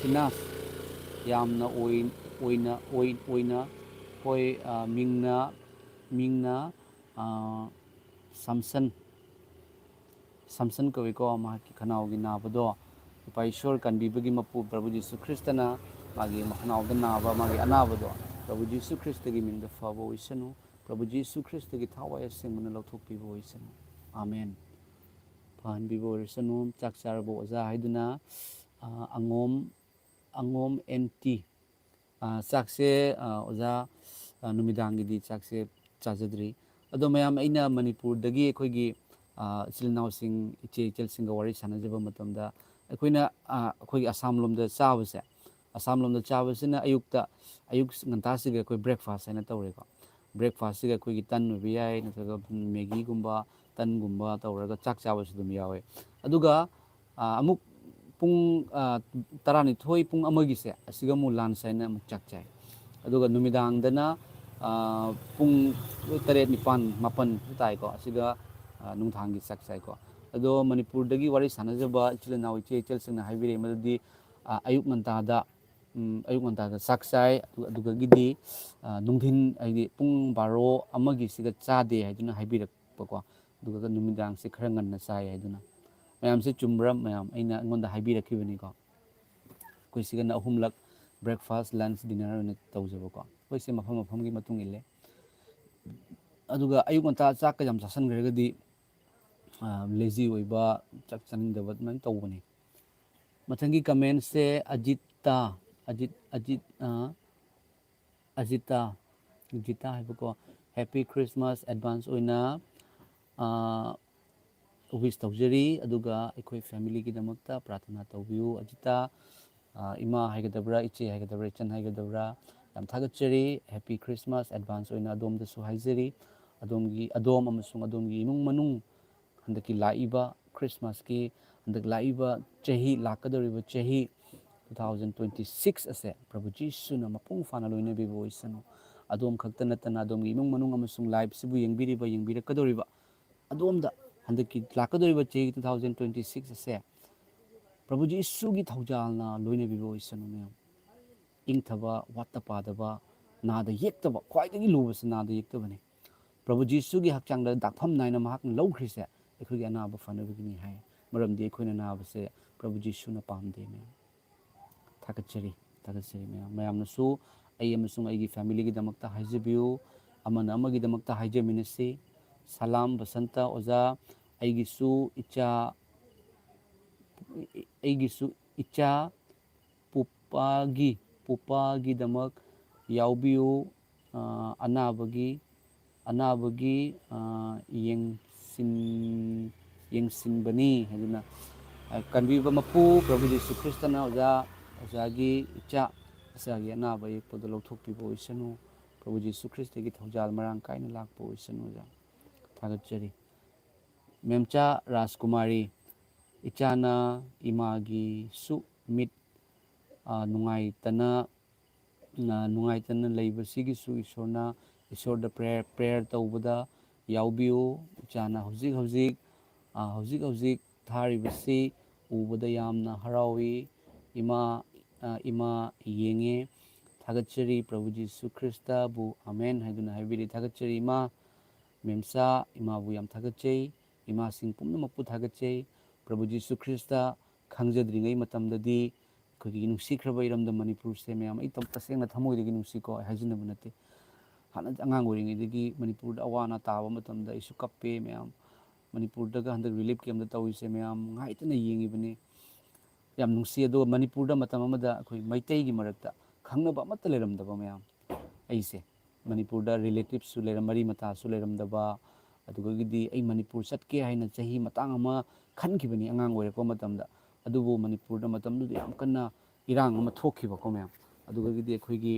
ꯁꯤꯅꯥꯁ ꯌꯥꯝꯅ ꯑꯣꯏ-, ꯑꯣꯏꯅ, ꯑꯣꯏ-, ꯑꯣꯏꯅ ꯍꯣꯏ, ꯑ, ꯃꯤꯡꯅ, ꯃꯤꯡꯅ, ꯑ, ꯁꯝꯁꯟ, ꯁꯝꯁꯟ ꯀꯧꯏꯀꯣ, ꯃꯍꯥꯛꯀꯤ ꯈꯅꯥꯎꯒꯤ ꯅꯥꯕꯗꯣ꯫ ꯏꯄꯥ ꯏꯁꯣꯔ ꯀꯟꯕꯤꯕꯒꯤ ꯃꯄꯨ ꯄ꯭ꯔꯚꯨ ꯖꯤꯁꯨ ꯈ꯭ꯔꯤꯁꯇꯅ ꯃꯥꯒꯤ ꯈꯅꯥꯎꯗ ꯅꯥꯕ, ꯃꯥꯒꯤ ꯑꯅꯥꯕꯗꯣ ꯄ꯭ꯔꯚꯨ ꯖꯤꯁꯨ ꯈ꯭ꯔꯤꯁꯇꯒꯤ ꯃꯤꯡꯗ ꯐꯕ ꯑꯣꯏꯁꯅꯨ꯫ ꯄ꯭ꯔꯚꯨ ꯖꯤꯁꯨ ꯈ꯭ꯔꯤꯁꯇꯒꯤ ꯊꯋꯥꯏ ꯑꯁꯦꯡꯕꯅ ꯂꯧꯊꯣꯛꯄꯤꯕ ꯑꯣꯏꯁꯅꯨ꯫ ꯑꯥꯃꯦꯟ꯫ ꯐꯍꯟꯕꯤꯕ ꯑꯣꯏꯔꯁꯅꯨ꯫ ꯆꯥꯛ ꯆꯥꯔꯕꯣ ꯑꯣꯖꯥ ꯍꯥꯏꯗꯨꯅ, ꯑ, ꯑꯉꯣꯝ, ꯑꯉꯣꯝ ꯑꯦꯟ ꯇꯤ꯫ ꯑ, ꯆꯥꯛꯁꯦ, ꯑ, ꯑꯣꯖꯥ, ꯑ, ꯅꯨꯃꯤꯗꯥꯡꯒꯤꯗꯤ ꯆꯥꯛꯁꯦ ꯆꯥꯖꯗ꯭ꯔꯤ꯫ ꯑꯗꯣ ꯃꯌꯥꯝ, ꯑꯩꯅ ꯃꯅꯤꯄꯨꯔꯗꯒꯤ ꯑꯩꯈꯣꯏꯒꯤ, ꯑ, ꯏꯆꯤꯜ ꯏꯅꯥꯎꯁꯤꯡ, ꯏꯆꯦ ꯏꯆꯜꯁꯤꯡꯒ ꯋꯥꯔꯤ ꯁꯥꯟꯅꯖꯕ ꯃꯇꯝꯗ ꯑꯩꯈꯣꯏꯅ, ꯑ, ꯑꯩꯈꯣꯏꯒꯤ ꯑꯁꯥꯝ ꯂꯣꯝꯗ ꯆꯥꯕꯁꯦ, ꯑꯁꯥꯝ ꯂꯣꯝꯗ ꯆꯥꯕꯁꯤꯅ ꯑꯌꯨꯛꯇ, ꯑꯌꯨꯛ ꯉꯟꯇꯥꯁꯤꯒ ꯑꯩꯈꯣꯏ breakfast ꯍꯥꯏꯅ ꯇꯧꯔꯦꯀꯣ꯫ Breakfastꯁꯤꯒ ꯑꯩꯈꯣꯏꯒꯤ ꯇꯟ ꯑꯣꯏꯕ ꯌꯥꯏ, ꯅꯠꯇ꯭ꯔꯒ ꯃꯦꯒꯤꯒꯨꯝꯕ, ꯇꯟꯒꯨꯝꯕ ꯇꯧꯔꯒ ꯆꯥꯛ ꯆꯥꯕꯁꯨ ꯑꯗꯨꯝ ꯌꯥꯎꯋꯦ꯫ ꯑꯗꯨꯒ, ꯑ, ꯑꯃꯨꯛ ꯄꯨꯡ, ꯑ, ꯇꯔꯥꯅꯤꯊꯣꯏ, ꯄꯨꯡ ꯑꯃꯒꯤꯁꯦ, ꯑꯁꯤꯒ ꯑꯃꯨꯛ lunch ꯍꯥꯏꯅ ꯑꯃꯨꯛ ꯆꯥꯛ ꯆꯥꯏ꯫ ꯑꯗꯨꯒ ꯅꯨꯃꯤꯗꯥꯡꯗꯅ, ꯑ, ꯄꯨꯡ ꯇꯔꯦꯠ, ꯅꯤꯄꯥꯟ, ꯃꯥꯄꯟ ꯇꯥꯏꯀꯣ, ꯑꯁꯤꯒ, ꯑ, ꯅꯨꯡꯗꯥꯡꯒꯤ ꯆꯥꯛ ꯆꯥꯏꯀꯣ꯫ ꯑꯗꯣ ꯃꯅꯤꯄꯨꯔꯗꯒꯤ ꯋꯥꯔꯤ ꯁꯥꯟꯅꯖꯕ ꯏꯆꯤꯜ ꯏꯅꯥꯎ, ꯏꯆꯦ ꯏꯆꯜꯁꯤꯡꯅ ꯍꯥꯏꯕꯤꯔꯛꯏ ꯃꯗꯨꯗꯤ, ꯑ, ꯑꯌꯨꯛ ꯉꯟꯇꯥꯗ, ꯎꯝ, ꯑꯌꯨꯛ ꯉꯟꯇꯥꯗ ꯆꯥꯛ ꯆꯥꯏ, ꯑꯗꯨ-, ꯑꯗꯨꯗꯒꯤꯗꯤ, ꯑ, ꯅꯨꯡꯊꯤꯟ, ꯍꯥꯏꯗꯤ ꯄꯨꯡ ꯕꯥꯔꯣ, ꯑꯃꯒꯤꯁꯤꯒ ꯆꯥꯗꯦ ꯍꯥꯏꯗꯨꯅ ꯍꯥꯏꯕꯤꯔꯛꯄꯀꯣ꯫ ꯑꯗꯨꯒ ꯅꯨꯃꯤꯗꯥꯡꯁꯦ ꯈꯔ ꯉꯟꯅ ꯆꯥꯏ ꯍꯥꯏꯗꯨꯅ꯫ ꯃꯌꯥꯝꯁꯦ ꯆꯨꯝꯕ꯭ꯔꯥ? ꯃꯌꯥꯝ ꯑꯩꯅ, ꯑꯩꯉꯣꯟꯗ ꯍꯥꯏꯕꯤꯔꯛꯈꯤꯕꯅꯤꯀꯣ꯫ ꯑꯩꯈꯣꯏ ꯁꯤꯒꯅ ꯑꯍꯨꯝꯂꯛ breakfast, lunch, dinner ꯑꯣꯏꯅ ꯇꯧꯖꯕꯀꯣ꯫ ꯑꯩꯈꯣꯏꯁꯦ ꯃꯐꯝ ꯃꯐꯝꯒꯤ ꯃꯇꯨꯡ ꯏꯜꯂꯦ꯫ ꯑꯗꯨꯒ ꯑꯌꯨꯛ ꯉꯟꯇꯥ ꯆꯥꯛꯀ ꯌꯥꯝ ꯆꯥꯁꯟꯈ꯭ꯔꯒꯗꯤ, ꯑ, lazy ꯑꯣꯏꯕ, ꯆꯥꯛ ꯆꯥꯅꯤꯡꯗꯕ ꯑꯗꯨꯃꯥꯏꯅ ꯇꯧꯕꯅꯤ꯫ ꯃꯊꯪꯒꯤ commentꯁꯦ ꯑꯖꯤꯠꯇ, ꯑꯖꯤꯠ, ꯑꯖꯤꯠ, ꯑ, ꯑꯖꯤꯇꯥ, ꯖꯤꯇꯥ ꯍꯥꯏꯕꯀꯣ, "Happy Christmas advance ꯑꯣꯏꯅ, ꯑ, wish ꯇꯧꯖꯔꯤ, ꯑꯗꯨꯒ ꯑꯩꯈꯣꯏ familyꯒꯤꯗꯃꯛꯇ ꯄ꯭ꯔꯥꯊꯅꯥ ꯇꯧꯕꯤꯌꯨ ꯑꯖꯤꯇꯥ"꯫ ꯏꯃꯥ ꯍꯥꯏꯒꯗꯕ꯭ꯔꯥ, ꯏꯆꯦ ꯍꯥꯏꯒꯗꯕ꯭ꯔꯥ, ꯏꯆꯟ ꯍꯥꯏꯒꯗꯕ꯭ꯔꯥ, ꯌꯥꯝ ꯊꯥꯒꯠꯆꯔꯤ꯫ Happy Christmas advance ꯑꯣꯏꯅ ꯑꯗꯣꯝꯗꯁꯨ ꯍꯥꯏꯖꯔꯤ꯫ ꯑꯗꯣꯝꯒꯤ, ꯑꯗꯣꯝ ꯑꯃꯁꯨꯡ ꯑꯗꯣꯝꯒꯤ ꯏꯃꯨꯡ ꯃꯅꯨꯡ ꯍꯟꯗꯛꯀꯤ ꯂꯥꯛꯏꯕ Christmasꯀꯤ, ꯍꯟꯗꯛ ꯂꯥꯛꯏꯕ ꯆꯍꯤ, ꯂꯥꯛꯀꯗꯧꯔꯤꯕ ꯆꯍꯤ two thousand twenty six ꯑꯁꯦ ꯄ꯭ꯔꯚꯨ ꯖꯤꯁꯨꯅ ꯃꯄꯨꯡ ꯐꯥꯅ ꯂꯣꯏꯅꯕꯤꯕ ꯑꯣꯏꯁꯅꯨ꯫ ꯑꯗꯣꯝ ꯈꯛꯇ ꯅꯠꯇꯅ ꯑꯗꯣꯝꯒꯤ ꯏꯃꯨꯡ ꯃꯅꯨꯡ ꯑꯃꯁꯨꯡ liveꯁꯤꯕꯨ ꯌꯦꯡꯕꯤꯔꯤꯕ, ꯌꯦꯡꯕꯤꯔꯛꯀꯗꯧꯔꯤꯕ ꯑꯗꯣꯝꯗ ꯍꯟꯗꯛꯀꯤ ꯂꯥꯛꯀꯗꯧꯔꯤꯕ ꯆꯍꯤ two thousand twenty six ꯑꯁꯦ ꯄ꯭ꯔꯚꯨ ꯖꯤꯁꯨꯒꯤ ꯊꯧꯖꯥꯜꯅ ꯂꯣꯏꯅꯕꯤꯕ ꯑꯣꯏꯁꯅꯨ ꯃꯌꯥꯝ꯫ ꯏꯪꯊꯕ, ꯋꯥꯠꯇ ꯄꯥꯗꯕ, ꯅꯥꯗ ꯌꯦꯛꯇꯕ, ꯈ꯭ꯋꯥꯏꯗꯒꯤ ꯂꯨꯕꯁꯤ ꯅꯥꯗ ꯌꯦꯛꯇꯕꯅꯤ꯫ ꯄ꯭ꯔꯚꯨ ꯖꯤꯁꯨꯒꯤ ꯍꯛꯆꯥꯡꯗ ꯗꯥꯛꯐꯝ ꯅꯥꯏꯅ ꯃꯍꯥꯛꯅ ꯂꯧꯈ꯭ꯔꯤꯁꯦ ꯑꯩꯈꯣꯏꯒꯤ ꯑꯅꯥꯕ ꯐꯅꯕꯒꯤꯅꯤ ꯍꯥꯏ꯫ ꯃꯔꯝꯗꯤ ꯑꯩꯈꯣꯏꯅ ꯅꯥꯕꯁꯦ ꯄ꯭ꯔꯚꯨ ꯖꯤꯁꯨꯅ ꯄꯥꯝꯗꯦ ꯃꯌꯥꯝ꯫ ꯊꯥꯒꯠꯆꯔꯤ, ꯊꯥꯒꯠꯆꯔꯤ ꯃꯌꯥꯝ꯫ ꯃꯌꯥꯝꯅꯁꯨ ꯑꯩ ꯑꯃꯁꯨꯡ ꯑꯩꯒꯤ familyꯒꯤꯗꯃꯛꯇ ꯍꯥꯏꯖꯕꯤꯌꯨ, ꯑꯃꯅ ꯑꯃꯒꯤꯗꯃꯛꯇ ꯍꯥꯏꯖꯃꯤꯟꯅꯁꯤ꯫ ꯁꯂꯥꯝ ꯕꯁꯟꯇ ꯑꯣꯖꯥ, ꯑꯩꯒꯤꯁꯨ ꯏꯆꯥ, ꯑꯩꯒꯤꯁꯨ ꯏꯆꯥ ꯄꯨꯄꯥꯒꯤ, ꯄꯨꯄꯥꯒꯤꯗꯃꯛ ꯌꯥꯎꯕꯤꯌꯨ꯫ ꯑ, ꯑꯅꯥꯕꯒꯤ, ꯑꯅꯥꯕꯒꯤ, ꯑ, ꯌꯦꯡꯁꯤꯟ-, ꯌꯦꯡꯁꯤꯟꯕꯅꯤ ꯍꯥꯏꯗꯨꯅ, ꯑ, ꯀꯟꯕꯤꯕ ꯃꯄꯨ ꯄ꯭ꯔꯚꯨ ꯖꯤꯁꯨ ꯈ꯭ꯔꯤꯁꯇꯅ ꯑꯣꯖꯥ, ꯑꯣꯖꯥꯒꯤ ꯏꯆꯥ, ꯏꯆꯥꯒꯤ ꯑꯅꯥꯕ ꯑꯌꯦꯛꯄꯗꯨ ꯂꯧꯊꯣꯛꯄꯤꯕ ꯑꯣꯏꯁꯅꯨ꯫ ꯄ꯭ꯔꯚꯨ ꯖꯤꯁꯨ ꯈ꯭ꯔꯤꯁꯇꯒꯤ ꯊꯧꯖꯥꯜ ꯃꯔꯥꯡ ꯀꯥꯏꯅ ꯂꯥꯛꯄ ꯑꯣꯏꯁꯅꯨ ꯑꯣꯖꯥ꯫ ꯊꯥꯒꯠꯆꯔꯤ꯫ ꯃꯦꯝꯆꯥ ꯔꯥꯖꯀꯨꯃꯥꯔꯤ, ꯏꯆꯥꯅ ꯏꯃꯥꯒꯤꯁꯨ ꯃꯤꯠ, ꯑ, ꯅꯨꯡꯉꯥꯏꯇꯅ, ꯑ, ꯅꯨꯡꯉꯥꯏꯇꯅ ꯂꯩꯕꯁꯤꯒꯤꯁꯨ ꯏꯁꯣꯔꯅ, ꯏꯁꯣꯔꯗ prayer, prayer ꯇꯧꯕꯗ ꯌꯥꯎꯕꯤꯌꯨ꯫ ꯏꯆꯥꯅ ꯍꯧꯖꯤꯛ ꯍꯧꯖꯤꯛ, ꯑ, ꯍꯧꯖꯤꯛ ꯍꯧꯖꯤꯛ ꯊꯥꯔꯤꯕꯁꯤ ꯎꯕꯗ ꯌꯥꯝꯅ ꯍꯔꯥꯎꯏ꯫ ꯏꯃꯥ, ꯑ, ꯏꯃꯥ ꯌꯦꯡꯉꯦ꯫ ꯊꯥꯒꯠꯆꯔꯤ ꯄ꯭ꯔꯚꯨ ꯖꯤꯁꯨ ꯈ꯭ꯔꯤꯁꯇꯕꯨ, ꯑꯃꯦꯟ ꯍꯥꯏꯗꯨꯅ ꯍꯥꯏꯕꯤꯔꯤ꯫ ꯊꯥꯒꯠꯆꯔꯤ ꯏꯃꯥ꯫ ꯃꯦꯝꯆꯥ, ꯏꯃꯥꯕꯨ ꯌꯥꯝ ꯊꯥꯒꯠꯆꯩ꯫ ꯏꯃꯥꯁꯤꯡ ꯄꯨꯝꯅꯃꯛꯄꯨ ꯊꯥꯒꯠꯆꯩ꯫ ꯄ꯭ꯔꯚꯨ ꯖꯤꯁꯨ ꯈ꯭ꯔꯤꯁꯇ ꯈꯪꯖꯗ꯭ꯔꯤꯉꯩ ꯃꯇꯝꯗꯗꯤ ꯑꯩꯈꯣꯏꯒꯤ ꯅꯨꯡꯁꯤꯈ꯭ꯔꯕ ꯏꯔꯝꯗꯝ ꯃꯅꯤꯄꯨꯔꯁꯦ ꯃꯌꯥꯝ, ꯑꯩ ꯇ-, ꯇꯁꯦꯡꯅ ꯊꯃꯣꯏꯗꯒꯤ ꯅꯨꯡꯁꯤꯀꯣ, ꯑꯩ ꯍꯥꯏꯖꯤꯟꯅꯕ ꯅꯠꯇꯦ꯫ ꯍꯥꯟꯅ ꯑꯉꯥꯡ ꯑꯣꯏꯔꯤꯉꯩꯗꯒꯤ ꯃꯅꯤꯄꯨꯔꯗ ꯑꯋꯥ ꯑꯅꯥ ꯇꯥꯕ ꯃꯇꯝꯗ ꯑꯩꯁꯨ ꯀꯞꯄꯦ ꯃꯌꯥꯝ꯫ ꯃꯅꯤꯄꯨꯔꯗꯒ ꯍꯟꯗꯛ relief campꯇ ꯇꯧꯔꯤꯁꯦ ꯃꯌꯥꯝ ꯉꯥꯏꯇꯅ ꯌꯦꯡꯉꯤꯕꯅꯤ꯫ ꯌꯥꯝ ꯅꯨꯡꯁꯤ꯫ ꯑꯗꯨꯒ ꯃꯅꯤꯄꯨꯔꯗ ꯃꯇꯝ ꯑꯃꯗ ꯑꯩꯈꯣꯏ ꯃꯩꯇꯩꯒꯤ ꯃꯔꯛꯇ ꯈꯪꯅꯕ ꯑꯃꯠꯇ ꯂꯩꯔꯝꯗꯕ ꯃꯌꯥꯝ꯫ ꯑꯩꯁꯦ ꯃꯅꯤꯄꯨꯔꯗ relativeꯁꯨ ꯂꯩꯔꯝ-, ꯃꯔꯤ ꯃꯇꯥꯁꯨ ꯂꯩꯔꯝꯗꯕ, ꯑꯗꯨꯗꯒꯤꯗꯤ ꯑꯩ ꯃꯅꯤꯄꯨꯔ ꯆꯠꯀꯦ ꯍꯥꯏꯅ ꯆꯍꯤ ꯃꯇꯥꯡ ꯑꯃ ꯈꯟꯈꯤꯕꯅꯤ ꯑꯉꯥꯡ ꯑꯣꯏꯔꯛꯄ ꯃꯇꯝꯗ꯫ ꯑꯗꯨꯕꯨ ꯃꯅꯤꯄꯨꯔꯗ ꯃꯇꯝꯗꯨꯗ ꯌꯥꯝ ꯀꯟꯅ ꯏꯔꯥꯡ ꯑꯃ ꯊꯣꯛꯈꯤꯕꯀꯣ ꯃꯌꯥꯝ꯫ ꯑꯗꯨꯗꯒꯤꯗꯤ ꯑꯩꯈꯣꯏꯒꯤ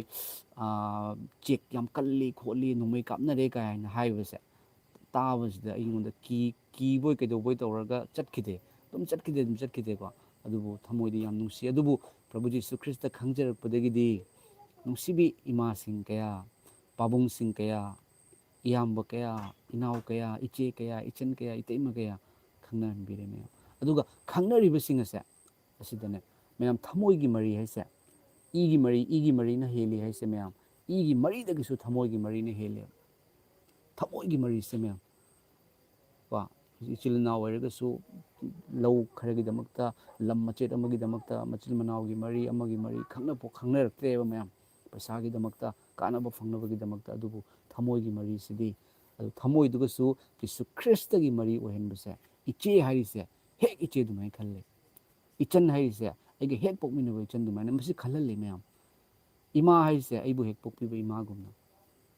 ꯆꯦꯛ ꯌꯥꯝ ꯀꯜꯂꯤ ꯈꯣꯠꯂꯤ, ꯅꯣꯡꯃꯩ ꯀꯥꯞꯅꯔꯦ ꯀꯥꯏꯅ ꯍꯥꯏꯕꯁꯦ ꯇꯥꯕꯁꯤꯗ ꯑꯩꯉꯣꯟꯗ ꯀꯤ ꯀꯤꯕꯣꯏ ꯀꯩꯗꯧꯕꯣꯏ ꯇꯧꯔꯒ ꯆꯠꯈꯤꯗꯦ꯫ ꯑꯗꯨꯝ ꯆꯠꯈꯤꯗꯦ, ꯑꯗꯨꯝ ꯆꯠꯈꯤꯗꯦꯀꯣ꯫ ꯑꯗꯨꯕꯨ ꯊꯃꯣꯏꯗꯤ ꯌꯥꯝ ꯅꯨꯡꯁꯤ꯫ ꯑꯗꯨꯕꯨ ꯄ꯭ꯔꯚꯨ ꯖꯤꯁꯨ ꯈ꯭ꯔꯤꯁꯇ ꯈꯪꯖꯔꯛꯄꯗꯒꯤꯗꯤ ꯅꯨꯡꯁꯤꯕꯤ ꯏꯃꯥꯁꯤꯡ ꯀꯌꯥ, ꯄꯥꯕꯨꯡꯁꯤꯡ ꯀꯌꯥ, ꯏꯌꯥꯝꯕ ꯀꯌꯥ, ꯏꯅꯥꯎ ꯀꯌꯥ, ꯏꯆꯦ ꯀꯌꯥ, ꯏꯆꯟ ꯀꯌꯥ, ꯏꯇꯩꯃ ꯀꯌꯥ ꯈꯪꯅꯍꯟꯕꯤꯔꯦ ꯃꯌꯥꯝ꯫ ꯑꯗꯨꯒ ꯈꯪꯅꯔꯤꯕꯁꯤꯡ ꯑꯁꯦ ꯑꯁꯤꯗꯅꯦ ꯃꯌꯥꯝ ꯊꯃꯣꯏꯒꯤ ꯃꯔꯤ ꯍꯥꯏꯁꯦ, ꯏꯒꯤ ꯃꯔꯤ, ꯏꯒꯤ ꯃꯔꯤꯅ ꯍꯦꯜꯂꯤ ꯍꯥꯏꯁꯦ ꯃꯌꯥꯝ, ꯏꯒꯤ ꯃꯔꯤꯗꯒꯤꯁꯨ ꯊꯃꯣꯏꯒꯤ ꯃꯔꯤꯅ ꯍꯦꯜꯂꯦꯕ꯫ ꯊꯃꯣꯏꯒꯤ ꯃꯔꯤꯁꯦ ꯃꯌꯥꯝ ꯀꯣ, ꯏꯆꯤꯜ ꯏꯅꯥꯎ ꯑꯣꯏꯔꯒꯁꯨ ꯂꯧ ꯈꯔꯒꯤꯗꯃꯛꯇ, ꯂꯝ ꯃꯆꯦꯠ ꯑꯃꯒꯤꯗꯃꯛꯇ ꯃꯆꯤꯟ ꯃꯅꯥꯎꯒꯤ ꯃꯔꯤ ꯑꯃꯒꯤ ꯃꯔꯤ ꯈꯪꯅ ꯈꯪꯅꯔꯛꯇ꯭ꯔꯦꯕ ꯃꯌꯥꯝ, ꯄꯩꯁꯥꯒꯤꯗꯃꯛꯇ, ꯀꯥꯟꯅꯕ ꯐꯪꯅꯕꯒꯤꯗꯃꯛꯇ꯫ ꯑꯗꯨꯕꯨ ꯊꯃꯣꯏꯒꯤ ꯃꯔꯤꯁꯤꯗꯤ, ꯑꯗꯨ ꯊꯃꯣꯏꯗꯨꯒꯁꯨ ꯖꯤꯁꯨ ꯈ꯭ꯔꯤꯁꯇꯒꯤ ꯃꯔꯤ ꯑꯣꯏꯍꯟꯕꯁꯦ, ꯏꯆꯦ ꯍꯥꯏꯔꯤꯁꯦ ꯍꯦꯛ ꯏꯆꯦ ꯑꯗꯨꯃꯥꯏꯅ ꯈꯜꯂꯦ꯫ ꯏꯆꯟ ꯍꯥꯏꯔꯤꯁꯦ ꯑꯩꯒ ꯍꯦꯛ ꯄꯣꯛꯃꯤꯟꯅꯕ ꯏꯆꯟ ꯑꯗꯨꯃꯥꯏꯅ ꯃꯁꯤ ꯈꯜꯍꯜꯂꯦ ꯃꯌꯥꯝ꯫ ꯏꯃꯥ ꯍꯥꯏꯁꯦ ꯑꯩꯕꯨ ꯍꯦꯛ ꯄꯣꯛꯄꯤꯕ ꯏꯃꯥꯒꯨꯝꯅ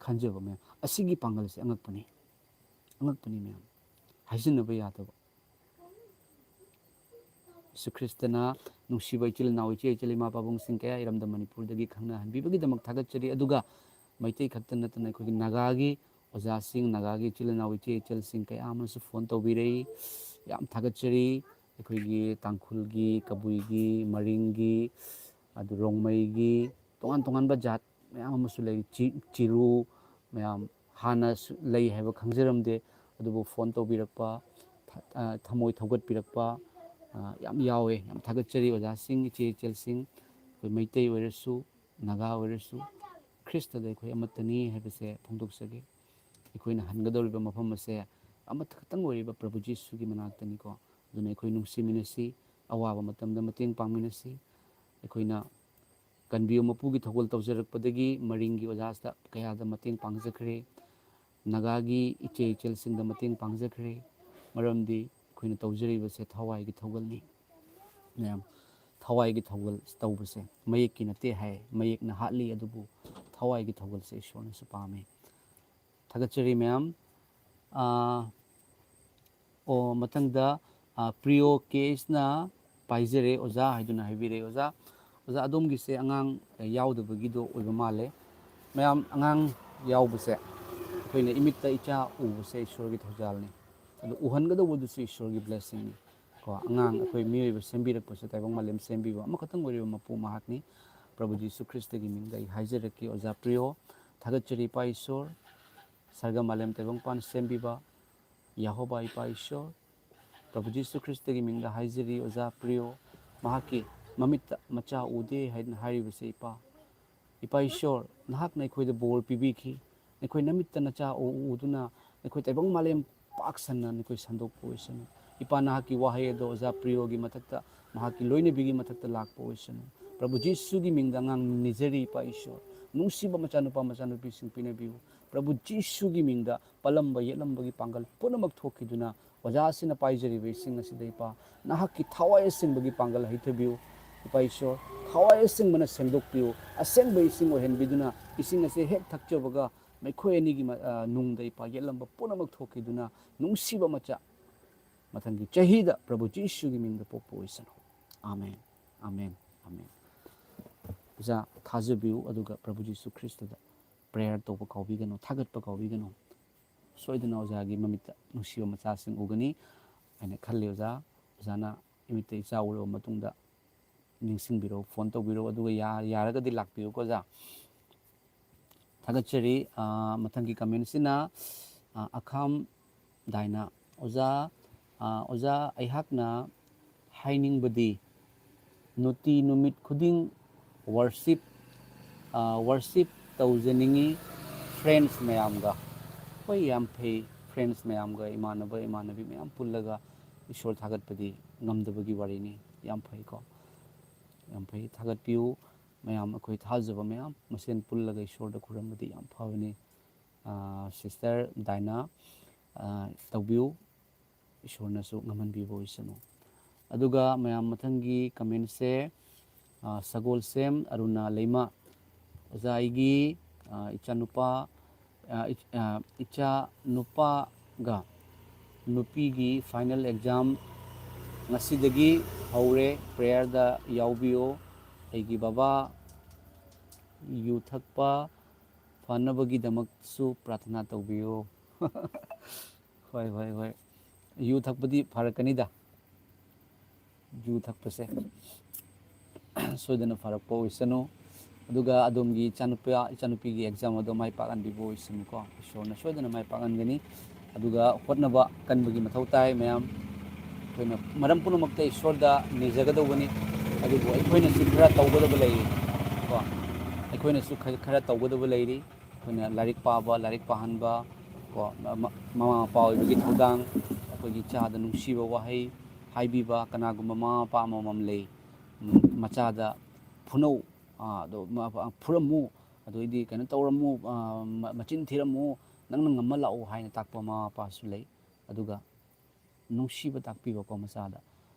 ꯈꯟꯖꯕ ꯃꯌꯥꯝ꯫ ꯑꯁꯤꯒꯤ ꯄꯥꯡꯒꯜꯁꯦ ꯑꯉꯛꯄꯅꯤ, ꯑꯉꯛꯄꯅꯤ ꯃꯌꯥꯝ, ꯍꯥꯏꯖꯤꯟꯅꯕ ꯌꯥꯗꯕ꯫ ꯖꯤꯁꯨ ꯈ꯭ꯔꯤꯁꯇꯅ ꯅꯨꯡꯁꯤꯕ ꯏꯆꯤꯜ ꯏꯅꯥꯎ, ꯏꯆꯦ ꯏꯆꯜ, ꯏꯃꯥ ꯄꯥꯕꯨꯡꯁꯤꯡ ꯀꯌꯥ ꯏꯔꯝꯗꯝ ꯃꯅꯤꯄꯨꯔꯗꯒꯤ ꯈꯪꯅꯍꯟꯕꯤꯕꯒꯤꯗꯃꯛ ꯊꯥꯒꯠꯆꯔꯤ꯫ ꯑꯗꯨꯒ ꯃꯩꯇꯩ ꯈꯛꯇ ꯅꯠꯇꯅ ꯑꯩꯈꯣꯏꯒꯤ ꯅꯥꯒꯥꯒꯤ ꯑꯣꯖꯥꯁꯤꯡ, ꯅꯥꯒꯥꯒꯤ ꯏꯆꯤꯜ ꯏꯅꯥꯎ, ꯏꯆꯦ ꯏꯆꯜꯁꯤꯡ ꯀꯌꯥ ꯑꯃꯅꯁꯨ ꯐꯣꯟ ꯇꯧꯕꯤꯔꯛꯏ꯫ ꯌꯥꯝ ꯊꯥꯒꯠꯆꯔꯤ꯫ ꯑꯩꯈꯣꯏꯒꯤ ꯇꯥꯡꯈꯨꯜꯒꯤ, ꯀꯕꯨꯏꯒꯤ, ꯃꯔꯤꯡꯒꯤ, ꯑꯗꯨ ꯔꯣꯡꯃꯩꯒꯤ, ꯇꯣꯉꯥꯟ ꯇꯣꯉꯥꯟꯕ ꯖꯥꯠ ꯃꯌꯥꯝ ꯑꯃꯁꯨ ꯂꯩꯔꯤ꯫ ꯆꯤ-, ꯆꯤꯔꯨ ꯃꯌꯥꯝ ꯍꯥꯟꯅ ꯁꯨ-, ꯂꯩ ꯍꯥꯏꯕ ꯈꯪꯖꯔꯝꯗꯦ, ꯑꯗꯨꯕꯨ ꯐꯣꯟ ꯇꯧꯕꯤꯔꯛꯄ, ꯊ-, ꯑ, ꯊꯃꯣꯏ ꯊꯧꯒꯠꯄꯤꯔꯛꯄ, ꯑ, ꯌꯥꯝ ꯌꯥꯎꯋꯦ꯫ ꯌꯥꯝ ꯊꯥꯒꯠꯆꯔꯤ ꯑꯣꯖꯥꯁꯤꯡ, ꯏꯆꯦ ꯏꯆꯜꯁꯤꯡ꯫ ꯑꯩꯈꯣꯏ ꯃꯩꯇꯩ ꯑꯣꯏꯔꯁꯨ, ꯅꯥꯒꯥ ꯑꯣꯏꯔꯁꯨ, ꯈ꯭ꯔꯤꯁꯇꯗ ꯑꯩꯈꯣꯏ ꯑꯃꯠꯇꯅꯤ ꯍꯥꯏꯕꯁꯦ ꯐꯣꯡꯗꯣꯛꯆꯒꯦ꯫ ꯑꯩꯈꯣꯏꯅ ꯍꯟꯒꯗꯧꯔꯤꯕ ꯃꯐꯝ ꯑꯁꯦ ꯑꯃꯈꯛꯇꯪ ꯑꯣꯏꯔꯤꯕ ꯄ꯭ꯔꯚꯨ ꯖꯤꯁꯨꯒꯤ ꯃꯅꯥꯛꯇꯅꯤꯀꯣ꯫ ꯑꯗꯨꯅ ꯑꯩꯈꯣꯏ ꯅꯨꯡꯁꯤꯃꯤꯟꯅꯁꯤ, ꯑꯋꯥꯕ ꯃꯇꯝꯗ ꯃꯇꯦꯡ ꯄꯥꯡꯃꯤꯟꯅꯁꯤ꯫ ꯑꯩꯈꯣꯏꯅ ꯀꯟꯕꯤꯌꯨ ꯃꯄꯨꯒꯤ ꯊꯧꯒꯜ ꯇꯧꯖꯔꯛꯄꯗꯒꯤ ꯃꯔꯤꯡꯒꯤ ꯑꯣꯖꯥꯁꯤꯗ ꯀꯌꯥꯗ ꯃꯇꯦꯡ ꯄꯥꯡꯖꯈ꯭ꯔꯦ, ꯅꯥꯒꯥꯒꯤ ꯏꯆꯦ ꯏꯆꯜꯁꯤꯡꯗ ꯃꯇꯦꯡ ꯄꯥꯡꯖꯈ꯭ꯔꯦ꯫ ꯃꯔꯝꯗꯤ ꯑꯩꯈꯣꯏꯅ ꯇꯧꯖꯔꯤꯕꯁꯦ ꯊꯋꯥꯏꯒꯤ ꯊꯧꯒꯜꯅꯤ꯫ ꯃꯌꯥꯝ, ꯊꯋꯥꯏꯒꯤ ꯊꯧꯒꯜ ꯇꯧꯕꯁꯦ ꯃꯌꯦꯛꯀꯤ ꯅꯠꯇꯦ ꯍꯥꯏ, ꯃꯌꯦꯛꯅ ꯍꯥꯠꯂꯤ, ꯑꯗꯨꯕꯨ ꯊꯋꯥꯏꯒꯤ ꯊꯧꯒꯜꯁꯦ ꯏꯁꯣꯔꯅꯁꯨ ꯄꯥꯝꯃꯤ꯫ ꯊꯥꯒꯠꯆꯔꯤ ꯃꯌꯥꯝ꯫ ꯑꯥ, ꯑꯣ, ꯃꯊꯪꯗ, ꯑꯥ, ꯄ꯭ꯔꯤꯌꯣ ꯀꯦꯁꯅ "ꯄꯥꯏꯖꯔꯦ ꯑꯣꯖꯥ" ꯍꯥꯏꯗꯨꯅ ꯍꯥꯏꯕꯤꯔꯦ꯫ ꯑꯣꯖꯥ, ꯑꯣꯖꯥ, ꯑꯗꯣꯝꯒꯤꯁꯦ ꯑꯉꯥꯡ ꯌꯥꯎꯗꯕꯒꯤꯗꯣ ꯑꯣꯏꯕ ꯃꯥꯜꯂꯦ꯫ ꯃꯌꯥꯝ, ꯑꯉꯥꯡ ꯌꯥꯎꯕꯁꯦ, ꯑꯩꯈꯣꯏꯅ ꯏꯃꯤꯠꯇ ꯏꯆꯥ ꯎꯕꯁꯦ ꯏꯁꯣꯔꯒꯤ ꯊꯧꯖꯥꯜꯅꯤ꯫ ꯑꯗꯨ ꯎꯍꯟꯒꯗꯧꯕꯗꯨꯁꯨ ꯏꯁꯣꯔꯒꯤ blessingꯅꯤ꯫ ꯀꯣ, ꯑꯉꯥꯡ ꯑꯩꯈꯣꯏ ꯃꯤꯑꯣꯏꯕ ꯁꯦꯝꯕꯤꯔꯛꯄꯁꯦ ꯇꯥꯏꯕꯪ ꯃꯥꯂꯦꯝ ꯁꯦꯝꯕꯤꯕ ꯑꯃꯈꯛꯇꯪ ꯑꯣꯏꯔꯤꯕ ꯃꯄꯨ ꯃꯍꯥꯛꯅꯤ꯫ ꯄ꯭ꯔꯚꯨ ꯖꯤꯁꯨ ꯈ꯭ꯔꯤꯁꯇꯒꯤ ꯃꯤꯡꯗ ꯑꯩ ꯍꯥꯏꯖꯔꯛꯀꯦ, ꯑꯣꯖꯥ ꯄ꯭ꯔꯤꯌꯣ, ꯊꯥꯒꯠꯆꯔꯤ ꯏꯄꯥ ꯏꯁꯣꯔ, ꯁꯔꯒ ꯃꯥꯂꯦꯝ ꯇꯥꯏꯕꯪꯄꯥꯟ ꯁꯦꯝꯕꯤꯕ ꯌꯦꯍꯣꯕꯥ ꯏꯄꯥ ꯏꯁꯣꯔ, ꯄ꯭ꯔꯚꯨ ꯖꯤꯁꯨ ꯈ꯭ꯔꯤꯁꯇꯒꯤ ꯃꯤꯡꯗ ꯍꯥꯏꯖꯔꯤ, ꯑꯣꯖꯥ ꯄ꯭ꯔꯤꯌꯣ, ꯃꯍꯥꯛꯀꯤ ꯃꯃꯤꯠꯇ ꯃꯆꯥ ꯎꯗꯦ ꯍꯥꯏꯗꯅ ꯍꯥꯏꯔꯤꯕꯁꯦ, ꯏꯄꯥ, ꯏꯄꯥ ꯏꯁꯣꯔ, ꯅꯍꯥꯛꯅ ꯑꯩꯈꯣꯏꯗ ꯕꯣꯔ ꯄꯤꯕꯤꯈꯤ꯫ ꯑꯩꯈꯣꯏ ꯅꯃꯤꯠꯇ ꯅꯆꯥ ꯎ-, ꯎꯗꯨꯅ ꯑꯩꯈꯣꯏ ꯇꯥꯏꯕꯪ ꯃꯥꯂꯦꯝ ꯄꯥꯛ ꯁꯟꯅ ꯅꯈꯣꯏ ꯁꯟꯗꯣꯛꯄ ꯑꯣꯏꯁꯅꯨ꯫ ꯏꯄꯥ, ꯅꯍꯥꯛꯀꯤ ꯋꯥꯍꯩ ꯑꯗꯣ ꯑꯣꯖꯥ ꯄ꯭ꯔꯤꯌꯣꯒꯤ ꯃꯊꯛꯇ, ꯃꯍꯥꯛꯀꯤ ꯂꯣꯏꯅꯕꯤꯒꯤ ꯃꯊꯛꯇ ꯂꯥꯛꯄ ꯑꯣꯏꯁꯅꯨ꯫ ꯄ꯭ꯔꯚꯨ ꯖꯤꯁꯨꯒꯤ ꯃꯤꯡꯗ ꯑꯉꯥꯡ ꯅꯤꯖꯔꯤ, ꯏꯄꯥ ꯏꯁꯣꯔ꯫ ꯅꯨꯡꯁꯤꯕ ꯃꯆꯥꯅꯨꯄꯥ ꯃꯆꯥꯅꯨꯄꯤꯁꯤꯡ ꯄꯤꯅꯕꯤꯌꯨ꯫ ꯄ꯭ꯔꯚꯨ ꯖꯤꯁꯨꯒꯤ ꯃꯤꯡꯗ ꯄꯜꯂꯝꯕ ꯌꯦꯠꯂꯝꯕꯒꯤ ꯄꯥꯡꯒꯜ ꯄꯨꯝꯅꯃꯛ ꯊꯣꯛꯈꯤꯗꯨꯅ, ꯑꯣꯖꯥ ꯑꯁꯤꯅ ꯄꯥꯏꯖꯔꯤꯕ ꯏꯁꯤꯡ ꯑꯁꯤꯗ, ꯏꯄꯥ, ꯅꯍꯥꯛꯀꯤ ꯊꯋꯥꯏ ꯑꯁꯦꯡꯕꯒꯤ ꯄꯥꯡꯒꯜ ꯍꯩꯊꯕꯤꯌꯨ꯫ ꯏꯄꯥ ꯏꯁꯣꯔ, ꯊꯋꯥꯏ ꯑꯁꯦꯡꯕꯅ ꯁꯦꯡꯗꯣꯛꯄꯤꯌꯨ꯫ ꯑꯁꯦꯡꯕ ꯏꯁꯤꯡ ꯑꯣꯏꯍꯟꯕꯤꯗꯨꯅ, ꯏꯁꯤꯡ ꯑꯁꯤ ꯍꯦꯛ ꯊꯛꯆꯕꯒ ꯃꯈꯣꯏ ꯑꯅꯤꯒꯤ ꯃ-, ꯑ, ꯅꯨꯡꯗ, ꯏꯄꯥ, ꯌꯦꯠꯂꯝꯕ ꯄꯨꯝꯅꯃꯛ ꯊꯣꯛꯈꯤꯗꯨꯅ, ꯅꯨꯡꯁꯤꯕ ꯃꯆꯥ, ꯃꯊꯪꯒꯤ ꯆꯍꯤꯗ ꯄ꯭ꯔꯚꯨ ꯖꯤꯁꯨꯒꯤ ꯃꯤꯡꯗ ꯄꯣꯛꯄ ꯑꯣꯏꯁꯅꯨ꯫ ꯑꯥꯃꯦꯟ, ꯑꯥꯃꯦꯟ, ꯑꯥꯃꯦꯟ꯫ ꯑꯣꯖꯥ, ꯊꯥꯖꯕꯤꯌꯨ, ꯑꯗꯨꯒ ꯄ꯭ꯔꯚꯨ ꯖꯤꯁꯨ ꯈ꯭ꯔꯤꯁꯇꯗ prayer ꯇꯧꯕ ꯀꯥꯎꯕꯤꯒꯅꯨ, ꯊꯥꯒꯠꯄ ꯀꯥꯎꯕꯤꯒꯅꯨ꯫ ꯁꯣꯏꯗꯅ ꯑꯣꯖꯥꯒꯤ ꯃꯃꯤꯠꯇ ꯅꯨꯡꯁꯤꯕ ꯃꯆꯥꯁꯤꯡ ꯎꯒꯅꯤ ꯍꯥꯏꯅ ꯈꯜꯂꯤ, ꯑꯣꯖꯥ꯫ ꯑꯣꯖꯥꯅ ꯏꯃꯤꯠꯇ ꯏꯆꯥ ꯎꯔꯕ ꯃꯇꯨꯡꯗ ꯅꯤꯡꯁꯤꯡꯕꯤꯔꯛꯎ, phone ꯇꯧꯕꯤꯔꯛꯎ, ꯑꯗꯨꯒ ꯌꯥ-, ꯌꯥꯔꯒꯗꯤ ꯂꯥꯛꯄꯤꯌꯨꯀꯣ, ꯑꯣꯖꯥ꯫ ꯊꯥꯒꯠꯆꯔꯤ꯫ ꯑ, ꯃꯊꯪꯒꯤ commentꯁꯤꯅ, ꯑ, ꯑꯈꯥꯝ ꯗꯥꯏꯅꯥ꯫ ꯑꯣꯖꯥ, ꯑ, ꯑꯣꯖꯥ, ꯑꯩꯍꯥꯛꯅ ꯍꯥꯏꯅꯤꯡꯕꯗꯤ ꯅꯨꯡꯇꯤ ꯅꯨꯃꯤꯠ ꯈꯨꯗꯤꯡ worship, ꯑ, worship ꯇꯧꯖꯅꯤꯡꯉꯤ friends ꯃꯌꯥꯝꯒ꯫ ꯍꯣꯏ, ꯌꯥꯝ ꯐꯩ, friends ꯃꯌꯥꯝꯒ, ꯏꯃꯥꯟꯅꯕ ꯏꯃꯥꯟꯅꯕꯤ ꯃꯌꯥꯝ ꯄꯨꯜꯂꯒ ꯏꯁꯣꯔ ꯊꯥꯒꯠꯄꯗꯤ ꯉꯝꯗꯕꯒꯤ ꯋꯥꯔꯤꯅꯤ꯫ ꯌꯥꯝ ꯐꯩꯀꯣ, ꯌꯥꯝ ꯐꯩ, ꯊꯥꯒꯠꯄꯤꯌꯨ꯫ ꯃꯌꯥꯝ, ꯑꯩꯈꯣꯏ ꯊꯥꯖꯕ ꯃꯌꯥꯝ ꯃꯁꯦꯟ ꯄꯨꯜꯂꯒ ꯏꯁꯣꯔꯗ ꯈꯨꯔꯨꯝꯕꯗꯤ ꯌꯥꯝ ꯐꯕꯅꯤ꯫ ꯑ, sister ꯗꯥꯏꯅꯥ, ꯑ, ꯇꯧꯕꯤꯌꯨ꯫ ꯏꯁꯣꯔꯅꯁꯨ ꯉꯝꯍꯟꯕꯤꯕ ꯑꯣꯏꯁꯅꯨ꯫ ꯑꯗꯨꯒ ꯃꯌꯥꯝ, ꯃꯊꯪꯒꯤ commentꯁꯦ, ꯑ, ꯁꯒꯣꯜꯁꯦꯝ ꯑꯔꯨꯅꯥ ꯂꯩꯃ꯫ ꯑꯣꯖꯥ, ꯑꯩꯒꯤ, ꯑ, ꯏꯆꯥꯅꯨꯄꯥ, ꯑ, ꯏꯆ-, ꯑ, ꯏꯆꯥ ꯅꯨꯄꯥꯒ ꯅꯨꯄꯤꯒꯤ final exam ꯉꯁꯤꯗꯒꯤ ꯍꯧꯔꯦ, prayerꯗ ꯌꯥꯎꯕꯤꯌꯣ꯫ ꯑꯩꯒꯤ ꯕꯕꯥ ꯌꯨ ꯊꯛꯄ ꯐꯅꯕꯒꯤꯗꯃꯛꯁꯨ ꯄ꯭ꯔꯥꯊꯅꯥ ꯇꯧꯕꯤꯌꯨ꯫ ꯍꯣꯏ, ꯍꯣꯏ, ꯍꯣꯏ꯫ ꯌꯨ ꯊꯛꯄꯗꯤ ꯐꯔꯛꯀꯅꯤꯗ꯫ ꯌꯨ ꯊꯛꯄꯁꯦ ꯁꯣꯏꯗꯅ ꯐꯔꯛꯄ ꯑꯣꯏꯁꯅꯨ꯫ ꯑꯗꯨꯒ ꯑꯗꯣꯝꯒꯤ ꯏꯆꯥꯅꯨꯄꯥ, ꯏꯆꯥꯅꯨꯄꯤꯒꯤ exam ꯑꯗꯣ ꯃꯥꯏ ꯄꯥꯛꯍꯟꯕꯤꯕ ꯑꯣꯏꯁꯅꯨꯀꯣ꯫ ꯏꯁꯣꯔꯅ ꯁꯣꯏꯗꯅ ꯃꯥꯏ ꯄꯥꯛꯍꯟꯒꯅꯤ꯫ ꯑꯗꯨꯒ ꯍꯣꯠꯅꯕ ꯀꯟꯕꯒꯤ ꯃꯊꯧ ꯇꯥꯏ ꯃꯌꯥꯝ꯫ ꯑꯩꯈꯣꯏꯅ ꯃꯔꯝ ꯄꯨꯝꯅꯃꯛꯇ ꯏꯁꯣꯔꯗ ꯅꯤꯖꯒꯗꯧꯕꯅꯤ꯫ ꯑꯗꯨꯕꯨ ꯑꯩꯈꯣꯏꯅꯁꯨ ꯈꯔ ꯇꯧꯒꯗꯕ ꯂꯩꯔꯤ ꯀꯣ꯫ ꯑꯩꯈꯣꯏꯅꯁꯨ ꯈ-, ꯈꯔ ꯇꯧꯒꯗꯕ ꯂꯩꯔꯤ꯫ ꯑꯩꯈꯣꯏꯅ ꯂꯥꯏꯔꯤꯛ ꯄꯥꯕ, ꯂꯥꯏꯔꯤꯛ ꯄꯥꯍꯟꯕ ꯀꯣ, ꯃ-, ꯃ-, ꯃꯃꯥ ꯃꯄꯥ ꯑꯣꯏꯕꯒꯤ ꯊꯧꯗꯥꯡ, ꯑꯩꯈꯣꯏꯒꯤ ꯏꯆꯥꯗ ꯅꯨꯡꯁꯤꯕ ꯋꯥꯍꯩ ꯍꯥꯏꯕꯤꯕ꯫ ꯀꯅꯥꯒꯨꯝꯕ ꯃꯃꯥ ꯃꯄꯥ ꯑꯃꯃꯝ ꯂꯩ, ꯎꯝ, ꯃꯆꯥꯗ ꯐꯨꯅꯧ, ꯑꯥ, ꯑꯗꯣ ꯃ-, ꯐꯨꯔꯝꯃꯨ, ꯑꯗꯩꯗꯤ ꯀꯩꯅꯣ ꯇꯧꯔꯝꯃꯨ, ꯑꯥ, ꯃ-, ꯃꯆꯤꯟ ꯊꯤꯔꯝꯃꯨ, ꯅꯪꯅ ꯉꯝꯃ ꯂꯥꯛꯎ ꯍꯥꯏꯅ ꯇꯥꯛꯄ ꯃꯃꯥ ꯃꯄꯥꯁꯨ ꯂꯩ꯫ ꯑꯗꯨꯒ ꯅꯨꯡꯁꯤꯕ ꯇꯥꯛꯄꯤꯕꯀꯣ ꯃꯆꯥꯗ꯫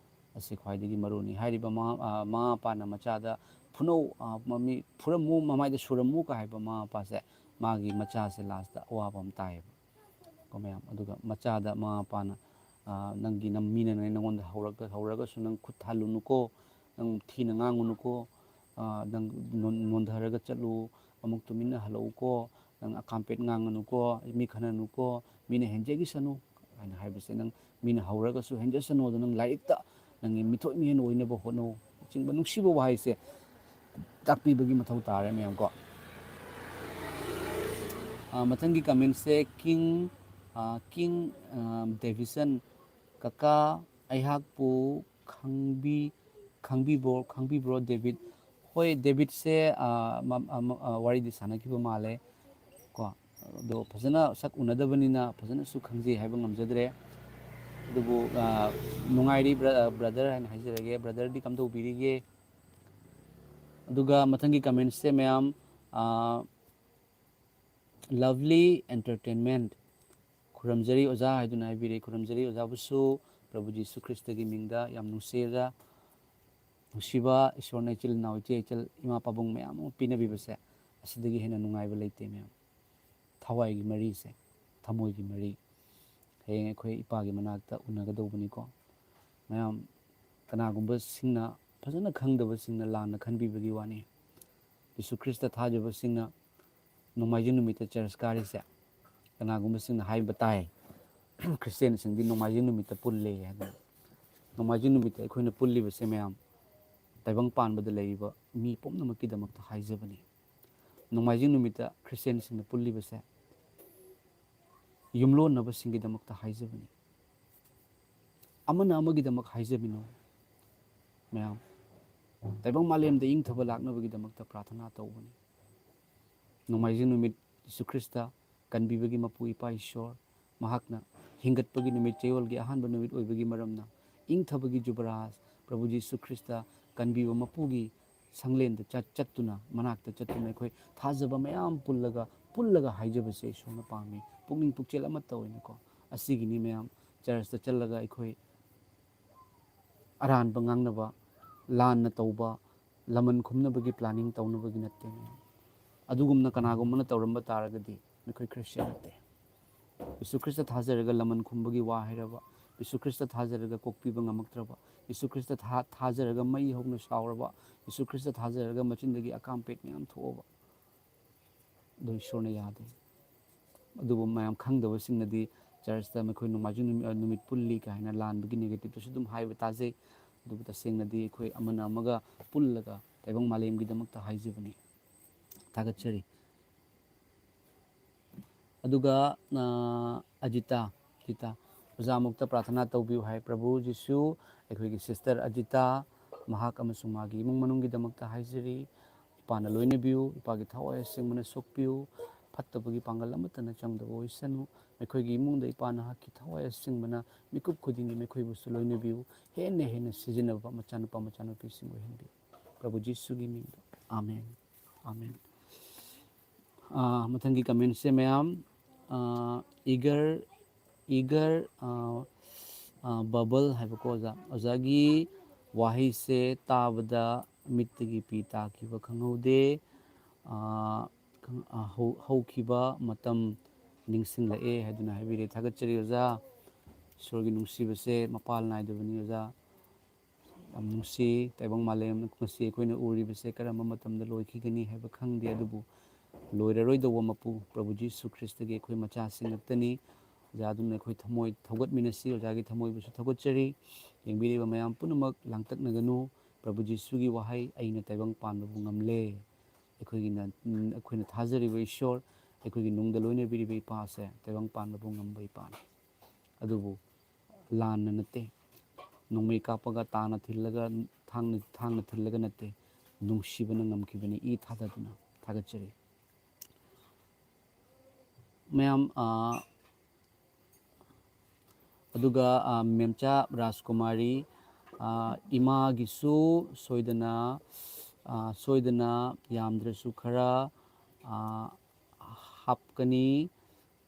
ꯑꯁꯤ ꯈ꯭ꯋꯥꯏꯗꯒꯤ ꯃꯔꯨꯅꯤ꯫ ꯍꯥꯏꯔꯤꯕ ꯃꯃꯥ, ꯑ, ꯃꯃꯥ ꯃꯄꯥꯅ ꯃꯆꯥꯗ ꯐꯨꯅꯧ, ꯑ, ꯃꯃꯤ ꯐꯨꯔꯝꯃꯨ, ꯃꯃꯥꯏꯗ ꯁꯨꯔꯝꯃꯨ ꯀ ꯍꯥꯏꯕ ꯃꯃꯥ ꯃꯄꯥꯁꯦ, ꯃꯥꯒꯤ ꯃꯆꯥꯁꯦ last ꯑꯋꯥꯕ ꯑꯃ ꯇꯥꯏꯌꯦꯕ꯫ ꯀꯣ ꯃꯌꯥꯝ, ꯑꯗꯨꯒ ꯃꯆꯥꯗ ꯃꯃꯥ ꯃꯄꯥꯅ, ꯑ, "ꯅꯪꯒꯤ ꯅꯝ-, ꯃꯤꯅ ꯅꯪ-, ꯅꯪꯉꯣꯟꯗ ꯍꯧꯔꯒ, ꯍꯧꯔꯒꯁꯨ ꯅꯪ ꯈꯨꯠ ꯍꯜꯂꯨꯅꯨꯀꯣ, ꯅꯪ ꯊꯤꯅ ꯉꯥꯡꯉꯨꯅꯨꯀꯣ, ꯑ, ꯅꯪ ꯅꯣꯟ-, ꯅꯣꯟꯊꯔꯒ ꯆꯠꯂꯨ, ꯑꯃꯨꯛ ꯇꯨꯃꯤꯟꯅ ꯍꯜꯂꯛꯎꯀꯣ, ꯅꯪ ꯑꯀꯥꯝꯄꯦꯠ ꯉꯥꯡꯉꯅꯨꯀꯣ, ꯃꯤ ꯈꯟꯅꯅꯨꯀꯣ, ꯃꯤꯅ ꯍꯦꯟꯖꯈꯤꯁꯅꯨ" ꯍꯥꯏꯅ ꯍꯥꯏꯕꯁꯦ, ꯅꯪ ꯃꯤꯅ ꯍꯧꯔꯒꯁꯨ ꯍꯦꯟꯖꯁꯅꯨ, ꯑꯗꯣ ꯅꯪ ꯂꯥꯏꯔꯤꯛꯇ ꯅꯪꯒꯤ ꯃꯤꯊꯣꯏ ꯃꯤꯍꯦꯟ ꯑꯣꯏꯅꯕ ꯍꯣꯠꯅꯧ ꯅꯆꯤꯡꯕ ꯅꯨꯡꯁꯤꯕ ꯋꯥꯍꯩꯁꯦ ꯇꯥꯛꯄꯤꯕꯒꯤ ꯃꯊꯧ ꯇꯥꯔꯦ ꯃꯌꯥꯝ ꯀꯣ꯫ ꯑ, ꯃꯊꯪꯒꯤ commentꯁꯦ King, ꯑ, King, ꯑ, Davison, "ꯀꯀꯥ, ꯑꯩꯍꯥꯛꯄꯨ ꯈꯪꯕꯤ-, ꯈꯪꯕꯤꯕ꯭ꯔꯣ, ꯈꯪꯕꯤꯕ꯭ꯔꯣ ꯗꯦꯕꯤꯠ?" ꯍꯣꯏ, ꯗꯦꯕꯤꯠꯁꯦ, ꯑ, ꯃ-, ꯑ, ꯃ-, ꯑ, ꯋꯥꯔꯤꯗꯤ ꯁꯥꯟꯅꯈꯤꯕ ꯃꯥꯜꯂꯦ ꯀꯣ꯫ ꯑꯗꯣ ꯐꯖꯅ ꯁꯛ ꯎꯅꯗꯕꯅꯤꯅ ꯐꯖꯅꯁꯨ ꯈꯪꯖꯩ ꯍꯥꯏꯕ ꯉꯝꯖꯗ꯭ꯔꯦ꯫ ꯑꯗꯨꯕꯨ, ꯑ, ꯅꯨꯡꯉꯥꯏꯔꯤ ꯕ꯭ꯔ-, ꯕ꯭ꯔꯗꯔ ꯍꯥꯏꯅ ꯍꯥꯏꯖꯔꯒꯦ꯫ ꯕ꯭ꯔꯗꯔꯗꯤ ꯀꯝꯗꯧꯕꯤꯔꯤꯒꯦ? ꯑꯗꯨꯒ ꯃꯊꯪꯒꯤ commentꯁꯦ ꯃꯌꯥꯝ, ꯑ, Lovely Entertainment, "ꯈꯨꯔꯨꯝꯖꯔꯤ ꯑꯣꯖꯥ" ꯍꯥꯏꯗꯨꯅ ꯍꯥꯏꯕꯤꯔꯦ꯫ ꯈꯨꯔꯨꯝꯖꯔꯤ ꯑꯣꯖꯥꯕꯨꯁꯨ, ꯄ꯭ꯔꯚꯨ ꯖꯤꯁꯨ ꯈ꯭ꯔꯤꯁꯇꯒꯤ ꯃꯤꯡꯗ ꯌꯥꯝ ꯅꯨꯡꯁꯤꯔꯒ, ꯅꯨꯡꯁꯤꯕ ꯏꯁꯣꯔꯅ ꯏꯆꯤꯜ ꯏꯅꯥꯎ, ꯏꯆꯦ ꯏꯆꯜ, ꯏꯃꯥ ꯄꯥꯕꯨꯡ ꯃꯌꯥꯝ ꯑꯃ ꯄꯤꯅꯕꯤꯕꯁꯦ, ꯑꯁꯤꯗꯒꯤ ꯍꯦꯟꯅ ꯅꯨꯡꯉꯥꯏꯕ ꯂꯩꯇꯦ ꯃꯌꯥꯝ꯫ ꯊꯋꯥꯏꯒꯤ ꯃꯔꯤꯁꯦ, ꯊꯃꯣꯏꯒꯤ ꯃꯔꯤ꯫ ꯍꯌꯦꯡ ꯑꯩꯈꯣꯏ ꯏꯄꯥꯒꯤ ꯃꯅꯥꯛꯇ ꯎꯅꯒꯗꯧꯕꯅꯤꯀꯣ꯫ ꯃꯌꯥꯝ, ꯀꯅꯥꯒꯨꯝꯕꯁꯤꯡꯅ ꯐꯖꯅ ꯈꯪꯗꯕꯁꯤꯡꯅ ꯂꯥꯟꯅ ꯈꯟꯕꯤꯕꯒꯤ ꯋꯥꯅꯤ꯫ ꯌꯤꯁꯨ ꯈ꯭ꯔꯤꯁꯇ ꯊꯥꯖꯕꯁꯤꯡꯅ ꯅꯣꯡꯃꯥꯏꯖꯤꯡ ꯅꯨꯃꯤꯠꯇ ꯆꯔꯆ ꯀꯥꯔꯤꯁꯦ, ꯀꯅꯥꯒꯨꯝꯕꯁꯤꯡꯅ ꯍꯥꯏꯕ ꯇꯥꯏ, ꯈ꯭ꯔꯤꯁꯇꯤꯌꯥꯟꯁꯤꯡꯗꯤ ꯅꯣꯡꯃꯥꯏꯖꯤꯡ ꯅꯨꯃꯤꯠꯇ ꯄꯨꯜꯂꯦ ꯍꯥꯏꯗꯅ꯫ ꯅꯣꯡꯃꯥꯏꯖꯤꯡ ꯅꯨꯃꯤꯠꯇ ꯑꯩꯈꯣꯏꯅ ꯄꯨꯜꯂꯤꯕꯁꯦ ꯃꯌꯥꯝ, ꯇꯥꯏꯕꯪ ꯄꯥꯟꯕꯗ ꯂꯩꯔꯤꯕ ꯃꯤ ꯄꯨꯝꯅꯃꯛꯀꯤꯗꯃꯛꯇ ꯍꯥꯏꯖꯕꯅꯤ꯫ ꯅꯣꯡꯃꯥꯏꯖꯤꯡ ꯅꯨꯃꯤꯠꯇ ꯈ꯭ꯔꯤꯁꯇꯤꯌꯥꯟꯁꯤꯡꯅ ꯄꯨꯜꯂꯤꯕꯁꯦ ꯌꯨꯝꯂꯣꯟꯅꯕꯁꯤꯡꯒꯤꯗꯃꯛꯇ ꯍꯥꯏꯖꯕꯅꯤ꯫ ꯑꯃꯅ ꯑꯃꯒꯤꯗꯃꯛ ꯍꯥꯏꯖꯕꯤꯅꯨ꯫ ꯃꯌꯥꯝ, ꯇꯥꯏꯕꯪ ꯃꯥꯂꯦꯝꯗ ꯏꯪꯊꯕ ꯂꯥꯛꯅꯕꯒꯤꯗꯃꯛꯇ ꯄ꯭ꯔꯥꯊꯅꯥ ꯇꯧꯕꯅꯤ꯫ ꯅꯣꯡꯃꯥꯏꯖꯤꯡ ꯅꯨꯃꯤꯠ ꯌꯤꯁꯨ ꯈ꯭ꯔꯤꯁꯇ ꯀꯟꯕꯤꯕꯒꯤ ꯃꯄꯨ ꯏꯄꯥ ꯏꯁꯣꯔ, ꯃꯍꯥꯛꯅ ꯍꯤꯡꯒꯠꯄꯒꯤ ꯅꯨꯃꯤꯠ, ꯆꯌꯣꯜꯒꯤ ꯑꯍꯥꯟꯕ ꯅꯨꯃꯤꯠ ꯑꯣꯏꯕꯒꯤ ꯃꯔꯝꯅ, ꯏꯪꯊꯕꯒꯤ ꯖꯨꯕꯔꯥꯖ ꯄ꯭ꯔꯚꯨ ꯖꯤꯁꯨ ꯈ꯭ꯔꯤꯁꯇ ꯀꯟꯕꯤꯕ ꯃꯄꯨꯒꯤ ꯁꯪꯂꯦꯟꯗ ꯆꯠ-, ꯆꯠꯇꯨꯅ, ꯃꯅꯥꯛꯇ ꯆꯠꯇꯨꯅ ꯑꯩꯈꯣꯏ ꯊꯥꯖꯕ ꯃꯌꯥꯝ ꯄꯨꯜꯂꯒ, ꯄꯨꯜꯂꯒ ꯍꯥꯏꯖꯕꯁꯦ ꯏꯁꯣꯔꯅ ꯄꯥꯝꯃꯤ꯫ ꯄꯨꯛꯅꯤꯡ ꯄꯨꯛꯆꯦꯜ ꯑꯃꯠꯇ ꯑꯣꯏꯅꯀꯣ꯫ ꯑꯁꯤꯒꯤꯅꯤ ꯃꯌꯥꯝ, ꯆꯔꯆꯇ ꯆꯠꯂꯒ ꯑꯩꯈꯣꯏ ꯑꯔꯥꯟꯕ ꯉꯥꯡꯅꯕ, ꯂꯥꯟꯅ ꯇꯧꯕ, ꯂꯃꯟ ꯈꯨꯝꯅꯕꯒꯤ planning ꯇꯧꯅꯕꯒꯤ ꯅꯠꯇꯦ꯫ ꯑꯗꯨꯒꯨꯝꯅ ꯀꯅꯥꯒꯨꯝꯕꯅ ꯇꯧꯔꯝꯕ ꯇꯥꯔꯒꯗꯤ ꯃꯈꯣꯏ ꯈ꯭ꯔꯤꯁꯇꯤꯌꯥꯟ ꯅꯠꯇꯦ꯫ ꯌꯤꯁꯨ ꯈ꯭ꯔꯤꯁꯇ ꯊꯥꯖꯔꯒ ꯂꯃꯟ ꯈꯨꯝꯕꯒꯤ ꯋꯥ ꯍꯥꯏꯔꯕ, ꯌꯤꯁꯨ ꯈ꯭ꯔꯤꯁꯇ ꯊꯥꯖꯔꯒ ꯀꯣꯛꯄꯤꯕ ꯉꯝꯃꯛꯇ꯭ꯔꯕ, ꯌꯤꯁꯨ ꯈ꯭ꯔꯤꯁꯇ ꯊꯥ-, ꯊꯥꯖꯔꯒ ꯃꯩ ꯍꯧꯅ ꯁꯥꯎꯔꯕ, ꯌꯤꯁꯨ ꯈ꯭ꯔꯤꯁꯇ ꯊꯥꯖꯔꯒ ꯃꯆꯤꯟꯗꯒꯤ ꯑꯀꯥꯝ ꯄꯦꯠ ꯃꯌꯥꯝ ꯊꯣꯛꯑꯕ, ꯑꯗꯣ ꯏꯁꯣꯔꯅ ꯌꯥꯗꯦ꯫ ꯑꯗꯨꯕꯨ ꯃꯌꯥꯝ ꯈꯪꯗꯕꯁꯤꯡꯅꯗꯤ ꯆꯔꯆꯇ ꯃꯈꯣꯏ ꯅꯣꯡꯃꯥꯏꯖꯤꯡ ꯅꯨꯃꯤꯠ, ꯅꯨꯃꯤꯠ ꯄꯨꯜꯂꯤ ꯀꯥꯏꯅ ꯂꯥꯟꯕꯒꯤ negative ꯇꯁꯨ ꯑꯗꯨꯝ ꯍꯥꯏꯕ ꯇꯥꯖꯩ꯫ ꯑꯗꯨꯕꯨ ꯇꯁꯦꯡꯅꯗꯤ ꯑꯩꯈꯣꯏ ꯑꯃꯅ ꯑꯃꯒ ꯄꯨꯜꯂꯒ ꯇꯥꯏꯕꯪ ꯃꯥꯂꯦꯝꯒꯤꯗꯃꯛꯇ ꯍꯥꯏꯖꯕꯅꯤ꯫ ꯊꯥꯒꯠꯆꯔꯤ꯫ ꯑꯗꯨꯒ, ꯑ, ꯑꯖꯤꯇꯥ, ꯑꯖꯤꯇꯥ, ꯑꯣꯖꯥꯃꯨꯛꯇ ꯄ꯭ꯔꯥꯊꯅꯥ ꯇꯧꯕꯤꯌꯨ ꯍꯥꯏ꯫ ꯄ꯭ꯔꯚꯨ ꯖꯤꯁꯨ, ꯑꯩꯈꯣꯏꯒꯤ sister ꯑꯖꯤꯇꯥ, ꯃꯍꯥꯛ ꯑꯃꯁꯨꯡ ꯃꯥꯒꯤ ꯏꯃꯨꯡ ꯃꯅꯨꯡꯒꯤꯗꯃꯛꯇ ꯍꯥꯏꯖꯔꯤ꯫ ꯏꯄꯥꯅ ꯂꯣꯏꯅꯕꯤꯌꯨ, ꯏꯄꯥꯒꯤ ꯊꯋꯥꯏ ꯑꯁꯦꯡꯕꯅ ꯁꯣꯛꯄꯤꯌꯨ, ꯐꯠꯇꯕꯒꯤ ꯄꯥꯡꯒꯜ ꯑꯃꯠꯇꯅ ꯆꯪꯗꯕ ꯑꯣꯏꯁꯅꯨ꯫ ꯃꯈꯣꯏꯒꯤ ꯏꯃꯨꯡꯗ ꯏꯄꯥ ꯅꯍꯥꯛꯀꯤ ꯊꯋꯥꯏ ꯑꯁꯦꯡꯕꯅ ꯃꯤꯀꯨꯞ ꯈꯨꯗꯤꯡꯒꯤ ꯃꯈꯣꯏꯕꯨꯁꯨ ꯂꯣꯏꯅꯕꯤꯌꯨ, ꯍꯦꯟꯅ ꯍꯦꯟꯅ ꯁꯤꯖꯤꯟꯅꯕ ꯃꯆꯥꯅꯨꯄꯥ ꯃꯆꯥꯅꯨꯄꯤꯁꯤꯡ ꯑꯣꯏꯍꯟꯕꯤꯌꯨ꯫ ꯄ꯭ꯔꯚꯨ ꯖꯤꯁꯨꯒꯤ ꯃꯤꯡꯗ, ꯑꯥꯃꯦꯟ, ꯑꯥꯃꯦꯟ꯫ ꯑꯥ, ꯃꯊꯪꯒꯤ commentꯁꯦ ꯃꯌꯥꯝ, ꯑꯥ, ꯏꯒꯔ, ꯏꯒꯔ, ꯑꯥ, ꯑꯥ, ꯕꯕꯜ ꯍꯥꯏꯕꯀꯣ ꯑꯣꯖꯥ꯫ ꯑꯣꯖꯥꯒꯤ ꯋꯥꯍꯩꯁꯦ ꯇꯥꯕꯗ ꯃꯤꯠꯇꯒꯤ ꯄꯤ ꯇꯥꯈꯤꯕ ꯈꯪꯍꯧꯗꯦ꯫ ꯑꯥ, ꯈꯪ-, ꯑꯥ, ꯍꯧ-, ꯍꯧꯈꯤꯕ ꯃꯇꯝ ꯅꯤꯡꯁꯤꯡꯂꯛꯑꯦ ꯍꯥꯏꯗꯨꯅ ꯍꯥꯏꯕꯤꯔꯦ꯫ ꯊꯥꯒꯠꯆꯔꯤ ꯑꯣꯖꯥ꯫ ꯏꯁꯣꯔꯒꯤ ꯅꯨꯡꯁꯤꯕꯁꯦ ꯃꯄꯥꯜ ꯅꯥꯏꯗꯕꯅꯤ ꯑꯣꯖꯥ꯫ ꯌꯥꯝ ꯅꯨꯡꯁꯤ꯫ ꯇꯥꯏꯕꯪ ꯃꯥꯂꯦꯝ ꯉꯁꯤ ꯑꯩꯈꯣꯏꯅ ꯎꯔꯤꯕꯁꯦ ꯀꯔꯝꯕ ꯃꯇꯝꯗ ꯂꯣꯏꯈꯤꯒꯅꯤ ꯍꯥꯏꯕ ꯈꯪꯗꯦ, ꯑꯗꯨꯕꯨ ꯂꯣꯏꯔꯔꯣꯏꯗꯧꯕ ꯃꯄꯨ ꯄ꯭ꯔꯚꯨ ꯖꯤꯁꯨ ꯈ꯭ꯔꯤꯁꯇꯒꯤ ꯑꯩꯈꯣꯏ ꯃꯆꯥꯁꯤꯡ ꯉꯥꯛꯇꯅꯤ꯫ ꯑꯣꯖꯥ ꯑꯗꯨꯝꯅ ꯑꯩꯈꯣꯏ ꯊꯃꯣꯏ ꯊꯧꯒꯠꯃꯤꯟꯅꯁꯤ꯫ ꯑꯣꯖꯥꯒꯤ ꯊꯃꯣꯏꯕꯨꯁꯨ ꯊꯧꯒꯠꯆꯔꯤ꯫ ꯌꯦꯡꯕꯤꯔꯤꯕ ꯃꯌꯥꯝ ꯄꯨꯝꯅꯃꯛ ꯂꯥꯡꯇꯛꯅꯒꯅꯨ꯫ ꯄ꯭ꯔꯚꯨ ꯖꯤꯁꯨꯒꯤ ꯋꯥꯍꯩ, "ꯑꯩꯅ ꯇꯥꯏꯕꯪ ꯄꯥꯟꯕꯕꯨ ꯉꯝꯂꯦ"꯫ ꯑꯩꯈꯣꯏꯒꯤꯅ, ꯑꯩꯈꯣꯏꯅ ꯊꯥꯖꯔꯤꯕ ꯏꯁꯣꯔ, ꯑꯩꯈꯣꯏꯒꯤ ꯅꯨꯡꯗ ꯂꯣꯏꯅꯕꯤꯔꯤꯕ ꯏꯄꯥꯁꯦ ꯇꯥꯏꯕꯪ ꯄꯥꯟꯕꯕꯨ ꯉꯝꯕ ꯏꯄꯥꯅꯤ꯫ ꯑꯗꯨꯕꯨ ꯂꯥꯟꯅ ꯅꯠꯇꯦ, ꯅꯣꯡꯃꯩ ꯀꯥꯞꯄꯒ ꯇꯥꯅ ꯊꯤꯜꯂꯒ, ꯊꯥꯡꯅ, ꯊꯥꯡꯅ ꯊꯤꯜꯂꯒ ꯅꯠꯇꯦ, ꯅꯨꯡꯁꯤꯕꯅ ꯉꯝꯈꯤꯕꯅꯤ, ꯏ ꯊꯥꯗꯗꯨꯅ꯫ ꯊꯥꯒꯠꯆꯔꯤ꯫ ꯃꯌꯥꯝ, ꯑꯥ, ꯑꯗꯨꯒ, ꯑꯥ, ꯃꯦꯝꯆꯥ ꯔꯥꯖꯀꯨꯃꯥꯔꯤ, ꯑꯥ, ꯏꯃꯥꯒꯤꯁꯨ ꯁꯣꯏꯗꯅ, ꯑꯥ, ꯁꯣꯏꯗꯅ ꯌꯥꯝꯗ꯭ꯔꯁꯨ ꯈꯔ, ꯑꯥ, ꯍꯥꯞꯀꯅꯤ,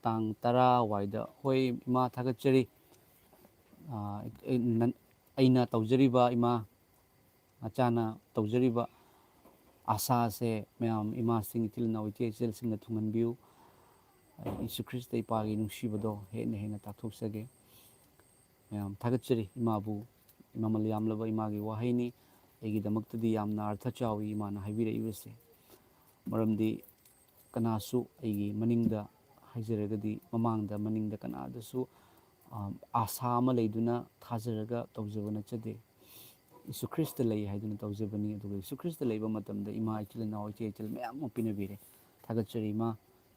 ꯇꯥꯡ ꯇꯔꯥ ꯋꯥꯏꯗ꯫ ꯍꯣꯏ, ꯏꯃꯥ, ꯊꯥꯒꯠꯆꯔꯤ꯫ ꯑꯥ, ꯑꯩ-, ꯅꯟ-, ꯑꯩꯅ ꯇꯧꯖꯔꯤꯕ, ꯏꯃꯥ, ꯃꯆꯥꯅ ꯇꯧꯖꯔꯤꯕ ꯑꯥꯁꯥꯁꯦ ꯃꯌꯥꯝ ꯏꯃꯥꯁꯤꯡ, ꯏꯆꯤꯜ ꯏꯅꯥꯎ, ꯏꯆꯦ ꯏꯆꯜꯁꯤꯡꯅ ꯊꯨꯡꯍꯟꯕꯤꯌꯨ꯫ ꯌꯤꯁꯨ ꯈ꯭ꯔꯤꯁꯇ ꯏꯄꯥꯒꯤ ꯅꯨꯡꯁꯤꯕꯗꯣ ꯍꯦꯟꯅ ꯍꯦꯟꯅ ꯇꯥꯛꯊꯣꯛꯆꯒꯦ꯫ ꯃꯌꯥꯝ ꯊꯥꯒꯠꯆꯔꯤ ꯏꯃꯥꯕꯨ꯫ ꯃꯃꯜ ꯌꯥꯝꯂꯕ ꯏꯃꯥꯒꯤ ꯋꯥꯍꯩꯅꯤ꯫ ꯑꯩꯒꯤꯗꯃꯛꯇꯗꯤ ꯌꯥꯝꯅ ꯑꯔꯊ ꯆꯥꯎꯏ ꯏꯃꯥꯅ ꯍꯥꯏꯕꯤꯔꯛꯏꯕꯁꯦ꯫ ꯃꯔꯝꯗꯤ ꯀꯅꯥꯁꯨ ꯑꯩꯒꯤ ꯃꯅꯤꯡꯗ ꯍꯥꯏꯖꯔꯒꯗꯤ, ꯃꯃꯥꯡꯗ, ꯃꯅꯤꯡꯗ ꯀꯅꯥꯗꯁꯨ, ꯑ, ꯑꯥꯁꯥ ꯑꯃ ꯂꯩꯗꯨꯅ ꯊꯥꯖꯔꯒ ꯇꯧꯖꯕ ꯅꯠꯆꯗꯦ꯫ ꯌꯤꯁꯨ ꯈ꯭ꯔꯤꯁꯇ ꯂꯩ ꯍꯥꯏꯗꯨꯅ ꯇꯧꯖꯕꯅꯤ꯫ ꯑꯗꯨꯒ ꯌꯤꯁꯨ ꯈ꯭ꯔꯤꯁꯇ ꯂꯩꯕ ꯃꯇꯝꯗ ꯏꯃꯥ, ꯏꯆꯤꯜ ꯏꯅꯥꯎ, ꯏꯆꯦ ꯏꯆꯜ ꯃꯌꯥꯝ ꯑꯃ ꯄꯤꯅꯕꯤꯔꯦ꯫ ꯊꯥꯒꯠꯆꯔꯤ ꯏꯃꯥ꯫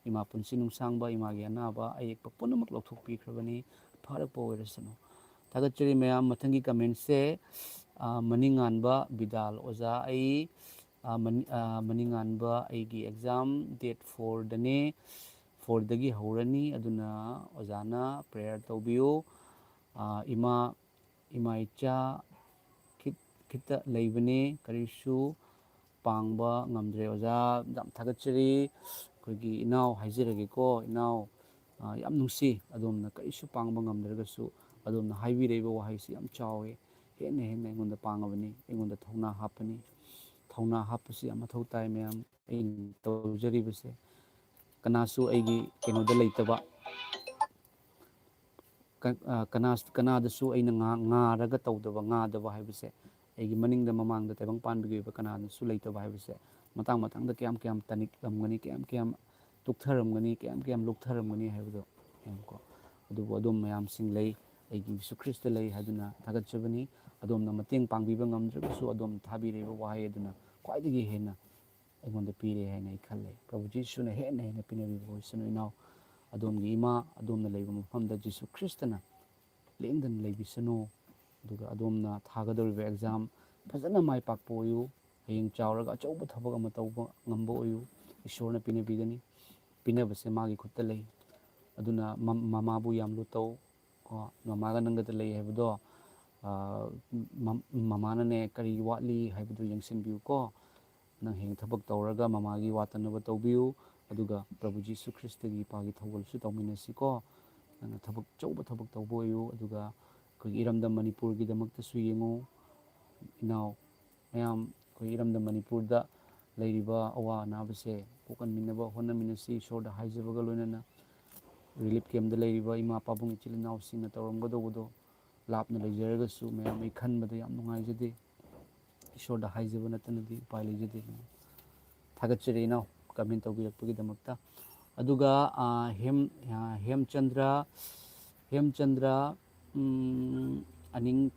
ꯏꯃꯥ ꯄꯨꯟꯁꯤ ꯅꯨꯡꯁꯥꯡꯕ, ꯏꯃꯥꯒꯤ ꯑꯅꯥꯕ ꯑꯌꯦꯛꯄ ꯄꯨꯝꯅꯃꯛ ꯂꯧꯊꯣꯛꯄꯤꯈ꯭ꯔꯕꯅꯤ꯫ ꯐꯔꯛꯄ ꯑꯣꯏꯔꯁꯅꯨ꯫ ꯊꯥꯒꯠꯆꯔꯤ ꯃꯌꯥꯝ꯫ ꯃꯊꯪꯒꯤ ꯀꯃꯦꯟꯁꯦ, ꯑ, ꯃꯅꯤꯡꯉꯥꯟꯕ ꯕꯤꯗꯥꯜ ꯑꯣꯖꯥ, ꯑꯩ, ꯑ, ꯃꯅꯤ-, ꯑ, ꯃꯅꯤꯡꯉꯥꯟꯕ ꯑꯩꯒꯤ ꯑꯦꯛꯖꯥꯝ ꯗꯦꯠ ꯐꯣꯔꯗꯅꯦ, ꯐꯣꯔꯗꯒꯤ ꯍꯧꯔꯅꯤ, ꯑꯗꯨꯅ ꯑꯣꯖꯥꯅ ꯄ꯭ꯔꯦꯌꯔ ꯇꯧꯕꯤꯌꯨ꯫ ꯑ, ꯏꯃꯥ, ꯏꯃꯥ ꯏꯆꯥ ꯈꯤꯠ-, ꯈꯤꯠꯇ ꯂꯩꯕꯅꯦ, ꯀꯔꯤꯁꯨ ꯄꯥꯡꯕ ꯉꯝꯗ꯭ꯔꯦ꯫ ꯑꯣꯖꯥ, ꯌꯥꯝ ꯊꯥꯒꯠꯆꯔꯤ꯫ ꯑꯩꯈꯣꯏꯒꯤ ꯏꯅꯥꯎ ꯍꯥꯏꯖꯔꯒꯦꯀꯣ, ꯏꯅꯥꯎ, ꯑ, ꯌꯥꯝ ꯅꯨꯡꯁꯤ꯫ ꯑꯗꯣꯝꯅ ꯀꯔꯤꯁꯨ ꯄꯥꯡꯕ ꯉꯝꯗ꯭ꯔꯒꯁꯨ ꯑꯗꯣꯝꯅ ꯍꯥꯏꯕꯤꯔꯛꯏꯕ ꯋꯥꯍꯩꯁꯤ ꯌꯥꯝ ꯆꯥꯎꯋꯦ꯫ ꯍꯦꯟꯅ ꯍꯦꯟꯅ ꯑꯩꯉꯣꯟꯗ ꯄꯥꯡꯉꯕꯅꯤ, ꯑꯩꯉꯣꯟꯗ ꯊꯧꯅꯥ ꯍꯥꯞꯄꯅꯤ꯫ ꯊꯧꯅꯥ ꯍꯥꯞꯄꯁꯤ ꯌꯥꯝ ꯃꯊꯧ ꯇꯥꯏ ꯃꯌꯥꯝ꯫ ꯑꯩꯅ ꯇꯧꯖꯔꯤꯕꯁꯦ ꯀꯅꯥꯁꯨ ꯑꯩꯒꯤ ꯀꯩꯅꯣꯗ ꯂꯩꯇꯕ, ꯀ-, ꯑ, ꯀꯅꯥ-, ꯀꯅꯥꯗꯁꯨ ꯑꯩꯅ ꯉꯥ-, ꯉꯥꯔꯒ ꯇꯧꯗꯕ, ꯉꯥꯗꯕ ꯍꯥꯏꯕꯁꯦ ꯑꯩꯒꯤ ꯃꯅꯤꯡꯗ ꯃꯃꯥꯡꯗ ꯇꯥꯏꯕꯪ ꯄꯥꯟꯕꯒꯤ ꯑꯣꯏꯕ ꯀꯅꯥꯅꯁꯨ ꯂꯩꯇꯕ ꯍꯥꯏꯕꯁꯦ, ꯃꯇꯥꯡ ꯃꯇꯥꯡꯗ ꯀꯌꯥꯝ ꯀꯌꯥꯝ ꯇꯅꯤꯛꯂꯝꯒꯅꯤ, ꯀꯌꯥꯝ ꯀꯌꯥꯝ ꯇꯨꯛꯊꯔꯝꯒꯅꯤ, ꯀꯌꯥꯝ ꯀꯌꯥꯝ ꯂꯨꯛꯊꯔꯝꯒꯅꯤ ꯍꯥꯏꯕꯗꯣ ꯌꯦꯡꯉꯨꯀꯣ꯫ ꯑꯗꯨꯕꯨ ꯑꯗꯣꯝ ꯃꯌꯥꯝꯁꯤꯡ ꯂꯩ, ꯑꯩꯒꯤ ꯌꯤꯁꯨ ꯈ꯭ꯔꯤꯁꯇ ꯂꯩ ꯍꯥꯏꯗꯨꯅ ꯊꯥꯒꯠꯆꯕꯅꯤ꯫ ꯑꯗꯣꯝꯅ ꯃꯇꯦꯡ ꯄꯥꯡꯕꯤꯕ ꯉꯝꯗ꯭ꯔꯒꯁꯨ ꯑꯗꯣꯝ ꯊꯥꯕꯤꯔꯤꯕ ꯋꯥꯍꯩ ꯑꯗꯨꯅ ꯈ꯭ꯋꯥꯏꯗꯒꯤ ꯍꯦꯟꯅ ꯑꯩꯉꯣꯟꯗ ꯄꯤꯔꯦ ꯍꯥꯏꯅ ꯑꯩ ꯈꯜꯂꯦ꯫ ꯄ꯭ꯔꯚꯨ ꯖꯤꯁꯨꯅ ꯍꯦꯟꯅ ꯍꯦꯟꯅ ꯄꯤꯅꯕꯤꯕ ꯑꯣꯏꯁꯅꯨ ꯏꯅꯥꯎ꯫ ꯑꯗꯣꯝꯒꯤ ꯏꯃꯥ, ꯑꯗꯣꯝꯅ ꯂꯩꯕ ꯃꯐꯝꯗ ꯖꯤꯁꯨ ꯈ꯭ꯔꯤꯁꯇꯅ ꯂꯦꯡꯗꯅ ꯂꯩꯕꯤꯁꯅꯨ꯫ ꯑꯗꯨꯒ ꯑꯗꯣꯝꯅ ꯊꯥꯒꯗꯧꯔꯤꯕ ꯑꯦꯛꯖꯥꯝ ꯐꯖꯅ ꯃꯥꯏ ꯄꯥꯛꯄ ꯑꯣꯏꯌꯨ꯫ ꯍꯌꯦꯡ ꯆꯥꯎꯔꯒ ꯑꯆꯧꯕ ꯊꯕꯛ ꯑꯃ ꯇꯧꯕ ꯉꯝꯕ ꯑꯣꯏꯌꯨ꯫ ꯏꯁꯣꯔꯅ ꯄꯤꯅꯕꯤꯒꯅꯤ꯫ ꯄꯤꯅꯕꯁꯦ ꯃꯥꯒꯤ ꯈꯨꯠꯇ ꯂꯩ꯫ ꯑꯗꯨꯅ ꯃ-, ꯃꯃꯥꯕꯨ ꯌꯥꯝ ꯂꯨ ꯇꯧ꯫ ꯀꯣ, ꯃꯃꯥꯒ ꯅꯪꯒꯗ ꯂꯩ ꯍꯥꯏꯕꯗꯣ, ꯑ, ꯃ-, ꯃꯃꯥꯅꯅꯦ ꯀꯔꯤ ꯋꯥꯠꯂꯤ ꯍꯥꯏꯕꯗꯨ ꯌꯦꯡꯁꯤꯟꯕꯤꯌꯨꯀꯣ꯫ ꯅꯪ ꯍꯌꯦꯡ ꯊꯕꯛ ꯇꯧꯔꯒ ꯃꯃꯥꯒꯤ ꯋꯥꯠꯇꯅꯕ ꯇꯧꯕꯤꯌꯨ꯫ ꯑꯗꯨꯒ ꯄ꯭ꯔꯚꯨ ꯖꯤꯁꯨ ꯈ꯭ꯔꯤꯁꯇꯒꯤ ꯏꯄꯥꯒꯤ ꯊꯧꯒꯜꯁꯨ ꯇꯧꯃꯤꯟꯅꯁꯤꯀꯣ꯫ ꯅꯪꯅ ꯊꯕꯛ, ꯑꯆꯧꯕ ꯊꯕꯛ ꯇꯧꯕ ꯑꯣꯏꯌꯨ꯫ ꯑꯗꯨꯒ ꯑꯩꯈꯣꯏꯒꯤ ꯏꯔꯝꯗꯝ ꯃꯅꯤꯄꯨꯔꯒꯤꯗꯃꯛꯇꯁꯨ ꯌꯦꯡꯉꯨ꯫ ꯏꯅꯥꯎ ꯃꯌꯥꯝ, ꯑꯩꯈꯣꯏ ꯏꯔꯝꯗꯝ ꯃꯅꯤꯄꯨꯔꯗ ꯂꯩꯔꯤꯕ ꯑꯋꯥ ꯑꯅꯥꯕꯁꯦ ꯀꯣꯛꯍꯟꯃꯤꯟꯅꯕ ꯍꯣꯠꯅꯃꯤꯟꯅꯁꯤ꯫ ꯏꯁꯣꯔꯗ ꯍꯥꯏꯖꯕꯒ ꯂꯣꯏꯅꯅ ꯔꯤꯂꯤꯐ ꯀꯦꯝꯞꯇ ꯂꯩꯔꯤꯕ ꯏꯃꯥ ꯄꯥꯕꯨꯡ ꯏꯆꯤꯜ ꯏꯅꯥꯎꯁꯤꯡꯅ ꯇꯧꯔꯝꯒꯗꯧꯕꯗꯣ ꯂꯥꯞꯅ ꯂꯩꯖꯔꯒꯁꯨ, ꯃꯌꯥꯝ ꯑꯩ ꯈꯟꯕꯗ ꯌꯥꯝ ꯅꯨꯡꯉꯥꯏꯖꯗꯦ꯫ ꯏꯁꯣꯔꯗ ꯍꯥꯏꯖꯕ ꯅꯠꯇꯅꯗꯤ ꯎꯄꯥꯏ ꯂꯩꯖꯗꯦ꯫ ꯊꯥꯒꯠꯆꯔꯤ ꯏꯅꯥꯎ, ꯀꯃꯦꯟ ꯇꯧꯕꯤꯔꯛꯄꯒꯤꯗꯃꯛꯇ꯫ ꯑꯗꯨꯒ, ꯑ, ꯍꯦꯝ-, ꯑ, ꯍꯦꯝꯆꯟꯗ꯭ꯔ, ꯍꯦꯝꯆꯟꯗ꯭ꯔ, ꯎꯝ, ꯑꯅꯤꯡ,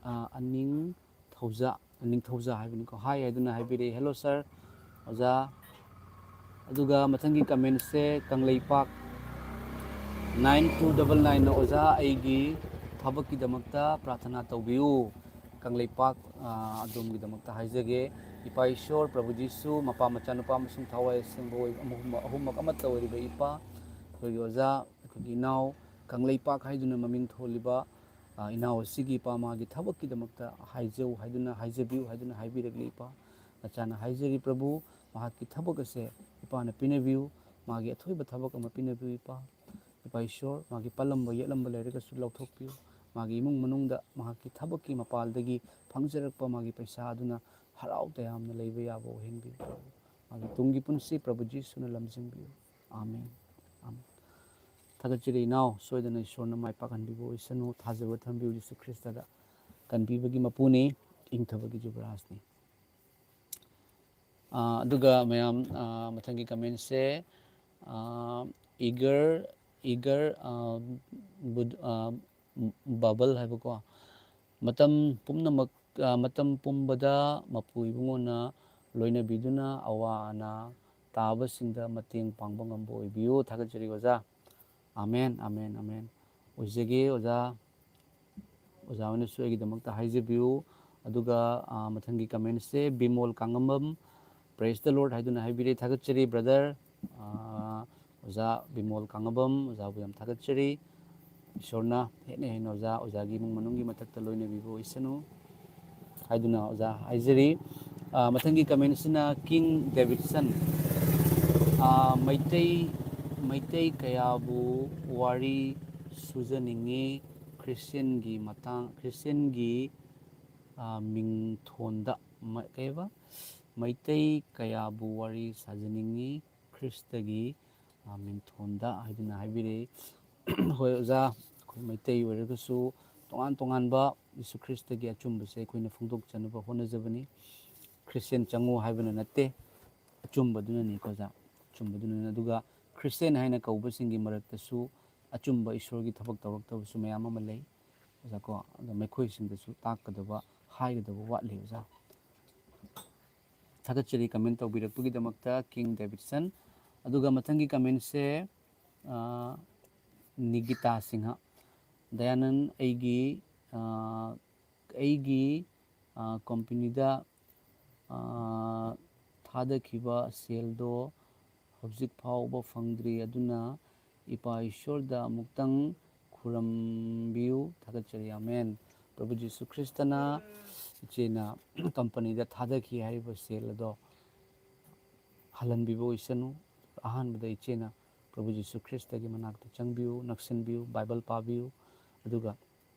ꯑ, ꯑꯅꯤꯡ ꯊꯧꯖ-, ꯑꯅꯤꯡ ꯊꯧꯖ ꯍꯥꯏꯕꯅꯤꯀꯣ꯫ ꯍꯥꯏ ꯍꯥꯏꯗꯨꯅ ꯍꯥꯏꯕꯤꯔꯛꯏ꯫ "Hello sir, ꯑꯣꯖꯥ"꯫ ꯑꯗꯨꯒ ꯃꯊꯪꯒꯤ ꯀꯃꯦꯟꯁꯦ Kangleipak nine two double nine ꯅ, "ꯑꯣꯖꯥ, ꯑꯩꯒꯤ ꯊꯕꯛꯀꯤꯗꯃꯛꯇ ꯄ꯭ꯔꯥꯊꯅꯥ ꯇꯧꯕꯤꯌꯨ"꯫ ꯀꯪꯂꯩꯄꯥꯛ, ꯑ, ꯑꯗꯣꯝꯒꯤꯗꯃꯛꯇ ꯍꯥꯏꯖꯒꯦ꯫ ꯏꯄꯥ ꯏꯁꯣꯔ, ꯄ꯭ꯔꯚꯨ ꯖꯤꯁꯨ, ꯃꯄꯥ, ꯃꯆꯥꯅꯨꯄꯥ ꯑꯃꯁꯨꯡ ꯊꯋꯥꯏ ꯑꯁꯦꯡꯕ ꯑꯣꯏ-, ꯑꯍꯨꯝꯃꯛ, ꯑꯍꯨꯝꯃꯛ ꯑꯃꯠꯇ ꯑꯣꯏꯔꯤꯕ ꯏꯄꯥ, ꯑꯩꯈꯣꯏꯒꯤ ꯑꯣꯖꯥ, ꯑꯩꯈꯣꯏꯒꯤ ꯏꯅꯥꯎ, ꯀꯪꯂꯩꯄꯥꯛ ꯍꯥꯏꯗꯨꯅ ꯃꯃꯤꯡ ꯊꯣꯜꯂꯤꯕ, ꯑ, ꯏꯅꯥꯎ ꯑꯁꯤꯒꯤ ꯏꯄꯥ ꯃꯥꯒꯤ ꯊꯕꯛꯀꯤꯗꯃꯛꯇ ꯍꯥꯏꯖꯧ ꯍꯥꯏꯗꯨꯅ, ꯍꯥꯏꯖꯕꯤꯌꯨ ꯍꯥꯏꯗꯨꯅ ꯍꯥꯏꯕꯤꯔꯛꯂꯤ ꯏꯄꯥ꯫ ꯅꯆꯥꯅ ꯍꯥꯏꯖꯔꯤ ꯄ꯭ꯔꯚꯨ, ꯃꯍꯥꯛꯀꯤ ꯊꯕꯛ ꯑꯁꯦ ꯏꯄꯥꯅ ꯄꯤꯅꯕꯤꯌꯨ, ꯃꯥꯒꯤ ꯑꯊꯣꯏꯕ ꯊꯕꯛ ꯑꯃ ꯄꯤꯅꯕꯤꯌꯨ ꯏꯄꯥ꯫ ꯏꯄꯥ ꯏꯁꯣꯔ, ꯃꯥꯒꯤ ꯄꯜꯂꯝꯕ ꯌꯦꯠꯂꯝꯕ ꯂꯩꯔꯒꯁꯨ ꯂꯧꯊꯣꯛꯄꯤꯌꯨ꯫ ꯃꯥꯒꯤ ꯏꯃꯨꯡ ꯃꯅꯨꯡꯗ ꯃꯍꯥꯛꯀꯤ ꯊꯕꯛꯀꯤ ꯃꯄꯥꯜꯗꯒꯤ ꯐꯪꯖꯔꯛꯄ ꯃꯥꯒꯤ ꯄꯩꯁꯥ ꯑꯗꯨꯅ ꯍꯔꯥꯎ ꯇꯌꯥꯝꯅ ꯂꯩꯕ ꯌꯥꯕ ꯑꯣꯏꯍꯟꯕꯤꯌꯨ꯫ ꯃꯥꯒꯤ ꯇꯨꯡꯒꯤ ꯄꯨꯟꯁꯤ ꯄ꯭ꯔꯚꯨ ꯖꯤꯁꯨꯅ ꯂꯝꯖꯤꯡꯕꯤꯌꯨ꯫ ꯑꯥꯃꯦꯟ꯫ ꯑꯥꯃꯦꯟ꯫ ꯊꯥꯒꯠꯆꯔꯤ ꯏꯅꯥꯎ, ꯁꯣꯏꯗꯅ ꯏꯁꯣꯔꯅ ꯃꯥꯏ ꯄꯥꯛꯍꯟꯕꯤꯕ ꯑꯣꯏꯁꯅꯨ꯫ ꯊꯥꯖꯕ ꯊꯝꯕꯤꯌꯨ ꯖꯤꯁꯨ ꯈ꯭ꯔꯤꯁꯇꯗ꯫ ꯀꯟꯕꯤꯕꯒꯤ ꯃꯄꯨꯅꯤ꯫ ꯏꯪꯊꯕꯒꯤ ꯖꯨꯕꯔꯥꯖꯅꯤ꯫ ꯑꯥ, ꯑꯗꯨꯒ ꯃꯌꯥꯝ, ꯑꯥ, ꯃꯊꯪꯒꯤ ꯀꯃꯦꯟꯁꯦ, ꯑꯥ, ꯏꯒꯔ, ꯏꯒꯔ, ꯑꯥ, ꯕꯨꯗ-, ꯑꯥ, ꯕꯕꯜ ꯍꯥꯏꯕꯀꯣ, "ꯃꯇꯝ ꯄꯨꯝꯅꯃꯛ, ꯑꯥ, ꯃꯇꯝ ꯄꯨꯝꯕꯗ ꯃꯄꯨ ꯏꯕꯨꯡꯉꯣꯅ ꯂꯣꯏꯅꯕꯤꯗꯨꯅ ꯑꯋꯥ ꯑꯅꯥ ꯇꯥꯕꯁꯤꯡꯗ ꯃꯇꯦꯡ ꯄꯥꯡꯕ ꯉꯝꯕ ꯑꯣꯏꯕꯤꯌꯨ꯫ ꯊꯥꯒꯠꯆꯔꯤ ꯑꯣꯖꯥ꯫" Amen, amen, amen. ꯑꯣꯏꯖꯒꯦ ꯑꯣꯖꯥ꯫ ꯑꯣꯖꯥ ꯍꯣꯏꯅꯁꯨ ꯑꯩꯒꯤꯗꯃꯛꯇ ꯍꯥꯏꯖꯕꯤꯌꯨ꯫ ꯑꯗꯨꯒ, ꯑꯥ, ꯃꯊꯪꯒꯤ ꯀꯃꯦꯟꯁꯦ ꯕꯤꯃꯣꯜ ꯀꯥꯡꯉꯝꯕꯝ, "Praise the Lord" ꯍꯥꯏꯗꯨꯅ ꯍꯥꯏꯕꯤꯔꯦ꯫ ꯊꯥꯒꯠꯆꯔꯤ brother꯫ ꯑꯥ, ꯑꯣꯖꯥ ꯕꯤꯃꯣꯜ ꯀꯥꯡꯉꯝꯕꯝ, ꯑꯣꯖꯥꯕꯨ ꯌꯥꯝ ꯊꯥꯒꯠꯆꯔꯤ꯫ ꯏꯁꯣꯔꯅ ꯍꯦꯟꯅ ꯍꯦꯟꯅ ꯑꯣꯖꯥ, ꯑꯣꯖꯥꯒꯤ ꯏꯃꯨꯡ ꯃꯅꯨꯡꯒꯤ ꯃꯊꯛꯇ ꯂꯣꯏꯅꯕꯤꯕ ꯑꯣꯏꯁꯅꯨ ꯍꯥꯏꯗꯨꯅ ꯑꯣꯖꯥ ꯍꯥꯏꯖꯔꯤ꯫ ꯑꯥ, ꯃꯊꯪꯒꯤ ꯀꯃꯦꯟꯁꯤꯅ ꯀꯤꯡ ꯗꯦꯕꯤꯠꯁꯟ, ꯑꯥ, "ꯃꯩꯇꯩ, ꯃꯩꯇꯩ ꯀꯌꯥꯕꯨ ꯋꯥꯔꯤ ꯁꯨꯖꯅꯤꯡꯉꯤ ꯈ꯭ꯔꯤꯁꯇꯤꯌꯟꯒꯤ ꯃꯇꯥꯡ, ꯈ꯭ꯔꯤꯁꯇꯤꯌꯟꯒꯤ, ꯑꯥ, ꯃꯤꯡꯊꯣꯟꯗ", ꯃ-, ꯀꯩꯕ? "ꯃꯩꯇꯩ ꯀꯌꯥꯕꯨ ꯋꯥꯔꯤ ꯁꯥꯖꯅꯤꯡꯉꯤ ꯈ꯭ꯔꯤꯁꯇꯒꯤ, ꯑꯥ, ꯃꯤꯡꯊꯣꯟꯗ" ꯍꯥꯏꯗꯨꯅ ꯍꯥꯏꯕꯤꯔꯛꯏ꯫ ꯍꯣꯏ ꯑꯣꯖꯥ, ꯑꯩꯈꯣꯏ ꯃꯩꯇꯩ ꯑꯣꯏꯔꯒꯁꯨ ꯇꯣꯉꯥꯟ ꯇꯣꯉꯥꯟꯕ ꯖꯤꯁꯨ ꯈ꯭ꯔꯤꯁꯇꯒꯤ ꯑꯆꯨꯝꯕꯁꯦ ꯑꯩꯈꯣꯏꯅ ꯐꯣꯡꯗꯣꯛꯆꯅꯕ ꯍꯣꯠꯅꯖꯕꯅꯤ꯫ ꯈ꯭ꯔꯤꯁꯇꯤꯌꯟ ꯆꯪꯉꯨ ꯍꯥꯏꯕꯅ ꯅꯠꯇꯦ, ꯑꯆꯨꯝꯕꯗꯨꯅꯅꯤꯀꯣ ꯑꯣꯖꯥ, ꯑꯆꯨꯝꯕꯗꯨꯅꯅꯤ꯫ ꯑꯗꯨꯒ ꯈ꯭ꯔꯤꯁꯇꯤꯌꯟ ꯍꯥꯏꯅ ꯀꯧꯕꯁꯤꯡꯒꯤ ꯃꯔꯛꯇꯁꯨ ꯑꯆꯨꯝꯕ ꯏꯁꯣꯔꯒꯤ ꯊꯕꯛ ꯇꯧꯔꯛꯇꯕꯁꯨ ꯃꯌꯥꯝ ꯑꯃ ꯂꯩ ꯑꯣꯖꯥꯀꯣ꯫ ꯑꯗꯣ ꯃꯈꯣꯏꯁꯤꯡꯗꯁꯨ ꯇꯥꯛꯀꯗꯕ, ꯍꯥꯏꯒꯗꯕ ꯋꯥꯠꯂꯤ ꯑꯣꯖꯥ꯫ ꯊꯥꯒꯠꯆꯔꯤ ꯀꯃꯦꯟ ꯇꯧꯕꯤꯔꯛꯄꯒꯤꯗꯃꯛꯇ ꯀꯤꯡ ꯗꯦꯕꯤꯠꯁꯟ꯫ ꯑꯗꯨꯒ ꯃꯊꯪꯒꯤ ꯀꯃꯦꯟꯁꯦ, ꯑꯥ, ꯅꯤꯒꯤꯇꯥ ꯁꯤꯡꯍ꯫ "ꯗꯌꯥꯅꯟ, ꯑꯩꯒꯤ, ꯑꯥ, ꯑꯩꯒꯤ, ꯑꯥ, ꯀꯝꯄꯅꯤꯗ, ꯑꯥ, ꯊꯥꯗꯈꯤꯕ ꯁꯦꯜꯗꯣ ꯍꯧꯖꯤꯛ ꯐꯥꯎꯕ ꯐꯪꯗ꯭ꯔꯤ, ꯑꯗꯨꯅ ꯏꯄꯥ ꯏꯁꯣꯔꯗ ꯑꯃꯨꯛꯇꯪ ꯈꯨꯔꯨꯝꯕꯤꯌꯨ꯫ ꯊꯥꯒꯠꯆꯔꯤ꯫" ꯑꯃꯦꯟ꯫ ꯄ꯭ꯔꯚꯨ ꯖꯤꯁꯨ ꯈ꯭ꯔꯤꯁꯇꯅ ꯏꯆꯦꯅ ꯀꯝꯄꯅꯤꯗ ꯊꯥꯗꯈꯤ ꯍꯥꯏꯔꯤꯕ ꯁꯦꯜ ꯑꯗꯣ ꯍꯜꯍꯟꯕꯤꯕ ꯑꯣꯏꯁꯅꯨ꯫ ꯑꯍꯥꯟꯕꯗ ꯏꯆꯦꯅ ꯄ꯭ꯔꯚꯨ ꯖꯤꯁꯨ ꯈ꯭ꯔꯤꯁꯇꯒꯤ ꯃꯅꯥꯛꯇ ꯆꯪꯕꯤꯌꯨ, ꯅꯛꯁꯤꯟꯕꯤꯌꯨ, ꯕꯥꯏꯕꯜ ꯄꯥꯕꯤꯌꯨ꯫ ꯑꯗꯨꯒ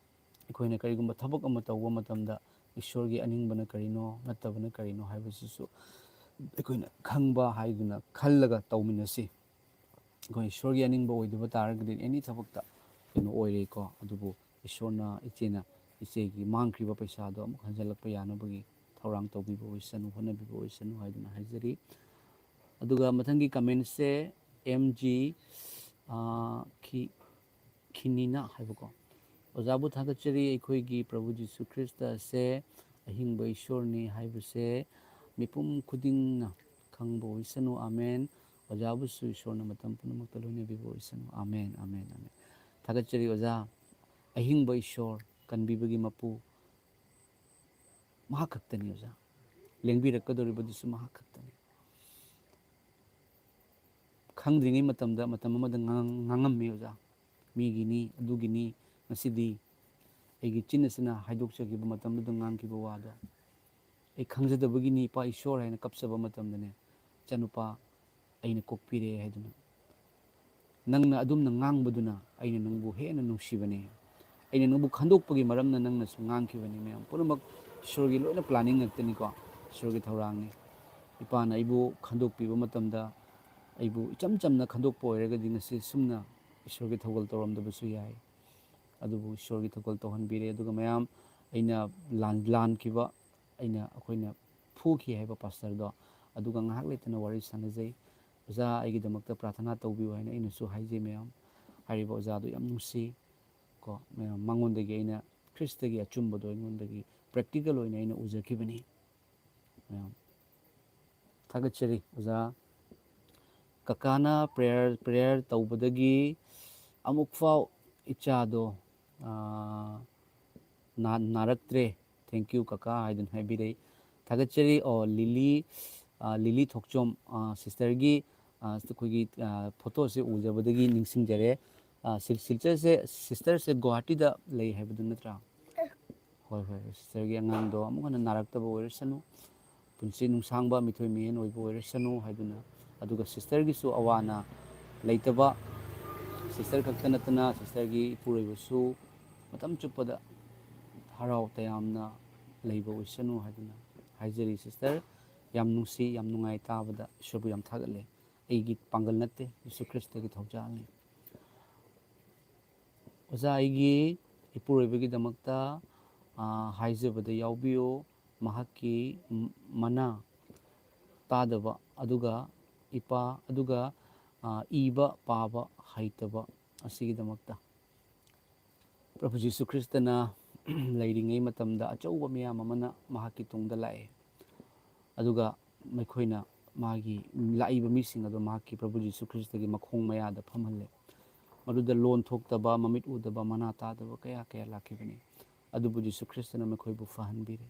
ꯑꯩꯈꯣꯏꯅ ꯀꯔꯤꯒꯨꯝꯕ ꯊꯕꯛ ꯑꯃ ꯇꯧꯕ ꯃꯇꯝꯗ ꯏꯁꯣꯔꯒꯤ ꯑꯅꯤꯡꯕꯅ ꯀꯔꯤꯅꯣ, ꯅꯠꯇꯕꯅ ꯀꯔꯤꯅꯣ ꯍꯥꯏꯕꯁꯤꯁꯨ ꯑꯩꯈꯣꯏꯅ ꯈꯪꯕ ꯍꯥꯏꯗꯨꯅ ꯈꯜꯂꯒ ꯇꯧꯃꯤꯟꯅꯁꯤ꯫ ꯑꯩꯈꯣꯏ ꯏꯁꯣꯔꯒꯤ ꯑꯅꯤꯡꯕ ꯑꯣꯏꯗꯕ ꯇꯥꯔꯒꯗꯤ ꯑꯦꯅꯤ ꯊꯕꯛꯇ ꯀꯩꯅꯣ ꯑꯣꯏꯔꯦꯀꯣ꯫ ꯑꯗꯨꯕꯨ ꯏꯁꯣꯔꯅ, ꯏꯆꯦꯅ ꯏꯆꯦꯒꯤ ꯃꯥꯡꯈ꯭ꯔꯤꯕ ꯄꯩꯁꯥꯗꯣ ꯑꯃꯨꯛ ꯍꯟꯖꯤꯜꯂꯛꯄ ꯌꯥꯅꯕꯒꯤ ꯊꯧꯔꯥꯡ ꯇꯧꯕꯤꯕ ꯑꯣꯏꯁꯅꯨ, ꯍꯣꯠꯅꯕꯤꯕ ꯑꯣꯏꯁꯅꯨ ꯍꯥꯏꯗꯨꯅ ꯍꯥꯏꯖꯔꯤ꯫ ꯑꯗꯨꯒ ꯃꯊꯪꯒꯤ comment ꯁꯦ ꯑꯦꯝ ꯖꯤ, ꯑꯥ, ꯈꯤ-, ꯈꯤꯅꯤꯅ ꯍꯥꯏꯕꯀꯣ꯫ "ꯑꯣꯖꯥꯕꯨ ꯊꯥꯒꯠꯆꯔꯤ꯫ ꯑꯩꯈꯣꯏꯒꯤ ꯄ꯭ꯔꯚꯨ ꯖꯤꯁꯨ ꯈ꯭ꯔꯤꯁꯇ ꯑꯁꯦ ꯑꯍꯤꯡꯕ ꯏꯁꯣꯔꯅꯤ ꯍꯥꯏꯕꯁꯦ ꯃꯤꯄꯨꯝ ꯈꯨꯗꯤꯡꯅ ꯈꯪꯕ ꯑꯣꯏꯁꯅꯨ꯫ ꯑꯥꯃꯦꯟ꯫ ꯑꯣꯖꯥꯕꯨꯁꯨ ꯏꯁꯣꯔꯅ ꯃꯇꯝ ꯄꯨꯝꯅꯃꯛꯇ ꯂꯣꯏꯅꯕꯤꯕ ꯑꯣꯏꯁꯅꯨ꯫ ꯑꯥꯃꯦꯟ, ꯑꯥꯃꯦꯟ, ꯑꯥꯃꯦꯟ"꯫ ꯊꯥꯒꯠꯆꯔꯤ ꯑꯣꯖꯥ꯫ ꯑꯍꯤꯡꯕ ꯏꯁꯣꯔ ꯀꯟꯕꯤꯕꯒꯤ ꯃꯄꯨ ꯃꯍꯥꯛ ꯈꯛꯇꯅꯤ ꯑꯣꯖꯥ꯫ ꯂꯦꯡꯕꯤꯔꯛꯀꯗꯧꯔꯤꯕꯗꯨꯁꯨ ꯃꯍꯥꯛ ꯈꯛꯇꯅꯤ꯫ ꯈꯪꯗ꯭ꯔꯤꯉꯩ ꯃꯇꯝꯗ, ꯃꯇꯝ ꯑꯃꯗ ꯉꯥꯡ-, ꯉꯥꯡꯉꯝꯃꯤ ꯑꯣꯖꯥ꯫ ꯃꯤꯒꯤꯅꯤ, ꯑꯗꯨꯒꯤꯅꯤ, ꯉꯁꯤꯗꯤ ꯑꯩꯒꯤ ꯆꯤꯟ ꯑꯁꯤꯅ ꯍꯥꯏꯗꯣꯛꯆꯈꯤꯕ ꯃꯇꯝꯗꯨꯗ ꯉꯥꯡꯈꯤꯕ ꯋꯥꯗꯣ꯫ "ꯑꯩ ꯈꯪꯖꯗꯕꯒꯤꯅꯤ ꯏꯄꯥ ꯏꯁꯣꯔ" ꯍꯥꯏꯅ ꯀꯞꯆꯕ ꯃꯇꯝꯗꯅꯦ, "ꯏꯆꯥꯅꯨꯄꯥ, ꯑꯩꯅ ꯀꯣꯛꯄꯤꯔꯦ" ꯍꯥꯏꯗꯨꯅ, "ꯅꯪꯅ ꯑꯗꯨꯝꯅ ꯉꯥꯡꯕꯗꯨꯅ ꯑꯩꯅ ꯅꯪꯕꯨ ꯍꯦꯟꯅ ꯅꯨꯡꯁꯤꯕꯅꯦ꯫ ꯑꯩꯅ ꯅꯪꯕꯨ ꯈꯟꯗꯣꯛꯄꯒꯤ ꯃꯔꯝꯅ ꯅꯪꯅꯁꯨ ꯉꯥꯡꯈꯤꯕꯅꯤ"꯫ ꯃꯌꯥꯝ ꯄꯨꯝꯅꯃꯛ ꯏꯁꯣꯔꯒꯤ ꯂꯣꯏꯅ planning ꯉꯥꯛꯇꯅꯤꯀꯣ, ꯏꯁꯣꯔꯒꯤ ꯊꯧꯔꯥꯡꯅꯤ꯫ ꯏꯄꯥꯅ ꯑꯩꯕꯨ ꯈꯟꯗꯣꯛꯄꯤꯕ ꯃꯇꯝꯗ, ꯑꯩꯕꯨ ꯏꯆꯝ ꯆꯝꯅ ꯈꯟꯗꯣꯛꯄ ꯑꯣꯏꯔꯒꯗꯤ ꯉꯁꯤ ꯁꯨꯝꯅ ꯏꯁꯣꯔꯒꯤ ꯊꯧꯒꯜ ꯇꯧꯔꯝꯗꯕꯁꯨ ꯌꯥꯏ꯫ ꯑꯗꯨꯕꯨ ꯏꯁꯣꯔꯒꯤ ꯊꯧꯒꯜ ꯇꯧꯍꯟꯕꯤꯔꯦ꯫ ꯑꯗꯨꯒ ꯃꯌꯥꯝ, ꯑꯩꯅ ꯂꯥꯟ-, ꯂꯥꯟꯈꯤꯕ, ꯑꯩꯅ, ꯑꯩꯈꯣꯏꯅ ꯐꯨꯈꯤ ꯍꯥꯏꯕ ꯄꯥꯁꯇꯔꯗꯣ, ꯑꯗꯨꯒ ꯉꯥꯏꯍꯥꯛ ꯂꯩꯇꯅ ꯋꯥꯔꯤ ꯁꯥꯟꯅꯖꯩ꯫ "ꯑꯣꯖꯥ, ꯑꯩꯒꯤꯗꯃꯛꯇ ꯄ꯭ꯔꯥꯊꯅꯥ ꯇꯧꯕꯤꯌꯨ" ꯍꯥꯏꯅ ꯑꯩꯅꯁꯨ ꯍꯥꯏꯖꯩ ꯃꯌꯥꯝ꯫ ꯍꯥꯏꯔꯤꯕ ꯑꯣꯖꯥꯗꯣ ꯌꯥꯝ ꯅꯨꯡꯁꯤ ꯀꯣ, ꯃꯌꯥꯝ, ꯃꯉꯣꯟꯗꯒꯤ ꯑꯩꯅ ꯈ꯭ꯔꯤꯁꯇꯒꯤ ꯑꯆꯨꯝꯕꯗꯣ ꯑꯩꯉꯣꯟꯗꯒꯤ practical ꯑꯣꯏꯅ ꯑꯩꯅ ꯎꯖꯈꯤꯕꯅꯤ꯫ ꯃꯌꯥꯝ, ꯊꯥꯒꯠꯆꯔꯤ ꯑꯣꯖꯥ꯫ ꯀꯀꯥꯅ prayer, prayer ꯇꯧꯕꯗꯒꯤ ꯑꯃꯨꯛꯐꯥꯎ ꯏꯆꯥꯗꯣ, ꯑꯥ, ꯅꯥ-, ꯅꯥꯔꯛꯇ꯭ꯔꯦ꯫ "Thank you ꯀꯀꯥ" ꯍꯥꯏꯗꯨꯅ ꯍꯥꯏꯕꯤꯔꯛꯏ꯫ ꯊꯥꯒꯠꯆꯔꯤ꯫ ꯑꯣ, ꯂꯤꯂꯤ, ꯑꯥ, ꯂꯤꯂꯤ ꯊꯣꯛꯆꯣꯝ, ꯑꯥ, sisterꯒꯤ, ꯑꯥ, ꯑꯩꯈꯣꯏꯒꯤ, ꯑꯥ, photoꯁꯦ ꯎꯖꯕꯗꯒꯤ ꯅꯤꯡꯁꯤꯡꯖꯔꯦ꯫ ꯑꯥ, ꯁꯤ-, sisterꯁꯦ, sisterꯁꯦ ꯒꯨꯋꯥꯍꯥꯇꯤꯗ ꯂꯩ ꯍꯥꯏꯕꯗꯨ ꯅꯠꯇ꯭ꯔꯥ? ꯍꯣꯏ, ꯍꯣꯏ, sisterꯒꯤ ꯑꯉꯥꯡꯗꯣ ꯑꯃꯨꯛ ꯍꯟꯅ ꯅꯥꯔꯛꯇꯕ ꯑꯣꯏꯔꯁꯅꯨ, ꯄꯨꯟꯁꯤ ꯅꯨꯡꯁꯥꯡꯕ, ꯃꯤꯊꯣꯏ ꯃꯤꯍꯦꯟ ꯑꯣꯏꯕ ꯑꯣꯏꯔꯁꯅꯨ ꯍꯥꯏꯗꯨꯅ, ꯑꯗꯨꯒ sisterꯒꯤꯁꯨ ꯑꯋꯥ ꯑꯅꯥ ꯂꯩꯇꯕ, sister ꯈꯛꯇ ꯅꯠꯇꯅ sisterꯒꯤ ꯏꯄꯨꯔꯣꯏꯕꯁꯨ ꯃꯇꯝ ꯆꯨꯞꯄꯗ ꯍꯔꯥꯎ ꯇꯌꯥꯝꯅ ꯂꯩꯕ ꯑꯣꯏꯁꯅꯨ ꯍꯥꯏꯗꯨꯅ ꯍꯥꯏꯖꯔꯤ꯫ Sister, ꯌꯥꯝ ꯅꯨꯡꯁꯤ, ꯌꯥꯝ ꯅꯨꯡꯉꯥꯏ ꯇꯥꯕꯗ, ꯏꯁꯣꯔꯕꯨ ꯌꯥꯝ ꯊꯥꯒꯠꯂꯦ꯫ ꯑꯩꯒꯤ ꯄꯥꯡꯒꯜ ꯅꯠꯇꯦ, ꯖꯤꯁꯨ ꯈ꯭ꯔꯤꯁꯇꯒꯤ ꯊꯧꯖꯥꯜꯅꯤ꯫ ꯑꯣꯖꯥ, ꯑꯩꯒꯤ ꯏꯄꯨꯔꯣꯏꯕꯒꯤꯗꯃꯛꯇ ꯑ, ꯍꯥꯏꯖꯕꯗ ꯌꯥꯎꯕꯤꯌꯨ꯫ ꯃꯍꯥꯛꯀꯤ ꯃꯅꯥ ꯇꯥꯗꯕ, ꯑꯗꯨꯒ ꯏꯄꯥ, ꯑꯗꯨꯒ, ꯑ, ꯏꯕ ꯄꯥꯕ ꯍꯩꯇꯕ ꯑꯁꯤꯒꯤꯗꯃꯛꯇ꯫ ꯄ꯭ꯔꯚꯨ ꯖꯤꯁꯨ ꯈ꯭ꯔꯤꯁꯇꯅ ꯂꯩꯔꯤꯉꯩ ꯃꯇꯝꯗ ꯑꯆꯧꯕ ꯃꯤꯌꯥꯝ ꯑꯃꯅ ꯃꯍꯥꯛꯀꯤ ꯇꯨꯡꯗ ꯂꯥꯛꯑꯦ꯫ ꯑꯗꯨꯒ ꯃꯈꯣꯏꯅ ꯃꯥꯒꯤ ꯂꯥꯛꯏꯕ ꯃꯤꯁꯤꯡ ꯑꯗꯨ ꯃꯍꯥꯛꯀꯤ ꯄ꯭ꯔꯚꯨ ꯖꯤꯁꯨ ꯈ꯭ꯔꯤꯁꯇꯒꯤ ꯃꯈꯣꯡ ꯃꯌꯥꯗ ꯐꯝꯍꯜꯂꯦ꯫ ꯃꯗꯨꯗ ꯂꯣꯟ ꯊꯣꯛꯇꯕ, ꯃꯃꯤꯠ ꯎꯗꯕ, ꯃꯅꯥ ꯇꯥꯗꯕ ꯀꯌꯥ ꯀꯌꯥ ꯂꯥꯛꯈꯤꯕꯅꯤ꯫ ꯑꯗꯨꯕꯨ ꯖꯤꯁꯨ ꯈ꯭ꯔꯤꯁꯇꯅ ꯃꯈꯣꯏꯕꯨ ꯐꯍꯟꯕꯤꯔꯦ꯫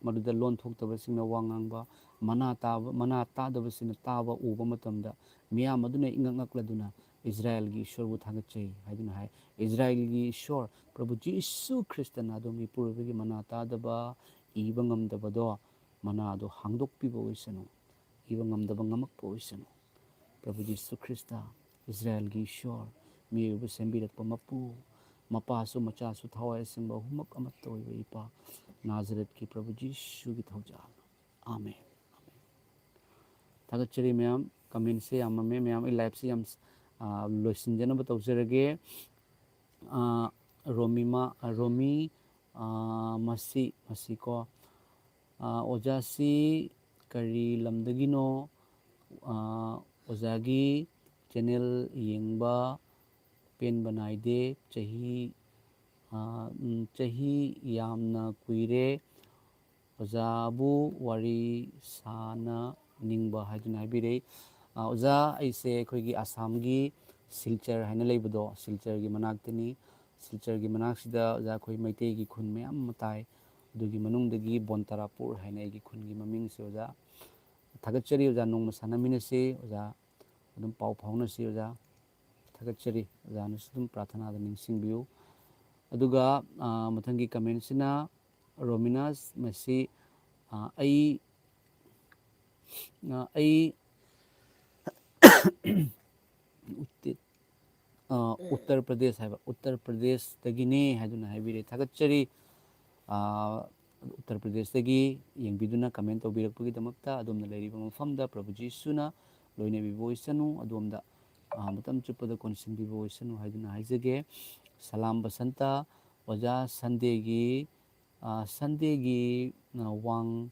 ꯃꯗꯨꯗ ꯂꯣꯟ ꯊꯣꯛꯇꯕꯁꯤꯡꯅ ꯋꯥ ꯉꯥꯡꯕ, ꯃꯅꯥ ꯇꯥꯕ, ꯃꯅꯥ ꯇꯥꯗꯕꯁꯤꯡꯅ ꯇꯥꯕ ꯎꯕ ꯃꯇꯝꯗ ꯃꯤꯌꯥꯝ ꯑꯗꯨꯅ ꯏꯉꯛ ꯉꯛꯂꯗꯨꯅ ꯏꯁꯔꯥꯌꯦꯜꯒꯤ ꯏꯁꯣꯔꯕꯨ ꯊꯥꯒꯠꯆꯩ ꯍꯥꯏꯗꯨꯅ ꯍꯥꯏ꯫ ꯏꯁꯔꯥꯌꯦꯜꯒꯤ ꯏꯁꯣꯔ ꯄ꯭ꯔꯚꯨ ꯖꯤꯁꯨ ꯈ꯭ꯔꯤꯁꯇꯅ ꯑꯗꯣꯝꯒꯤ ꯄꯨꯔꯣꯏꯕꯒꯤ ꯃꯅꯥ ꯇꯥꯗꯕ, ꯏꯕ ꯉꯝꯗꯕꯗꯣ ꯃꯅꯥ ꯑꯗꯨ ꯍꯥꯡꯗꯣꯛꯄꯤꯕ ꯑꯣꯏꯁꯅꯨ, ꯏꯕ ꯉꯝꯗꯕ ꯉꯝꯃꯛꯄ ꯑꯣꯏꯁꯅꯨ꯫ ꯄ꯭ꯔꯚꯨ ꯖꯤꯁꯨ ꯈ꯭ꯔꯤꯁꯇ, ꯏꯁꯔꯥꯌꯦꯜꯒꯤ ꯏꯁꯣꯔ, ꯃꯤꯑꯣꯏꯕ ꯁꯦꯝꯕꯤꯔꯛꯄ ꯃꯄꯨ, ꯃꯄꯥꯁꯨ ꯃꯆꯥꯁꯨ ꯊꯋꯥꯏ ꯑꯁꯦꯡꯕ ꯑꯍꯨꯝꯃꯛ ꯑꯃꯠꯇ ꯑꯣꯏꯕ ꯏꯄꯥ, ꯅꯥꯖꯔꯦꯠꯀꯤ ꯄ꯭ꯔꯚꯨ ꯖꯤꯁꯨꯒꯤ ꯊꯧꯖꯥꯜ꯫ ꯑꯥꯃꯦꯟ꯫ ꯊꯥꯒꯠꯆꯔꯤ ꯃꯌꯥꯝ꯫ ꯀꯃꯦꯟꯁꯦ ꯌꯥꯝꯃꯝꯃꯦ ꯃꯌꯥꯝ꯫ ꯑꯩ ꯂꯥꯏꯞꯁꯦ ꯌꯥꯝ, ꯑ, ꯂꯣꯏꯁꯤꯟꯖꯅꯕ ꯇꯧꯖꯔꯒꯦ꯫ ꯑ, ꯔꯣꯃꯤꯃꯥ, ꯑ, ꯔꯣꯃꯤ, ꯑ, ꯃꯁꯤ, ꯃꯁꯤꯀꯣ꯫ ꯑ, ꯑꯣꯖꯥꯁꯤ ꯀꯔꯤ ꯂꯝꯗꯒꯤꯅꯣ? ꯑ, ꯑꯣꯖꯥꯒꯤ ꯆꯦꯅꯦꯜ ꯌꯦꯡꯕ ꯄꯦꯟꯕ ꯅꯥꯏꯗꯦ꯫ ꯆꯍꯤ, ꯑ, ꯎꯝ, ꯆꯍꯤ ꯌꯥꯝꯅ ꯀꯨꯏꯔꯦ꯫ ꯑꯣꯖꯥꯕꯨ ꯋꯥꯔꯤ ꯁꯥꯅꯅꯤꯡꯕ ꯍꯥꯏꯗꯨꯅ ꯍꯥꯏꯕꯤꯔꯛꯏ꯫ ꯑ, ꯑꯣꯖꯥ, ꯑꯩꯁꯦ ꯑꯩꯈꯣꯏꯒꯤ ꯑꯁꯥꯝꯒꯤ ꯁꯤꯜꯆꯔ ꯍꯥꯏꯅ ꯂꯩꯕꯗꯣ, ꯁꯤꯜꯆꯔꯒꯤ ꯃꯅꯥꯛꯇꯅꯤ꯫ ꯁꯤꯜꯆꯔꯒꯤ ꯃꯅꯥꯛꯁꯤꯗ ꯑꯣꯖꯥ ꯑꯩꯈꯣꯏ ꯃꯩꯇꯩꯒꯤ ꯈꯨꯟ ꯃꯌꯥꯝ ꯑꯃ ꯇꯥꯏ꯫ ꯑꯗꯨꯒꯤ ꯃꯅꯨꯡꯗꯒꯤ ꯕꯣꯟꯇꯥꯔꯥꯄꯨꯔ ꯍꯥꯏꯅ ꯑꯩꯒꯤ ꯈꯨꯟꯒꯤ ꯃꯃꯤꯡꯁꯦ ꯑꯣꯖꯥ꯫ ꯊꯥꯒꯠꯆꯔꯤ ꯑꯣꯖꯥ, ꯅꯣꯡꯃ ꯁꯥꯟꯅꯃꯤꯟꯅꯁꯤ ꯑꯣꯖꯥ, ꯑꯗꯨꯝ ꯄꯥꯎ ꯐꯥꯎꯅꯁꯤ ꯑꯣꯖꯥ꯫ ꯊꯥꯒꯠꯆꯔꯤ꯫ ꯑꯣꯖꯥꯅꯁꯨ ꯑꯗꯨꯝ ꯄ꯭ꯔꯥꯊꯅꯥꯗ ꯅꯤꯡꯁꯤꯡꯕꯤꯌꯨ꯫ ꯑꯗꯨꯒ, ꯑ, ꯃꯊꯪꯒꯤ ꯀꯃꯦꯟꯁꯤꯅ ꯔꯣꯃꯤꯅꯥꯁ, ꯃꯁꯤ, ꯑ, ꯑꯩ, ꯑ, ꯑꯩ, ꯎꯠꯇꯤ-, ꯑ, ꯎꯠꯇꯔ ꯄ꯭ꯔꯗꯦꯁ ꯍꯥꯏꯕ, ꯎꯠꯇꯔ ꯄ꯭ꯔꯗꯦꯁꯇꯒꯤꯅꯤ ꯍꯥꯏꯗꯨꯅ ꯍꯥꯏꯕꯤꯔꯦ꯫ ꯊꯥꯒꯠꯆꯔꯤ꯫ ꯑ, ꯎꯠꯇꯔ ꯄ꯭ꯔꯗꯦꯁꯇꯒꯤ ꯌꯦꯡꯕꯤꯗꯨꯅ ꯀꯃꯦꯟ ꯇꯧꯕꯤꯔꯛꯄꯒꯤꯗꯃꯛꯇ꯫ ꯑꯗꯣꯝꯅ ꯂꯩꯔꯤꯕ ꯃꯐꯝꯗ ꯄ꯭ꯔꯚꯨ ꯖꯤꯁꯨꯅ ꯂꯣꯏꯅꯕꯤꯕ ꯑꯣꯏꯁꯅꯨ, ꯑꯗꯣꯝꯗ, ꯑ, ꯃꯇꯝ ꯆꯨꯞꯄꯗ ꯀꯣꯟꯁꯤꯟꯕꯤꯕ ꯑꯣꯏꯁꯅꯨ ꯍꯥꯏꯗꯨꯅ ꯍꯥꯏꯖꯒꯦ꯫ ꯁꯂꯥꯝ ꯕꯁꯟꯇ꯫ ꯑꯣꯖꯥ, ꯁꯟꯗꯦꯒꯤ ꯁꯟꯗꯦꯒꯤ ꯋꯥꯡ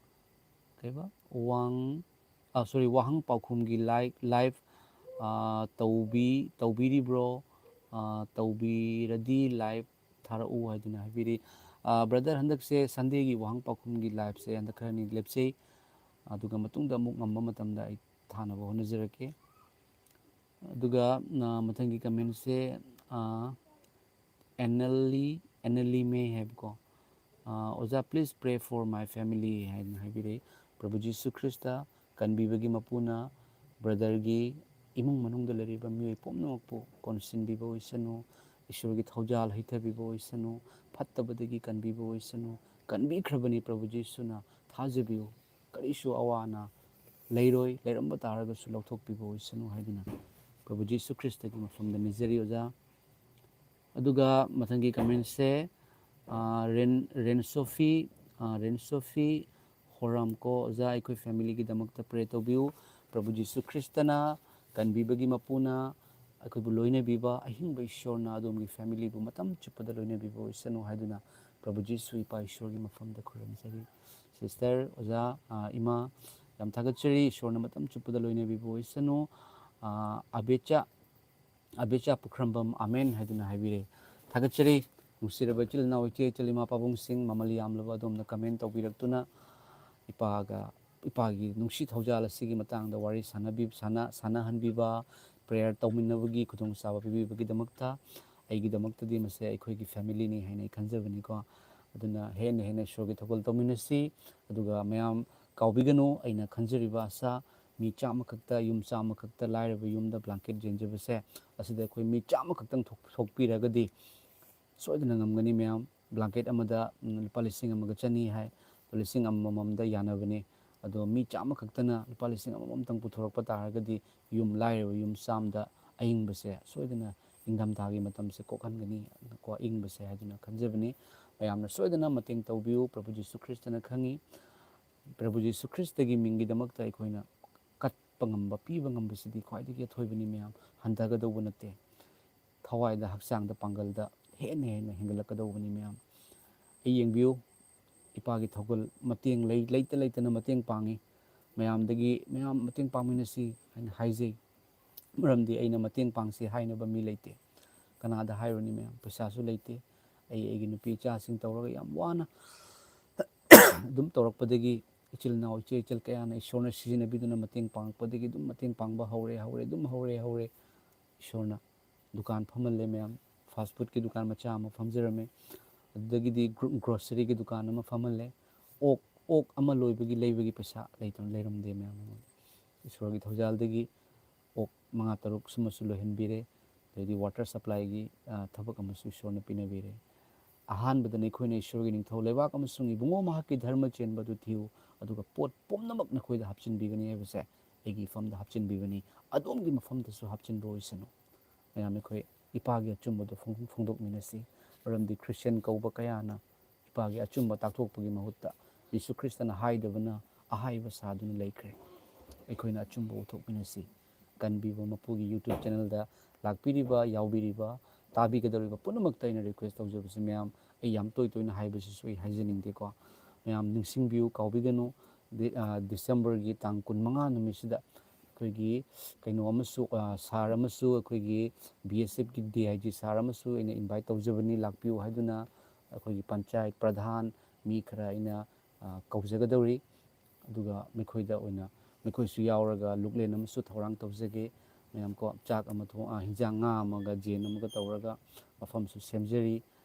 ꯀꯩꯕ ꯋꯥꯡ ꯁꯣꯔꯤ ꯋꯥꯍꯪ ꯄꯥꯎꯈꯨꯝꯒꯤ ꯂꯥꯏ ꯂꯥꯏꯐ ꯇꯧꯕꯤ ꯇꯧꯕꯤꯔꯤꯕ꯭ꯔꯣ? ꯇꯧꯕꯤꯔꯗꯤ ꯂꯥꯏꯐ ꯊꯥꯔꯛꯎ ꯍꯥꯏꯗꯨꯅ ꯍꯥꯏꯕꯤꯔꯤ꯫ ꯕ꯭ꯔꯗꯔ, ꯍꯟꯗꯛꯁꯦ ꯁꯟꯗꯦꯒꯤ ꯋꯥꯍꯪ ꯄꯥꯎꯈꯨꯝꯒꯤ ꯂꯥꯏꯐꯁꯦ ꯍꯟꯗꯛ ꯈꯔꯅꯤ ꯂꯦꯞꯆꯩ꯫ ꯑꯗꯨꯒ ꯃꯇꯨꯡꯗ ꯑꯃꯨꯛ ꯉꯝꯕ ꯃꯇꯝꯗ ꯑꯩ ꯊꯥꯅꯕ ꯍꯣꯠꯅꯖꯔꯛꯀꯦ꯫ ꯑꯗꯨꯒ ꯃꯊꯪꯒꯤ ꯀꯃꯦꯟꯁꯦ ꯑꯦꯅꯂꯤ ꯑꯦꯅꯂꯤ ꯃꯦ ꯍꯥꯏꯕꯀꯣ꯫ "ꯑꯣꯖꯥ, please pray for my family" ꯍꯥꯏꯅ ꯍꯥꯏꯕꯤꯔꯛꯏ꯫ ꯄ꯭ꯔꯚꯨ ꯖꯤꯁꯨ ꯈ꯭ꯔꯤꯁꯇ ꯀꯟꯕꯤꯕꯒꯤ ꯃꯄꯨꯅ ꯕ꯭ꯔꯗꯔꯒꯤ ꯏꯃꯨꯡ ꯃꯅꯨꯡꯗ ꯂꯩꯔꯤꯕ ꯃꯤꯑꯣꯏ ꯄꯨꯝꯅꯃꯛꯄꯨ ꯀꯣꯟꯁꯤꯟꯕꯤꯕ ꯑꯣꯏꯁꯅꯨ꯫ ꯏꯁꯣꯔꯒꯤ ꯊꯧꯖꯥꯜ ꯍꯩꯊꯕꯤꯕ ꯑꯣꯏꯁꯅꯨ꯫ ꯐꯠꯇꯕꯗꯒꯤ ꯀꯟꯕꯤꯕ ꯑꯣꯏꯁꯅꯨ꯫ ꯀꯟꯕꯤꯈ꯭ꯔꯕꯅꯤ ꯄ꯭ꯔꯚꯨ ꯖꯤꯁꯨꯅ꯫ ꯊꯥꯖꯕꯤꯌꯨ, ꯀꯔꯤꯁꯨ ꯑꯋꯥ ꯑꯅꯥ ꯂꯩꯔꯣꯏ, ꯂꯩꯔꯝꯕ ꯇꯥꯔꯒꯁꯨ ꯂꯧꯊꯣꯛꯄꯤꯕ ꯑꯣꯏꯁꯅꯨ ꯍꯥꯏꯗꯨꯅ ꯄ꯭ꯔꯚꯨ ꯖꯤꯁꯨ ꯈ꯭ꯔꯤꯁꯇꯒꯤ ꯃꯐꯝꯗ ꯅꯤꯖꯔꯤ ꯑꯣꯖꯥ꯫ ꯑꯗꯨꯒ ꯃꯊꯪꯒꯤ ꯀꯃꯦꯟꯁꯦ ꯔꯦꯟ ꯔꯦꯟ ꯁꯣꯐꯤ ꯔꯦꯟ ꯁꯣꯐꯤ ꯍꯣꯔꯥꯝ ꯀꯣ꯫ "ꯑꯣꯖꯥ, ꯑꯩꯈꯣꯏ ꯐꯦꯃꯤꯂꯤꯒꯤꯗꯃꯛꯇ ꯄ꯭ꯔꯦ ꯇꯧꯕꯤꯌꯨ꯫ ꯄ꯭ꯔꯚꯨ ꯖꯤꯁꯨ ꯈ꯭ꯔꯤꯁꯇꯅ ꯀꯟꯕꯤꯕꯒꯤ ꯃꯄꯨꯅ ꯑꯩꯈꯣꯏꯕꯨ ꯂꯣꯏꯅꯕꯤꯕ ꯑꯍꯤꯡꯕ ꯏꯁꯣꯔꯅ ꯑꯗꯣꯝꯒꯤ ꯐꯦꯃꯤꯂꯤꯕꯨ ꯃꯇꯝ ꯆꯨꯞꯄꯗ ꯂꯣꯏꯅꯕꯤꯕ ꯑꯣꯏꯁꯅꯨ" ꯍꯥꯏꯗꯨꯅ ꯄ꯭ꯔꯚꯨ ꯖꯤꯁꯨ ꯏꯄꯥ ꯏꯁꯣꯔꯒꯤ ꯃꯐꯝꯗ ꯈꯨꯔꯨꯝꯖꯔꯤ꯫ ꯁꯤꯁꯇꯔ, ꯑꯣꯖꯥ, ꯏꯃꯥ, ꯌꯥꯝ ꯊꯥꯒꯠꯆꯔꯤ꯫ ꯏꯁꯣꯔꯅ ꯃꯇꯝ ꯆꯨꯞꯄꯗ ꯂꯣꯏꯅꯕꯤꯕ ꯑꯣꯏꯁꯅꯨ꯫ ꯑꯕꯦꯆꯥ ꯑꯕꯦꯆꯥ ꯄꯨꯈ꯭ꯔꯝꯕꯝ ꯑꯃꯦꯟ ꯍꯥꯏꯗꯨꯅ ꯍꯥꯏꯕꯤꯔꯦ꯫ ꯊꯥꯒꯠꯆꯔꯤ꯫ ꯅꯨꯡꯁꯤꯔꯕ ꯏꯆꯤꯜ ꯏꯅꯥꯎ, ꯏꯆꯦ ꯏꯆꯜ, ꯏꯃꯥ ꯄꯥꯕꯨꯡꯁꯤꯡ, ꯃꯃꯜ ꯌꯥꯝꯂꯕ ꯑꯗꯣꯝꯅ ꯀꯃꯦꯟ ꯇꯧꯕꯤꯔꯛꯇꯨꯅ ꯏꯄꯥꯒ ꯏꯄꯥꯒꯤ ꯅꯨꯡꯁꯤ ꯊꯧꯖꯥꯜ ꯑꯁꯤꯒꯤ ꯃꯇꯥꯡꯗ ꯋꯥꯔꯤ ꯁꯥꯟꯅꯕꯤ ꯁꯥꯟꯅ ꯁꯥꯟꯅꯍꯟꯕꯤꯕ, ꯄ꯭ꯔꯦꯌꯔ ꯇꯧꯃꯤꯟꯅꯕꯒꯤ ꯈꯨꯗꯣꯡꯆꯥꯕ ꯄꯤꯕꯤꯕꯒꯤꯗꯃꯛꯇ꯫ ꯑꯩꯒꯤꯗꯃꯛꯇꯗꯤ ꯃꯁꯦ ꯑꯩꯈꯣꯏꯒꯤ ꯐꯦꯃꯤꯂꯤꯅꯤ ꯍꯥꯏꯅ ꯑꯩ ꯈꯟꯖꯕꯅꯤꯀꯣ꯫ ꯑꯗꯨꯅ ꯍꯦꯟꯅ ꯍꯦꯟꯅ ꯏꯁꯣꯔꯒꯤ ꯊꯧꯒꯜ ꯇꯧꯃꯤꯟꯅꯁꯤ꯫ ꯑꯗꯨꯒ ꯃꯌꯥꯝ ꯀꯥꯎꯕꯤꯒꯅꯨ, ꯑꯩꯅ ꯈꯟꯖꯔꯤꯕ ꯑꯁꯥ, ꯃꯤ ꯆꯥꯝꯃ ꯈꯛꯇ, ꯌꯨꯝ ꯆꯥꯝꯃ ꯈꯛꯇ ꯂꯥꯏꯔꯕ ꯌꯨꯝꯗ ꯕ꯭ꯂꯥꯡꯀꯦꯠ ꯌꯦꯟꯖꯕꯁꯦ, ꯑꯁꯤꯗ ꯑꯩꯈꯣꯏ ꯃꯤ ꯆꯥꯝꯃ ꯈꯛꯇꯪ ꯊꯣꯛ-, ꯊꯣꯛꯄꯤꯔꯒꯗꯤ ꯁꯣꯏꯗꯅ ꯉꯝꯒꯅꯤ ꯃꯌꯥꯝ꯫ ꯕ꯭ꯂꯥꯡꯀꯦꯠ ꯑꯃꯗ, ꯎꯝ, ꯂꯨꯄꯥ ꯂꯤꯁꯤꯡ ꯑꯃꯒ ꯆꯅꯤ ꯍꯥꯏ, ꯂꯤꯁꯤꯡ ꯑꯃꯃꯝꯗ ꯌꯥꯅꯕꯅꯤ꯫ ꯑꯗꯣ ꯃꯤ ꯆꯥꯝꯃ ꯈꯛꯇꯅ ꯂꯨꯄꯥ ꯂꯤꯁꯤꯡ ꯑꯃꯃꯝꯇꯪ ꯄꯨꯊꯣꯔꯛꯄ ꯇꯥꯔꯒꯗꯤ ꯌꯨꯝ, ꯂꯥꯏꯔꯕ ꯌꯨꯝ ꯆꯥꯝꯃꯗ ꯑꯏꯪꯕꯁꯦ ꯁꯣꯏꯗꯅ ꯏꯪꯊꯝꯊꯥꯒꯤ ꯃꯇꯝꯁꯦ ꯀꯣꯛꯍꯟꯒꯅꯤ, ꯀꯣ, ꯏꯪꯕꯁꯦ ꯍꯥꯏꯗꯨꯅ ꯈꯟꯖꯕꯅꯤ꯫ ꯃꯌꯥꯝꯅ ꯁꯣꯏꯗꯅ ꯃꯇꯦꯡ ꯇꯧꯕꯤꯌꯨ꯫ ꯄ꯭ꯔꯚꯨ ꯖꯤꯁꯨ ꯈ꯭ꯔꯤꯁꯇꯅ ꯈꯪꯉꯤ꯫ ꯄ꯭ꯔꯚꯨ ꯖꯤꯁꯨ ꯈ꯭ꯔꯤꯁꯇꯒꯤ ꯃꯤꯡꯒꯤꯗꯃꯛꯇ ꯑꯩꯈꯣꯏꯅ ꯀꯠꯄ ꯉꯝꯕ, ꯄꯤꯕ ꯉꯝꯕꯁꯤꯗꯤ ꯈ꯭ꯋꯥꯏꯗꯒꯤ ꯑꯊꯣꯏꯕꯅꯤ ꯃꯌꯥꯝ꯫ ꯍꯟꯊꯒꯗꯧꯕ ꯅꯠꯇꯦ꯫ ꯊꯋꯥꯏꯗ, ꯍꯛꯆꯥꯡꯗ ꯄꯥꯡꯒꯜꯗ ꯍꯦꯟꯅ ꯍꯦꯟꯅ ꯍꯦꯟꯒꯠꯂꯛꯀꯗꯧꯕꯅꯤ ꯃꯌꯥꯝ꯫ ꯑꯩ ꯌꯦꯡꯕꯤꯌꯨ, ꯏꯄꯥꯒꯤ ꯊꯧꯒꯜ ꯃꯇꯦꯡ ꯂꯩ-, ꯂꯩꯇ ꯂꯩꯇꯅ ꯃꯇꯦꯡ ꯄꯥꯡꯉꯤ꯫ ꯃꯌꯥꯝꯗꯒꯤ, "ꯃꯌꯥꯝ ꯃꯇꯦꯡ ꯄꯥꯡꯃꯤꯟꯅꯁꯤ" ꯍꯥꯏꯅ ꯍꯥꯏꯖꯩ꯫ ꯃꯔꯝꯗꯤ ꯑꯩꯅ ꯃꯇꯦꯡ ꯄꯥꯡꯁꯤ ꯍꯥꯏꯅꯕ ꯃꯤ ꯂꯩꯇꯦ꯫ ꯀꯅꯥꯗ ꯍꯥꯏꯔꯨꯅꯤ ꯃꯌꯥꯝ? ꯄꯩꯁꯥꯁꯨ ꯂꯩꯇꯦ꯫ ꯑꯩ ꯑꯩꯒꯤ ꯅꯨꯄꯤ ꯏꯆꯥꯁꯤꯡ ꯇꯧꯔꯒ ꯌꯥꯝ ꯋꯥꯅ ꯑꯗꯨꯝ ꯇꯧꯔꯛꯄꯗꯒꯤ, ꯏꯆꯤꯜ ꯏꯅꯥꯎ, ꯏꯆꯦ ꯏꯆꯜ ꯀꯌꯥꯅ ꯏꯁꯣꯔꯅ ꯁꯤꯖꯤꯟꯅꯕꯤꯗꯨꯅ ꯃꯇꯦꯡ ꯄꯥꯡꯉꯛꯄꯗꯒꯤ ꯑꯗꯨꯝ ꯃꯇꯦꯡ ꯄꯥꯡꯕ ꯍꯧꯔꯦ, ꯍꯧꯔꯦ, ꯑꯗꯨꯝ ꯍꯧꯔꯦ, ꯍꯧꯔꯦ꯫ ꯏꯁꯣꯔꯅ ꯗꯨꯀꯥꯟ ꯐꯝꯍꯜꯂꯦ ꯃꯌꯥꯝ꯫ ꯐꯥꯁ ꯐꯨꯗꯀꯤ ꯗꯨꯀꯥꯟ ꯃꯆꯥ ꯑꯃ ꯐꯝꯖꯔꯝꯃꯦ꯫ ꯑꯗꯨꯗꯒꯤꯗꯤ ꯒ꯭ꯔꯣ-, ꯒ꯭ꯔꯣꯁꯔꯤꯒꯤ ꯗꯨꯀꯥꯟ ꯑꯃ ꯐꯝꯍꯜꯂꯦ꯫ ꯑꯣꯛ, ꯑꯣꯛ ꯑꯃ ꯂꯣꯏꯕꯒꯤ, ꯂꯩꯕꯒꯤ ꯄꯩꯁꯥ ꯂꯩꯇꯅ ꯂꯩꯔꯝꯗꯦ ꯃꯌꯥꯝ ꯑꯃ꯫ ꯏꯁꯣꯔꯒꯤ ꯊꯧꯖꯥꯜꯗꯒꯤ ꯑꯣꯛ ꯃꯉꯥ ꯇꯔꯨꯛ ꯁꯨꯝꯕꯁꯨ ꯂꯣꯏꯍꯟꯕꯤꯔꯦ꯫ ꯑꯗꯩꯗꯤ ꯋꯥꯇꯔ ꯁꯄ꯭ꯂꯥꯏꯒꯤ, ꯑ, ꯊꯕꯛ ꯑꯃꯁꯨ ꯏꯁꯣꯔꯅ ꯄꯤꯅꯕꯤꯔꯦ꯫ ꯑꯍꯥꯟꯕꯗ ꯅꯈꯣꯏꯅ ꯏꯁꯣꯔꯒꯤ ꯅꯤꯡꯊꯧ ꯂꯩꯕꯥꯛ ꯑꯃꯁꯨꯡ ꯏꯕꯨꯡꯉꯣ ꯃꯍꯥꯛꯀꯤ ꯙꯔꯃ ꯆꯦꯟꯕ ꯑꯗꯨ ꯊꯤꯌꯨ, ꯑꯗꯨꯒ ꯄꯣꯠ ꯄꯨꯝꯅꯃꯛ ꯅꯈꯣꯏꯗ ꯍꯥꯞꯆꯤꯟꯕꯤꯒꯅꯤ ꯍꯥꯏꯕꯁꯦ ꯑꯩꯒꯤ ꯏꯐꯝꯗ ꯍꯥꯞꯆꯤꯟꯕꯤꯕꯅꯤ, ꯑꯗꯣꯝꯒꯤ ꯃꯐꯝꯗꯁꯨ ꯍꯥꯞꯆꯤꯟꯕ ꯑꯣꯏꯁꯅꯨ꯫ ꯃꯌꯥꯝ ꯑꯩꯈꯣꯏ ꯏꯄꯥꯒꯤ ꯑꯆꯨꯝꯕꯗꯨ ꯐꯣꯡ-, ꯐꯣꯡꯗꯣꯛꯃꯤꯟꯅꯁꯤ꯫ ꯃꯔꯝꯗꯤ ꯈ꯭ꯔꯤꯁꯇꯤꯌꯥꯟ ꯀꯧꯕ ꯀꯌꯥꯅ ꯏꯄꯥꯒꯤ ꯑꯆꯨꯝꯕ ꯇꯥꯛꯊꯣꯛꯄꯒꯤ ꯃꯍꯨꯠꯇ ꯖꯤꯁꯨ ꯈ꯭ꯔꯤꯁꯇꯅ ꯍꯥꯏꯗꯕꯅ ꯑꯍꯥꯏꯕ ꯁꯥꯗꯨꯅ ꯂꯩꯈ꯭ꯔꯦ꯫ ꯑꯩꯈꯣꯏꯅ ꯑꯆꯨꯝꯕ ꯎꯠꯊꯣꯛꯃꯤꯟꯅꯁꯤ꯫ ꯀꯟꯕꯤꯕ ꯃꯄꯨꯒꯤ YouTube ꯆꯦꯅꯦꯜꯗ ꯂꯥꯛꯄꯤꯔꯤꯕ, ꯌꯥꯎꯕꯤꯔꯤꯕ, ꯇꯥꯕꯤꯒꯗꯧꯔꯤꯕ ꯄꯨꯝꯅꯃꯛꯇ ꯑꯩꯅ ꯔꯤꯀ꯭ꯋꯦꯁ ꯇꯧꯖꯕꯁꯤ, ꯃꯌꯥꯝ, ꯑꯩ ꯌꯥꯝ ꯇꯣꯏ ꯇꯣꯏꯅ ꯍꯥꯏꯕꯁꯤꯁꯨ ꯑꯩ ꯍꯥꯏꯖꯅꯤꯡꯗꯦꯀꯣ꯫ ꯃꯌꯥꯝ ꯅꯤꯡꯁꯤꯡꯕꯤꯌꯨ, ꯀꯥꯎꯕꯤꯒꯅꯨ꯫ ꯗꯤ-, ꯑ, ꯗꯤꯁꯦꯝꯕꯔꯒꯤ ꯇꯥꯡ ꯀꯨꯟꯃꯉꯥ ꯅꯨꯃꯤꯠꯁꯤꯗ ꯑꯩꯈꯣꯏꯒꯤ ꯀꯩꯅꯣ ꯑꯃꯁꯨ, ꯑ, ꯁꯥꯔ ꯑꯃꯁꯨ, ꯑꯩꯈꯣꯏꯒꯤ BSFꯀꯤ DIG ꯁꯥꯔ ꯑꯃꯁꯨ ꯑꯩꯅ ꯏꯟꯚꯥꯏꯠ ꯇꯧꯖꯕꯅꯤ, ꯂꯥꯛꯄꯤꯌꯨ ꯍꯥꯏꯗꯨꯅ꯫ ꯑꯩꯈꯣꯏꯒꯤ ꯄꯟꯆꯥꯌꯠ ꯄ꯭ꯔꯙꯥꯟ, ꯃꯤ ꯈꯔ ꯑꯩꯅ, ꯑ, ꯀꯧꯖꯒꯗꯧꯔꯤ꯫ ꯑꯗꯨꯒ ꯃꯈꯣꯏꯗ ꯑꯣꯏꯅ, ꯃꯈꯣꯏꯁꯨ ꯌꯥꯎꯔꯒ ꯂꯨꯛꯂꯦꯟ ꯑꯃꯁꯨ ꯊꯧꯔꯥꯡ ꯇꯧꯖꯒꯦ꯫ ꯃꯌꯥꯝ ꯀꯣ, ꯆꯥꯛ ꯑꯃ ꯊꯣꯡ-, ꯑ, ꯍꯤꯟꯖꯥꯡ, ꯉꯥ ꯑꯃꯒ ꯖꯦꯟ ꯑꯃꯒ ꯇꯧꯔꯒ ꯃꯐꯝꯁꯨ ꯁꯦꯝꯖꯔꯤ꯫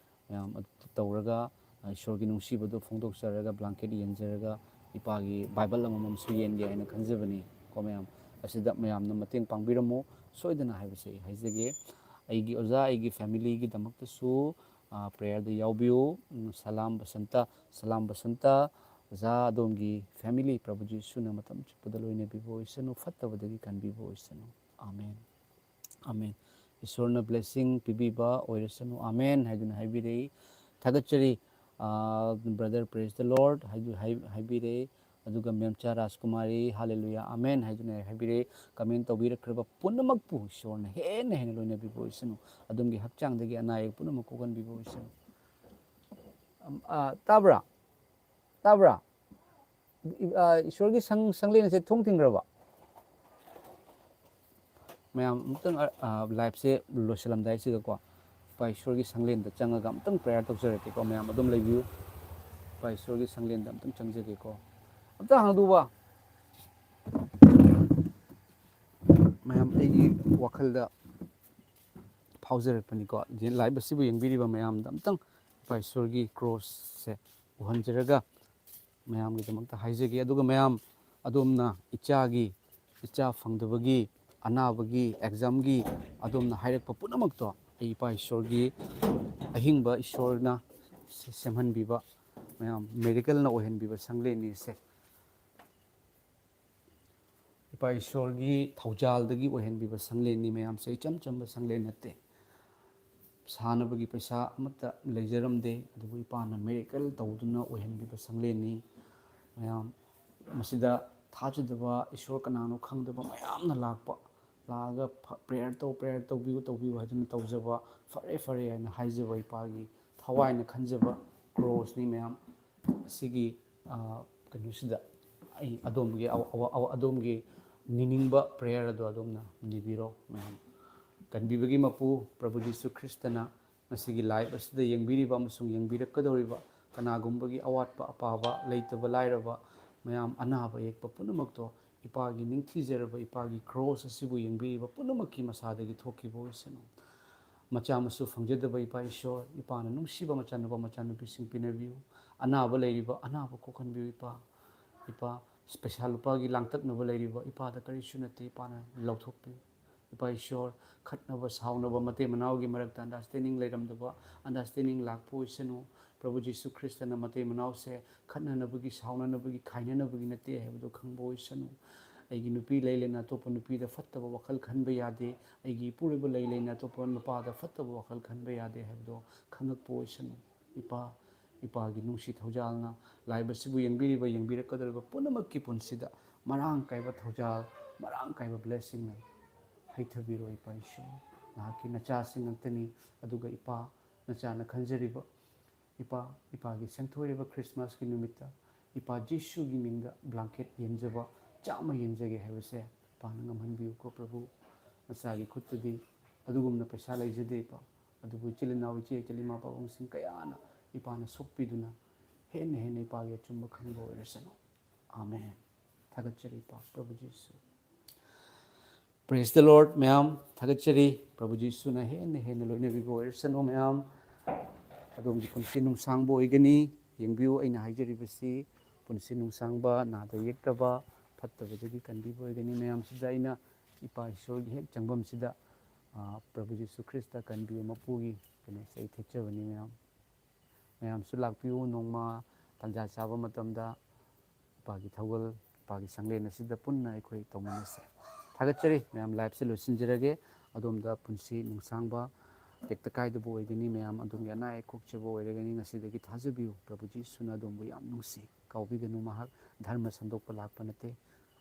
ꯃꯌꯥꯝ ꯑꯗꯨ ꯇꯧꯔꯒ, ꯑ, ꯏꯁꯣꯔꯒꯤ ꯅꯨꯡꯁꯤꯕꯗꯨ ꯐꯣꯡꯗꯣꯛꯆꯔꯒ, ꯕ꯭ꯂꯥꯡꯀꯦꯠ ꯌꯦꯟꯖꯔꯒ, ꯏꯄꯥꯒꯤ ꯕꯥꯏꯕꯜ ꯑꯃꯃꯝꯁꯨ ꯌꯦꯟꯒꯦ ꯍꯥꯏꯅ ꯈꯟꯖꯕꯅꯤ ꯀꯣ ꯃꯌꯥꯝ꯫ ꯑꯁꯤꯗ ꯃꯌꯥꯝꯅ ꯃꯇꯦꯡ ꯄꯥꯡꯕꯤꯔꯝꯃꯨ ꯁꯣꯏꯗꯅ ꯍꯥꯏꯕꯁꯦ ꯑꯩ ꯍꯥꯏꯖꯒꯦ꯫ ꯑꯩꯒꯤ ꯑꯣꯖꯥ, ꯑꯩꯒꯤ ꯐꯦꯃꯤꯂꯤꯒꯤꯗꯃꯛꯇꯁꯨ, ꯑ, ꯄ꯭ꯔꯦꯌꯔꯗ ꯌꯥꯎꯕꯤꯌꯨ꯫ ꯎꯝ, ꯁꯂꯥꯝ ꯕꯁꯟꯇ, ꯁꯂꯥꯝ ꯕꯁꯟꯇ꯫ ꯑꯣꯖꯥ, ꯑꯗꯣꯝꯒꯤ ꯐꯦꯃꯤꯂꯤ ꯄ꯭ꯔꯚꯨ ꯖꯤꯁꯨꯅ ꯃꯇꯝ ꯆꯨꯞꯄꯗ ꯂꯣꯏꯅꯕꯤꯕ ꯑꯣꯏꯁꯅꯨ, ꯐꯠꯇꯕꯗꯒꯤ ꯀꯟꯕꯤꯕ ꯑꯣꯏꯁꯅꯨ꯫ ꯑꯥꯃꯦꯟ꯫ ꯑꯥꯃꯦꯟ꯫ ꯏꯁꯣꯔꯅ ꯕ꯭ꯂꯦꯁꯤꯡ ꯄꯤꯕꯤꯕ ꯑꯣꯏꯔꯁꯅꯨ꯫ ꯑꯥꯃꯦꯟ ꯍꯥꯏꯗꯨꯅ ꯍꯥꯏꯕꯤꯔꯛꯏ꯫ ꯊꯥꯒꯠꯆꯔꯤ, ꯑ, ꯕ꯭ꯔꯗꯔ, praise the Lord ꯍꯥꯏꯗꯨ-, ꯍꯥꯏ-, ꯍꯥꯏꯕꯤꯔꯛꯏ꯫ ꯑꯗꯨꯒ ꯃꯦꯝꯆꯥ ꯔꯥꯖꯀꯨꯃꯥꯔꯤ, ꯍꯥꯂꯦꯂꯨꯌꯥ, ꯑꯥꯃꯦꯟ ꯍꯥꯏꯗꯨꯅ ꯍꯥꯏꯕꯤꯔꯛꯏ꯫ ꯀꯃꯦꯟ ꯇꯧꯕꯤꯔꯛꯈ꯭ꯔꯕ ꯄꯨꯝꯅꯃꯛꯄꯨ ꯏꯁꯣꯔꯅ ꯍꯦꯟꯅ ꯍꯦꯟꯅ ꯂꯣꯏꯅꯕꯤꯕ ꯑꯣꯏꯁꯅꯨ꯫ ꯑꯗꯣꯝꯒꯤ ꯍꯛꯆꯥꯡꯗꯒꯤ ꯑꯅꯥ ꯑꯌꯦꯛ ꯄꯨꯝꯅꯃꯛ ꯀꯣꯛꯍꯟꯕꯤꯕ ꯑꯣꯏꯁꯅꯨ꯫ ꯑꯝ, ꯑ, ꯇꯥꯕ꯭ꯔꯥ? ꯇꯥꯕ꯭ꯔꯥ? ꯏ-, ꯑ, ꯏꯁꯣꯔꯒꯤ ꯁꯪ-, ꯁꯪꯂꯦꯟ ꯑꯁꯦ ꯊꯣꯡ ꯊꯤꯡꯈ꯭ꯔꯕ? ꯃꯌꯥꯝ ꯑꯃꯨꯛꯇꯪ, ꯑ, ꯑ, live ꯁꯦ ꯂꯣꯏꯁꯤꯜꯂꯝꯗꯥꯏꯁꯤꯗꯀꯣ, ꯏꯄꯥ ꯏꯁꯣꯔꯒꯤ ꯁꯪꯂꯦꯟꯗ ꯆꯪꯉꯒ ꯑꯃꯨꯛꯇꯪ prayer ꯇꯧꯖꯔꯛꯀꯦꯀꯣ꯫ ꯃꯌꯥꯝ ꯑꯗꯨꯝ ꯂꯩꯕꯤꯌꯨ꯫ ꯏꯄꯥ ꯏꯁꯣꯔꯒꯤ ꯁꯪꯂꯦꯟꯗ ꯑꯃꯨꯛꯇꯪ ꯆꯪꯖꯒꯦꯀꯣ꯫ ꯑꯝꯇ ꯍꯥꯡꯗꯣꯛꯎꯕ꯫ ꯃꯌꯥꯝ ꯑꯩꯒꯤ ꯋꯥꯈꯜꯗ ꯐꯥꯎꯖꯔꯛꯄꯅꯤꯀꯣ꯫ ꯂꯥꯏꯚ ꯑꯁꯤꯕꯨ ꯌꯦꯡꯕꯤꯔꯤꯕ ꯃꯌꯥꯝꯗ ꯑꯝꯇꯪ ꯏꯄꯥ ꯏꯁꯣꯔꯒꯤ ꯀ꯭ꯔꯣꯁꯁꯦ ꯎꯍꯟꯖꯔꯒ ꯃꯌꯥꯝꯒꯤꯗꯃꯛꯇ ꯍꯥꯏꯖꯒꯦ꯫ ꯑꯗꯨꯒ ꯃꯌꯥꯝ ꯑꯗꯣꯝꯅ ꯏꯆꯥꯒꯤ, ꯏꯆꯥ ꯐꯪꯗꯕꯒꯤ, ꯑꯅꯥꯕꯒꯤ, ꯑꯦꯛꯖꯥꯝꯒꯤ ꯑꯗꯣꯝꯅ ꯍꯥꯏꯔꯛꯄ ꯄꯨꯝꯅꯃꯛꯇꯣ ꯑꯩ ꯏꯄꯥ ꯏꯁꯣꯔꯒꯤ, ꯑꯍꯤꯡꯕ ꯏꯁꯣꯔꯅ ꯁꯦꯝꯍꯟꯕꯤꯕ, ꯃꯌꯥꯝ ꯃꯦꯔꯤꯀꯜꯅ ꯑꯣꯏꯍꯟꯕꯤꯕ ꯁꯪꯂꯦꯟꯅꯤꯁꯦ꯫ ꯏꯄꯥ ꯏꯁꯣꯔꯒꯤ ꯊꯧꯖꯥꯜꯗꯒꯤ ꯑꯣꯏꯍꯟꯕꯤꯕ ꯁꯪꯂꯦꯟꯅꯤ ꯃꯌꯥꯝꯁꯦ, ꯏꯆꯝ ꯆꯝꯕ ꯁꯪꯂꯦꯟ ꯅꯠꯇꯦ꯫ ꯁꯥꯟꯅꯕꯒꯤ ꯄꯩꯁꯥ ꯑꯃꯠꯇ ꯂꯩꯖꯔꯝꯗꯦ, ꯑꯗꯨꯕꯨ ꯏꯄꯥꯅ ꯃꯤꯔꯦꯀꯜ ꯇꯧꯗꯨꯅ ꯑꯣꯏꯍꯟꯕꯤꯕ ꯁꯪꯂꯦꯟꯅꯤ꯫ ꯃꯌꯥꯝ ꯃꯁꯤꯗ ꯊꯥꯖꯗꯕ, ꯏꯁꯣꯔ ꯀꯅꯥꯅꯣ ꯈꯪꯗꯕ ꯃꯌꯥꯝꯅ ꯂꯥꯛꯄ, ꯂꯥꯛꯑꯒ ꯐ-, prayer ꯇꯧ, prayer ꯇꯧꯕꯤꯌꯨ, ꯇꯧꯕꯤꯌꯨ ꯍꯥꯏꯗꯨꯅ ꯇꯧꯖꯕ, ꯐꯔꯦ ꯐꯔꯦ ꯍꯥꯏꯅ ꯍꯥꯏꯖꯕ ꯏꯄꯥꯒꯤ ꯊꯋꯥꯏꯅ ꯈꯟꯖꯕ ꯀ꯭ꯔꯣꯁꯅꯤ ꯃꯌꯥꯝ꯫ ꯑꯁꯤꯒꯤ, ꯑ, ꯀꯩꯅꯣꯁꯤꯗ ꯑꯩ ꯑꯗꯣꯝꯒꯤ ꯑꯋꯥ-, ꯑꯋꯥ-, ꯑꯋꯥ-, ꯑꯗꯣꯝꯒꯤ ꯅꯤꯅꯤꯡꯕ prayer ꯑꯗꯣ ꯑꯗꯣꯝꯅ ꯅꯤꯕꯤꯔꯣ ꯃꯌꯥꯝ꯫ ꯀꯟꯕꯤꯕꯒꯤ ꯃꯄꯨ ꯄ꯭ꯔꯚꯨ ꯖꯤꯁꯨ ꯈ꯭ꯔꯤꯁꯇꯅ ꯉꯁꯤꯒꯤ live ꯑꯁꯤꯗ ꯌꯦꯡꯕꯤꯔꯤꯕ ꯑꯃꯁꯨꯡ ꯌꯦꯡꯕꯤꯔꯛꯀꯗꯧꯔꯤꯕ ꯀꯅꯥꯒꯨꯝꯕꯒꯤ ꯑꯋꯥꯠꯄ ꯑꯄꯥꯕ, ꯂꯩꯇꯕ ꯂꯥꯏꯔꯕ ꯃꯌꯥꯝ, ꯑꯅꯥꯕ ꯑꯌꯦꯛꯄ ꯄꯨꯝꯅꯃꯛꯇꯣ ꯏꯄꯥꯒꯤ ꯅꯤꯡꯊꯤꯖꯔꯕ ꯏꯄꯥꯒꯤ ꯀ꯭ꯔꯣꯁ ꯑꯁꯤꯕꯨ ꯌꯦꯡꯕꯤꯔꯤꯕ ꯄꯨꯝꯅꯃꯛꯀꯤ ꯃꯁꯥꯗꯒꯤ ꯊꯣꯛꯈꯤꯕ ꯑꯣꯏꯁꯅꯨ꯫ ꯃꯆꯥ ꯃꯁꯨ ꯐꯪꯖꯗꯕ ꯏꯄꯥ ꯏꯁꯣꯔ, ꯏꯄꯥꯅ ꯅꯨꯡꯁꯤꯕ ꯃꯆꯥꯅꯨꯄꯥ ꯃꯆꯥꯅꯨꯄꯤꯁꯤꯡ ꯄꯤꯅꯕꯤꯌꯨ꯫ ꯑꯅꯥꯕ ꯂꯩꯔꯤꯕ ꯑꯅꯥꯕ ꯀꯣꯛꯍꯟꯕꯤꯌꯨ ꯏꯄꯥ꯫ ꯏꯄꯥ, ꯄꯩꯁꯥ ꯂꯨꯄꯥꯒꯤ ꯂꯥꯡꯇꯛꯅꯕ ꯂꯩꯔꯤꯕ ꯏꯄꯥꯗ ꯀꯔꯤꯁꯨ ꯅꯠꯇꯦ, ꯏꯄꯥꯅ ꯂꯧꯊꯣꯛꯄꯤꯌꯨ꯫ ꯏꯄꯥ ꯏꯁꯣꯔ, ꯈꯠꯅꯕ ꯁꯥꯎꯅꯕ, ꯃꯇꯩ ꯃꯅꯥꯎꯒꯤ ꯃꯔꯛꯇ understanding ꯂꯩꯔꯝꯗꯕ, understanding ꯂꯥꯛꯄ ꯑꯣꯏꯁꯅꯨ꯫ ꯄ꯭ꯔꯚꯨ ꯖꯤꯁꯨ ꯈ꯭ꯔꯤꯁꯇꯅ ꯃꯇꯩ ꯃꯅꯥꯎꯁꯦ ꯈꯠꯅꯅꯕꯒꯤ, ꯁꯥꯎꯅꯅꯕꯒꯤ, ꯈꯥꯏꯅꯅꯕꯒꯤ ꯅꯠꯇꯦ ꯍꯥꯏꯕꯗꯣ ꯈꯪꯕ ꯑꯣꯏꯁꯅꯨ꯫ ꯑꯩꯒꯤ ꯅꯨꯄꯤ ꯂꯩ ꯂꯩꯅ ꯑꯇꯣꯞꯄ ꯅꯨꯄꯤꯗ ꯐꯠꯇꯕ ꯋꯥꯈꯜ ꯈꯟꯕ ꯌꯥꯗꯦ꯫ ꯑꯩꯒꯤ ꯏꯄꯨꯔꯣꯏꯕ ꯂꯩ ꯂꯩꯅ ꯑꯇꯣꯞꯄ ꯅꯨꯄꯥꯗ ꯐꯠꯇꯕ ꯋꯥꯈꯜ ꯈꯟꯕ ꯌꯥꯗꯦ ꯍꯥꯏꯕꯗꯣ ꯈꯪꯉꯛꯄ ꯑꯣꯏꯁꯅꯨ꯫ ꯏꯄꯥ, ꯏꯄꯥꯒꯤ ꯅꯨꯡꯁꯤ ꯊꯧꯖꯥꯜꯅ live ꯑꯁꯤꯕꯨ ꯌꯦꯡꯕꯤꯔꯤꯕ, ꯌꯦꯡꯕꯤꯔꯛꯀꯗꯧꯔꯤꯕ ꯄꯨꯝꯅꯃꯛꯀꯤ ꯄꯨꯟꯁꯤꯗ ꯃꯔꯥꯡ ꯀꯥꯏꯕ ꯊꯧꯖꯥꯜ, ꯃꯔꯥꯡ ꯀꯥꯏꯕ blessing ꯍꯩꯊꯕꯤꯔꯣ ꯏꯄꯥ ꯏꯁꯣꯔ꯫ ꯅꯍꯥꯛꯀꯤ ꯅꯆꯥꯁꯤꯡ ꯉꯥꯛꯇꯅꯤ, ꯑꯗꯨꯒ ꯏꯄꯥ, ꯅꯆꯥꯅ ꯈꯟꯖꯔꯤꯕ ꯏꯄꯥ, ꯏꯄꯥꯒꯤ ꯁꯦꯡꯊꯣꯏꯔꯕ ꯈ꯭ꯔꯤꯁꯃꯥꯁꯀꯤ ꯅꯨꯃꯤꯠꯇ ꯏꯄꯥ ꯖꯤꯁꯨꯒꯤ ꯃꯤꯡꯗ ꯕ꯭ꯂꯥꯡꯀꯦꯠ ꯌꯦꯟꯖꯕ ꯆꯥꯝꯃ ꯌꯦꯟꯖꯒꯦ ꯍꯥꯏꯕꯁꯦ ꯏꯄꯥꯅ ꯉꯝꯍꯟꯕꯤꯌꯨꯀꯣ ꯄ꯭ꯔꯚꯨ꯫ ꯃꯆꯥꯒꯤ ꯈꯨꯠꯇꯗꯤ ꯑꯗꯨꯒꯨꯝꯅ ꯄꯩꯁꯥ ꯂꯩꯖꯗꯦ ꯏꯄꯥ, ꯑꯗꯨꯕꯨ ꯏꯆꯤꯜ ꯏꯅꯥꯎ, ꯏꯆꯦ ꯏꯆꯜ, ꯏꯃꯥ ꯄꯥꯕꯨꯡꯁꯤꯡ ꯀꯌꯥꯅ ꯏꯄꯥꯅ ꯁꯣꯛꯄꯤꯗꯨꯅ ꯍꯦꯟꯅ ꯍꯦꯟꯅ ꯏꯄꯥꯒꯤ ꯑꯆꯨꯝꯕ ꯈꯪꯕ ꯑꯣꯏꯔꯁꯅꯨ꯫ ꯑꯥꯃꯦꯟ꯫ ꯊꯥꯒꯠꯆꯔꯤ ꯏꯄꯥ ꯄ꯭ꯔꯚꯨ ꯖꯤꯁꯨ꯫ Praise the Lord ꯃꯌꯥꯝ, ꯊꯥꯒꯠꯆꯔꯤ꯫ ꯄ꯭ꯔꯚꯨ ꯖꯤꯁꯨꯅ ꯍꯦꯟꯅ ꯍꯦꯟꯅ ꯂꯣꯏꯅꯕꯤꯕ ꯑꯣꯏꯔꯁꯅꯨ ꯃꯌꯥꯝ꯫ ꯑꯗꯣꯝꯒꯤ ꯄꯨꯟꯁꯤ ꯅꯨꯡꯁꯥꯡꯕ ꯑꯣꯏꯒꯅꯤ꯫ ꯌꯦꯡꯕꯤꯌꯨ, ꯑꯩꯅ ꯍꯥꯏꯖꯔꯤꯕꯁꯤ ꯄꯨꯟꯁꯤ ꯅꯨꯡꯁꯥꯡꯕ, ꯅꯥꯗ ꯌꯦꯛꯇꯕ, ꯐꯠꯇꯕꯗꯒꯤ ꯀꯟꯕꯤꯕ ꯑꯣꯏꯒꯅꯤ꯫ ꯃꯌꯥꯝꯁꯤꯗ ꯑꯩꯅ ꯏꯄꯥ ꯏꯁꯣꯔꯒꯤ ꯍꯦꯛ ꯆꯪꯐꯝꯁꯤꯗ, ꯑ, ꯄ꯭ꯔꯚꯨ ꯖꯤꯁꯨ ꯈ꯭ꯔꯤꯁꯇ ꯀꯟꯕꯤꯕ ꯃꯄꯨꯒꯤ ꯀꯩꯅꯣꯁꯦ ꯑꯩ ꯊꯦꯠꯆꯕꯅꯤ ꯃꯌꯥꯝ꯫ ꯃꯌꯥꯝꯁꯨ ꯂꯥꯛꯄꯤꯌꯨ, ꯅꯣꯡꯃ ꯇꯥꯟꯖꯥ ꯆꯥꯕ ꯃꯇꯝꯗ ꯏꯄꯥꯒꯤ ꯊꯧꯒꯜ, ꯏꯄꯥꯒꯤ ꯁꯪꯂꯦꯟ ꯑꯁꯤꯗ ꯄꯨꯟꯅ ꯑꯩꯈꯣꯏ ꯇꯧꯃꯤꯟꯅꯁꯦ꯫ ꯊꯥꯒꯠꯆꯔꯤ ꯃꯌꯥꯝ, live ꯁꯦ ꯂꯣꯏꯁꯤꯟꯖꯔꯒꯦ꯫ ꯑꯗꯣꯝꯗ ꯄꯨꯟꯁꯤ ꯅꯨꯡꯁꯥꯡꯕ, ꯇꯦꯛꯇ ꯀꯥꯏꯗꯕ ꯑꯣꯏꯒꯅꯤ ꯃꯌꯥꯝ꯫ ꯑꯗꯣꯝꯒꯤ ꯑꯅꯥ ꯑꯌꯦꯛ ꯀꯣꯛꯆꯕ ꯑꯣꯏꯔꯒꯅꯤ, ꯉꯁꯤꯗꯒꯤ ꯊꯥꯖꯕꯤꯌꯨ, ꯄ꯭ꯔꯚꯨ ꯖꯤꯁꯨꯅ ꯑꯗꯣꯝꯕꯨ ꯌꯥꯝ ꯅꯨꯡꯁꯤ꯫ ꯀꯥꯎꯕꯤꯒꯅꯨ, ꯃꯍꯥꯛ ꯙꯔꯃ ꯁꯟꯗꯣꯛꯄ ꯂꯥꯛꯄ ꯅꯠꯇꯦ꯫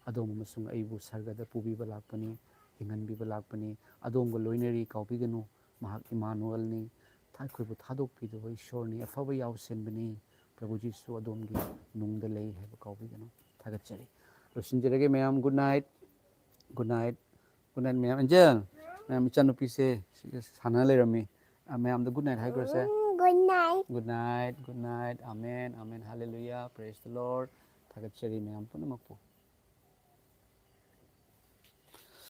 ꯑꯗꯣꯝ ꯑꯃꯁꯨꯡ ꯑꯩꯕꯨ ꯁꯔꯒꯗ ꯄꯨꯕꯤꯕ ꯂꯥꯛꯄꯅꯤ, ꯍꯤꯡꯍꯟꯕꯤꯕ ꯂꯥꯛꯄꯅꯤ꯫ ꯑꯗꯣꯝꯒ ꯂꯣꯏꯅꯔꯤ, ꯀꯥꯎꯕꯤꯒꯅꯨ꯫ ꯃꯍꯥꯛ ꯏꯃꯥꯅꯨꯑꯦꯜꯅꯤ, ꯊꯥ-, ꯑꯩꯈꯣꯏꯕꯨ ꯊꯥꯗꯣꯛꯄꯤꯗꯕ ꯏꯁꯣꯔꯅꯤ, ꯑꯐꯕ ꯌꯥꯎꯁꯦꯟꯕꯅꯤ꯫ ꯄ꯭ꯔꯚꯨ ꯖꯤꯁꯨ ꯑꯗꯣꯝꯒꯤ ꯅꯨꯡꯗ ꯂꯩ ꯍꯥꯏꯕ ꯀꯥꯎꯕꯤꯒꯅꯨ꯫ ꯊꯥꯒꯠꯆꯔꯤ꯫ ꯂꯣꯏꯁꯤꯟꯖꯔꯒꯦ ꯃꯌꯥꯝ꯫ Good night꯫ Good night꯫ Good night ꯃꯌꯥꯝ꯫ ꯑꯦꯟꯖꯦꯜ, ꯃꯌꯥꯝ, ꯏꯆꯥꯅꯨꯄꯤꯁꯦ ꯁꯤꯗ ꯁꯥꯟꯅ ꯂꯩꯔꯝꯃꯤ꯫ ꯑ, ꯃꯌꯥꯝꯗ good night ꯍꯥꯏꯈ꯭ꯔꯣꯁꯦ꯫ Um, good night꯫ Good night, good night꯫ ꯑꯥꯃꯦꯟ, ꯑꯥꯃꯦꯟ, hallelujah, praise the Lord꯫ ꯊꯥꯒꯠꯆꯔꯤ ꯃꯌꯥꯝ ꯄꯨꯝꯅꯃꯛꯄꯨ꯫